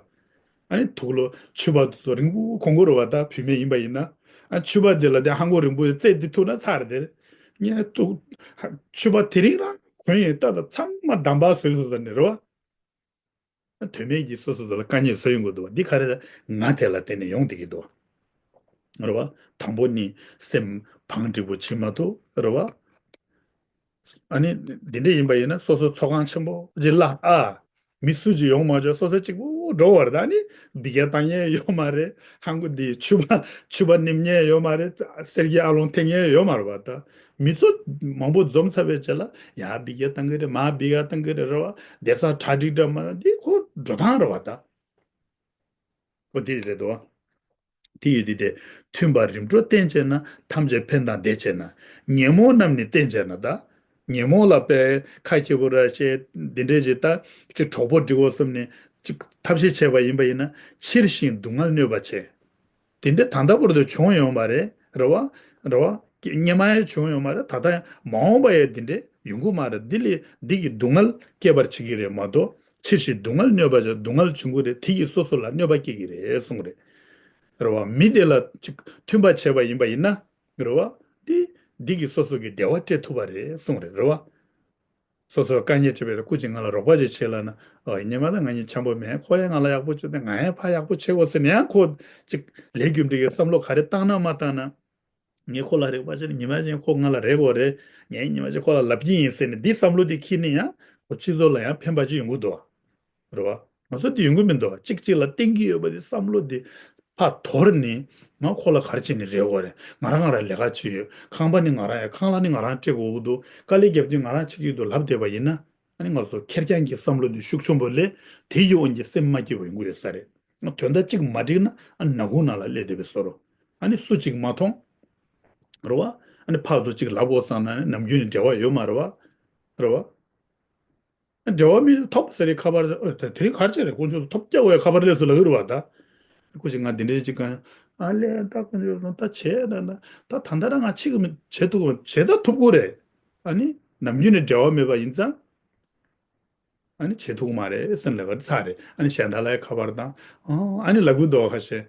ཨ་ནི་དུག་ལོག་ཕྱུ་པ་དེ་ཚོ་རིང་པོ་གོན་གྱི་རེད་བ་ད། བུད་མེད་ཡིན་པ་ཡིན་ན། ཨ། ཕྱུ་པ་དེ་ལ་དེ་ཧང་གོ་རིང་པོ་རྩེ་འདི་ཐུག་ན་ཚར་རེད་དེ། ངས་དུག་ཕྱུ་པ་དེ་རིང་རང་གོན་ཡིན་ད། ད་ཚང་མ་འདམ་བག་བཟོས་སོང་ཟེར་ནས་རེད་བ། དོན་མེད་ཀྱི་སོ་སོ་སོ་ལ་དཀའ་ངལ་བཟོ་ཡོང་གི་འདུག་བ། འདི་ག་རེ་ལ་ང་དེ་ལ་བརྟེན་ནས་ཡོང་བསྡད་ཀྱི་འདུག་བ། རེད་བ། དང་པོ་ནི་སེམས་བང་སྒྲིག་པོ་བྱེད་མ་ཐུབ། རེད་བ། ཨ་ནི་འདི་འདྲ་ཡིན་པ་ཡིན་ན་སོ་སོ་ཚོགས་ཁང་ཆེན་པོ་ཅིག་ལ། ཨ། མི་སུ་ཅིག་ཡོང་མ་བྱུང་། སོ་སོ་གཅིག་པུ་འགྲོ་བ་རེད། ད་ནི་འབུད་རྒྱག་བཏང་མཁན་ཡོད་མ་རེད། ཧང་གོ་འདི་ཕྱུ་པ་ཕྱུ་པ་ནིམ་མཁན་ཡོད་མ་རེད། གསེར་གྱི་ཨ་ལོང་འཐེན་མཁན་ཡོད་མ་རེད་བ་ད། མི་ཚོ་མང་པོ་འཛོམས་ཚར་བའི་རྗེས་ལ་ཡར་འབུད་རྒྱག་བཏང་གི་རེད། མར་འབུད་རྒྱག་བཏང་གི་རེད། རེད་བ། བསྡད་ས་གྲ་སྒྲིག་འདྲ་མ་འདི་ཁོ་འགྲོ་སྟངས་རེད་བ་ད། ཁོ་འདི་རེད་དོ། དེ་ཡོད་དེ་དེ། མཐུན་པ་རིམ་གྲོ་བསྟེན་བྱས་ན། ཐམས་ཅད་ཕན་དང་བདེ་བྱེད་ན། ཉོན་མོངས་རྣམས་ནི་བསྟེན་བྱས་ན། ད་ཉོན་མོངས་ལ་དཔེ་ཁ་སྐྱེ་བོ་ར་བྱས་འདི་འདྲས་ཅིག་ད་ཅིག་གྲོགས་པོ་སྒྲིག་འོ་གསུམ་ནས་ཅིག་ཐབས་ཤེས་བྱས་པ་ཡིན་པ་ཡིན་ན། ཕྱིར་ཞིང་སྡུག་བསྔལ་གནོད་པ་བྱེད། དེ་འདྲ་ད་ལྟ་བར་དུ་བྱུང་ཡོད་མ་རེད། རེད་བ། རེད་བ། སྔོན་མ་ཡང་བྱུང་ཡོད་མ་རེད། ད་ལྟ་ཡང་མ་འོངས་པ་ཡང་འདི་འདྲས་ཡོང་གི་མ་རེད། འདི་ལས་འདི་གིས་སྡུག་བསྔལ་སྐྱེད་པར་བྱེད་ཀྱི་རེད་མ་གཏོགས། ཕྱིར་ཞིང་སྡུག་བསྔལ་གནོད་པ་བྱས། སྡུག་བསྔལ་འབྱུང་གི་རེད། དེ་གིས་སོ་སོ་ལ་གནོད་པ་སྐྱེལ་གྱི་རེད་གསུངས་རེད། རེད་བ། མི་དེ་ལ་ཅིག་མཐུན་པ་བྱས་པ་ཡིན་པ་ཡིན་ན། རེད་བ། འདི་འདི་གིས་སོ་སོ་གི་བདེ་བ་སྤྲད་ཐུབ་པ་རེད་གསུངས་རེད། རེད་བ། སོ་སོར་དཀའ་ངལ་འཕྲད་པའི་སྐུ་མཁྱེན་ང་ལ་རོགས་པ་ཅིག་བྱེད་ལབ་ན། ཨོ་ཉི་མ་ད་ང་གཉིས་འཆམ་པོ་མེད། ཁོ་ཡང་ང་ལ་ཡག་པོ་བྱེད་དེ། ང་ཡང་ཕར་ཡག་པོ་བྱེད་དགོས་ཟེར་ནས་ཡང་ཁོ་ཅིག་ལས་རྒྱུ་འབྲས་ཀྱི་བསམ་བློ་ག་རེ་བཏང་ན་མ་བཏང་ན། ངས་ཁོ་ལ་རེག་པ་བྱས་ན་ཉི་མ་གཅིག་ཁོ་ང་ལ་རེག་དགོས་རེད། ངས་ཉི་མ་གཅིག་ཁོ་ལ་ལབ་ཀྱི་ཡིན་ཟེར་ནས་འདི་བསམ་བློ་འདི་འཁྱེར་ནས་ཡང་ཁོ་སྤྱི་ཚོགས་ལ་ཡང་ཕན་པ་ཅིག་ཡོང་གི་འདུག་བ། རེད་བ། ང་ཚོ་འདི་ཡོང་གི་མི་འདུག་བ། གཅིག་གཅིག་ལ་བརྟེན་གྱི་ཡོད་པ་འདི་བསམ་བློ་འདི་ཕར་དོར་ནས། ང་ཁོ་ལ་ག་རེ་བྱས་ནས་རེག་དགོས་རེད། ང་རང་ང་རང་ལས་ཀ་བྱེད་ཡོད། ཁང་པ་ནི་ང་རང་ཡོད། ཁང་གླ་ནི་ང་རང་སྤྲད་དགོས་ཀྱི་འདུག་དཀའ་ལས་རྒྱབ་དུས་ང་རང་བྱེད་ཀྱི་འདུག་ལབ་བསྡད་པ་ཡིན་ན། ཨ་ནི་ང་ཚོ་ཁེར་རྐྱང་གི་བསམ་བློ་འདི་ཤུགས་ཆེན་པོ་སླེབས། དེ་ཡི་དབང་གིས་སེམས་མ་སྐྱིད་པ་ཡོང་གི་ཡོད་ས་རེད། དོན་དག་གཅིག་མ་འགྲིག་ན་ཨ་ནི་ནག་ཁུང་ནང་ལ་སླེབས་བསྡད་པའི་བཟོ་འདྲ། ཨ་ནི་སུ་གཅིག་མ་མཐོང་། རེད་བ། ཨ་ནི་ཕར་ཚུར་གཅིག་ལབ་དགོས་བསམ་ན་ནམ་རྒྱུན་ནས་འབྲེལ་བ་ཡོད་མ་རེད་བ། རེད་བ། འབྲེལ་བ་མི་ཐོབ་ཟེར་རེད་ཁ་པར། ཨོ་དེ་དེ་རིང་ག་རེ་བྱས་རེད། དཀོན་མཆོག་ཐོབ་རྒྱག་དགོས་ཡ་ཁ་པར་སླེབས་སོང་ལབ་ཀྱི་རེད་བ་ད། སྐུ་མཁྱེན་ང་འདི་འདྲ་ཅིག་གང་། ཨ་ལས་ད་དཀོན་མཆོག་གསུམ་ད་བྱས་ད་ད་ད་ད་ལྟ་རང་ང་ཕྱི་གི་མི་བྱེད་ཐུབ་ཀྱི་མ་བྱེད་ད་ཐུབ་ཀྱི་རེད། ཨ་ནི་ནམ་རྒྱུན་ནས་འབྲེལ་བ་མེད་པ་ཡིན་ཙང་། ཨ་ནི་བྱེད་ཐུབ་ཀྱི་མ་རེད་སེམས་ལ་བར་ཚར་རེད། ཨ་ནི་གཞན་དག་ལ་ཡ་ཁ་པར་བཏང་། ཨ་ཨ་ནི་ལབ་ཀྱི་འདུག་བ་ཁ་ཤས།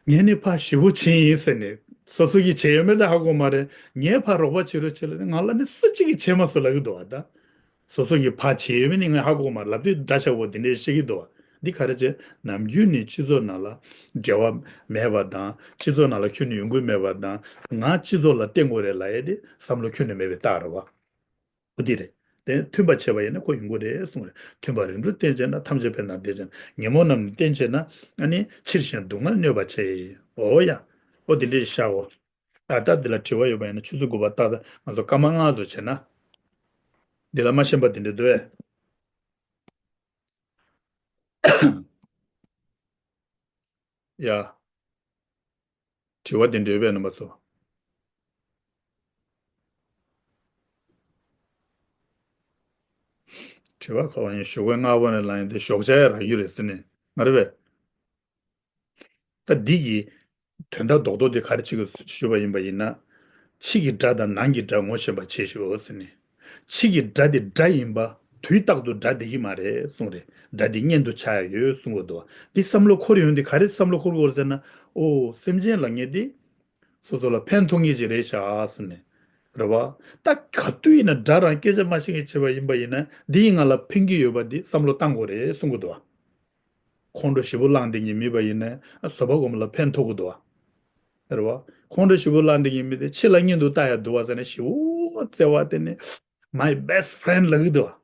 ངས་ནི་ཕར་ཞེ་པོ་བྱས་ཡིན་ཟེར་ནས་སོ་སོ་གིས་བྱས་ཡོད་མེད་ད་ཧ་གོ་མ་རེད། ངས་ཕར་རོགས་པ་བྱེད་རོགས་བྱེད་ལ་ནི་ང་ལ་ནི་སུ་གཅིག་གིས་བྱས་མ་སོང་ལབ་ཀྱི་འདུག་བ་ད། སོ་སོ་གིས་ཕར་བྱས་ཡོད་མེད་ནི་ངས་ཧ་གོ་མ་ལབ་དུས་འདྲ་ཆགས་པོ་དེ་འདྲས་བཤད་ཀྱི་འདུག་བ། འདི་ག་རེ་བྱས། ནམ་རྒྱུན་ནས་སྤྱི་ཚོགས་ནང་ལ་འབྲེལ་བ་མེད་པ་དང་སྤྱི་ཚོགས་ནང་ལ་ཁྱོན་ནས་ཡོང་གི་མེད་པ་དང་ང་སྤྱི་ཚོགས་ལ་བརྟེན་དགོས་རེད་ལབ་ཡས་དེ་བསམ་བློ་ཁྱོན་ནས་མེད་པའི་རྟགས་རེད་བ། འོ་འདི་རེད། དེ་མཐུན་པར་བྱས་པ་ཡིན་ན་ཁོ་ཡོང་གི་རེད་གསུངས་རེད། མཐུན་པར་རིམ་གྲོ་བསྟེན་བྱས་ན་ཐམས་ཅད་ཕན་དང་བདེ་བྱེད་ན། ཉོན་མོངས་རྣམས་ནི་བསྟེན་བྱས་ན། ཨ་ནི་ཕྱིར་ཞིང་སྡུག་བསྔལ་གནོད་པར་བྱེད། འོ་ཡ། འོ་འདི་འདྲས་བཞག་འོ། ད་ལྟ་འདི་ལ་དྲི་བ་ཡོད་པ་ཡིན་ན་ཆུ་ཚོད་དགུ་པ་ཏག་ཏག་ང་ཚོ་སྐར་མ་ལྔ་ཙམ་བྱས་ན། འདི་ལ་མ་ཤེས་པ་འདི་འདྲ་འདུག་ཨེ། ཡ། དྲི་བ་འདི་འདྲ་ཡོད་པས་རྣམ་པ་ཚོ། དྲི་བ་ག་བ་ཡིན་ཞུ་དགོས་སྔ་པོ་ནས་ལངས་ཡིན་དེ་ཞོགས་ཇ་ཡ་རག་རྒྱུ་རེད་ཟེར་ནས་མ་རེད་པས། ད་འདི་གི་དོན་དག་རྡོག་རྡོག་དེ་ག་རེ་བྱེད་དགོས་ཞུས་པ་ཡིན་པ་ཡིན་ན། ཕྱི་གི་དགྲ་དང་ནང་གི་དགྲ་ངོ་ཤེས་པ་བྱེད་ཤོག་ཟེར་ནས། ཕྱི་གི་དགྲ་དེ་དགྲ་ཡིན་པ་དུས་རྟག་ཏུ་དགྲ་བསྡད་ཀྱི་མ་རེད་གསུངས་རེད། དགྲ་དེ་གཉེན་དུ་ཆགས་ཡ་ཡོད་གསུང་གི་འདུག་འདི་བསམ་བློ་འཁོར་ཡོང་དུས་ག་རེ་བསམ་བློ་འཁོར་དགོས་ཟེར་ན། ཨོ་སེམས་ཅན་ལ་ངས་འདི་སོ་སོ་ལ་ཕན་ཐོགས་ངེས་ཅིག་རེད་ཤག་ཟེར་ནས། རེད་བ། ད་ག་དུས་ཡིན་ན་དགྲ་རང་སྐད་ཆ་མ་བཤད་མཁན་བྱས་པ་ཡིན་པ་ཡིན་ན་འདི་ཡིས་ང་ལ་ཕན་གྱི་ཡོད་པ་འདི་བསམ་བློ་བཏང་དགོས་རེད་གསུང་གི་འདུག་ཁོང་ཁྲོ་ཞེ་པོ་ལངས་བསྡད་མཁན་མི་པ་ཡིན་ན་བཟོད་པ་སྒོམ་ལ་ཕན་ཐོགས་ཀྱི་འདུག་བ། རེད་བ། ཁོང་ཁྲོ་ཞེ་པོ་ལངས་བསྡད་མཁན་མི་དེ་ཕྱི་ལ་གཉེན་དུ་ལྟ་ཡ་འདུག་བ་ཟེར་ནས་ཞེ་པོ་བརྩེ་བ་དེ་ནི། My best friend ལབ་ཀྱི་འདུག་བ།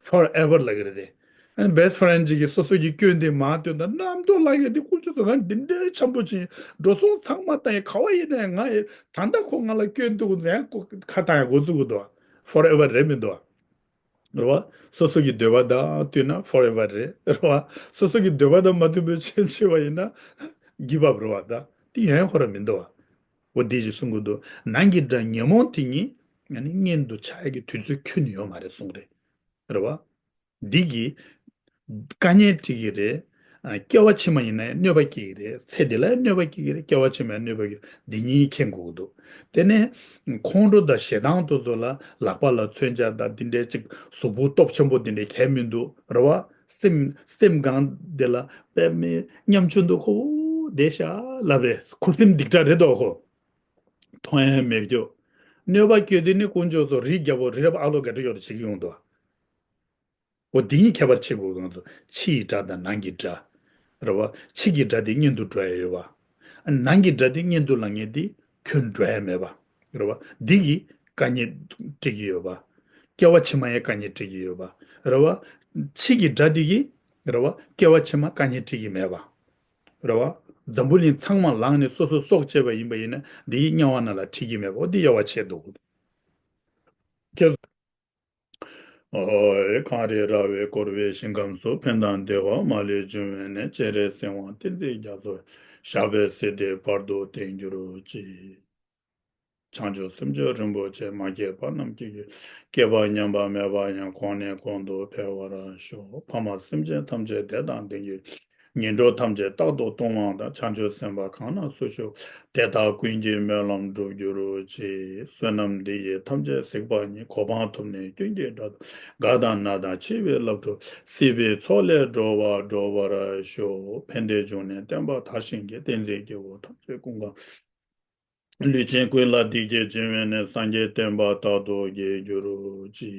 Forever ལབ་ཀྱི་རེད་དེ། ཨ་ནི་best friend ཅིག་གིས་སོ་སོ་གི་སྐྱོན་དེ་མར་བཏོན་དང་རྣམ་རྟོག་ལངས་ཡ་དེ་ཀུན་སྤྱོད་ཚོ་ང་འདི་འདྲའི་འཆམ་པོ་ཅིག་འགྲོ་སོང་ཚང་མ་བཏང་ཡ་ག་བ་ཡིན་ན་ང་ཡི་ད་ལྟ་ཁོ་ང་ལ་སྐྱོན་འདུག་ཟེར་ཡང་ཁོ་ཁ་བཏང་ཡ་འགོ་བཙུགས་ཀྱི་འདུག་བ། Forever རེད་མི་འདུག་བ། རེད་བ། སོ་སོ་གི་འདོད་པ་དང་བསྟུན་ན་forever རེད། རེད་བ། སོ་སོ་གི་འདོད་པ་དང་མ་མཐུན་པའི་ཆོས་བྱས་པ་ཡིན་ན་give up རེད་བ། ད་དེ་ཡོན་ཁོ་ར་མི་འདུག་བ། འོ་དེ་ཞིག་གསུང་གི་འདུག་ནང་གི་དགྲ་ཉོན་མོངས་དེ་ཉིད་ཨ་ནི་གཉེན་དུ་ཆགས་ཡག་གི་དུས་ཚོད་ཁྱོན་ནས་ཡོད་མ་རེད་གསུང་རེད། རེད་བ། འདི་གིས་དཀའ་ངལ་འཕྲད་ཀྱི་རེད། ཨ། སྐྱེ་བ་ཕྱི་མ་ཡིན་ན་ཡང་གནོད་པ་སྐྱེལ་གྱི་རེད། ཚེ་འདི་ལ་ཡང་གནོད་པ་སྐྱེལ་གྱི་རེད། སྐྱེ་བ་ཕྱི་མ་ཡང་གནོད་པ་སྐྱེལ། འདི་གཉིས་མཁྱེན་དགོས་ཀྱི་འདུག་དེ་ནས་ཁོང་ཁྲོ་དང་ཞེ་སྡང་དེ་ཚོ་ལ་ལག་པ་ལ་མཚོན་ཆ་དང་འདི་འདྲའི་ཅིག་གཟུགས་པོ་སྟོབས་ཆེན་པོ་འདི་འདྲའི་གལ་མི་འདུག་རེད་བ། སེམས་སེམས་སྒང་འདི་ལ་དཔེ་མི་ཉམ་ཆུང་འདུག་ཁོ་བོ་བསྡད་ཤག་ལབ་རེད། ཁུ་སིམ་སྡིག་གྲགས་རེད་དོ་ཁོ། མཐོང་ཡ་མེད་རྒྱུ། གནོད་པ་སྐྱེལ་དུས་ནི་དཀོན་མཆོག་གསུམ་རིའི་རྒྱལ་པོ་རི་རབ་ཨ་ལོ་ག་འདྲ་ཡོད་དོ་བྱེད་ཀྱི་ཡོང་འདུག་འོ་འདི་གཉིས་ཁྱད་པར་ཕྱེ་དགོས། ང་ཚོ་ཕྱི་ཡི་དགྲ་དང་ནང་གི་དགྲ། རེད་བ། ཕྱི་གི་དགྲ་དེ་གཉེན་དུ་འགྲོ་ཡ་ཡོད་བ། ནང་གི་དགྲ་དེ་གཉེན་དུ་ལངས་མཁན་དེ་ཁྱོན་འགྲོ་ཡ་མེད་པ། རེད་བ། འདི་གིས་དཀའ་ངལ་སྤྲད་ཀྱི་ཡོད་པ། སྐྱེ་བ་ཕྱི་མ་ཡང་དཀའ་ངལ་སྤྲད་ཀྱི་ཡོད་པ། རེད་བ། ཕྱི་གི་དགྲ་འདི་གིས། རེད་བ། སྐྱེ་བ་ཕྱི་མ་དཀའ་ངལ་སྤྲད་ཀྱི་མེད་པ། རེད་བ། འཛམ་བུ་གླིང་ཚང་མ་ལངས་ནས་སོ་སོ་སྲོག་བཅད་པ་ཡིན་པ་ཡིན་ན་འདི་ཡི་དམྱལ་བ་ནང་ལ་ཁྲིད་ཀྱི་མེད་པ། འོ་འདི་དབྱེ་བ་ཕྱེ་འདུག་ཁྱེད། ཨོ་ཡེ། གངས་རི་ར་བས་བསྐོར་བའི་ཞིང་ཁམས་སུ། ཕན་དང་བདེ་བ་མ་ལུས་འབྱུང་བའི་གནས། སྤྱན་རས་གཟིགས་དབང་བསྟན་འཛིན་རྒྱ་མཚོ། ཞབས་པད་སྲིད་མཐའི་བར་དུ་བརྟན་གྱུར་ཅིག་བྱང་ཆུབ་སེམས་མཆོག་རིན་པོ་ཆེ། མ་སྐྱེས་པ་རྣམས་སྐྱེ་གྱུར། སྐྱེས་པ་ཉམས་པ་མེད་པ་ཡང་། གོང་ནས་གོང་དུ་འཕེལ་བར་ཤོག་ཕ་མ་སེམས་ཅན་ཐམས་ཅད་བདེ་དང་ལྡན་གྱུར། ངན་འགྲོ་ཐམས་ཅད་རྟག་ཏུ་སྟོངས་པ་དང་། བྱང་ཆུབ་སེམས་དཔའ་གང་ན་སུ་བཞུགས། དེ་དག་ཀུན་གྱི་སྨོན་ལམ་འགྲུབ་གྱུར་ཅིག་བསོད་ནམས་འདི་ཡིས་ཐམས་ཅད་གཟིགས་པ་ཉིད། གོ་འཕང་ཐོབ་ནས་ཀུན་གྱི་བདག་ཏུ། རྒ་དང་ན་དང་འཆི་བའི་རླབས་འཁྲུགས། སྲིད་པའི་མཚོ་ལས་སྒྲོལ་བ་སྒྲོལ་བར་ཤོག་ཕན་བདེ་འབྱུང་གནས་བསྟན་པ་དར་ཞིང་རྒྱས། བསྟན་འཛིན་སྐྱེ་བོ་ཐམས་ཅད་ཀུན་དགའ། ལུས་ཅན་ཀུན་ལ་བདེ་སྐྱིད་འབྱུང་བའི་གནས། སངས་རྒྱས་བསྟན་པ་རྟག་ཏུ་རྒྱས་གྱུར་ཅིག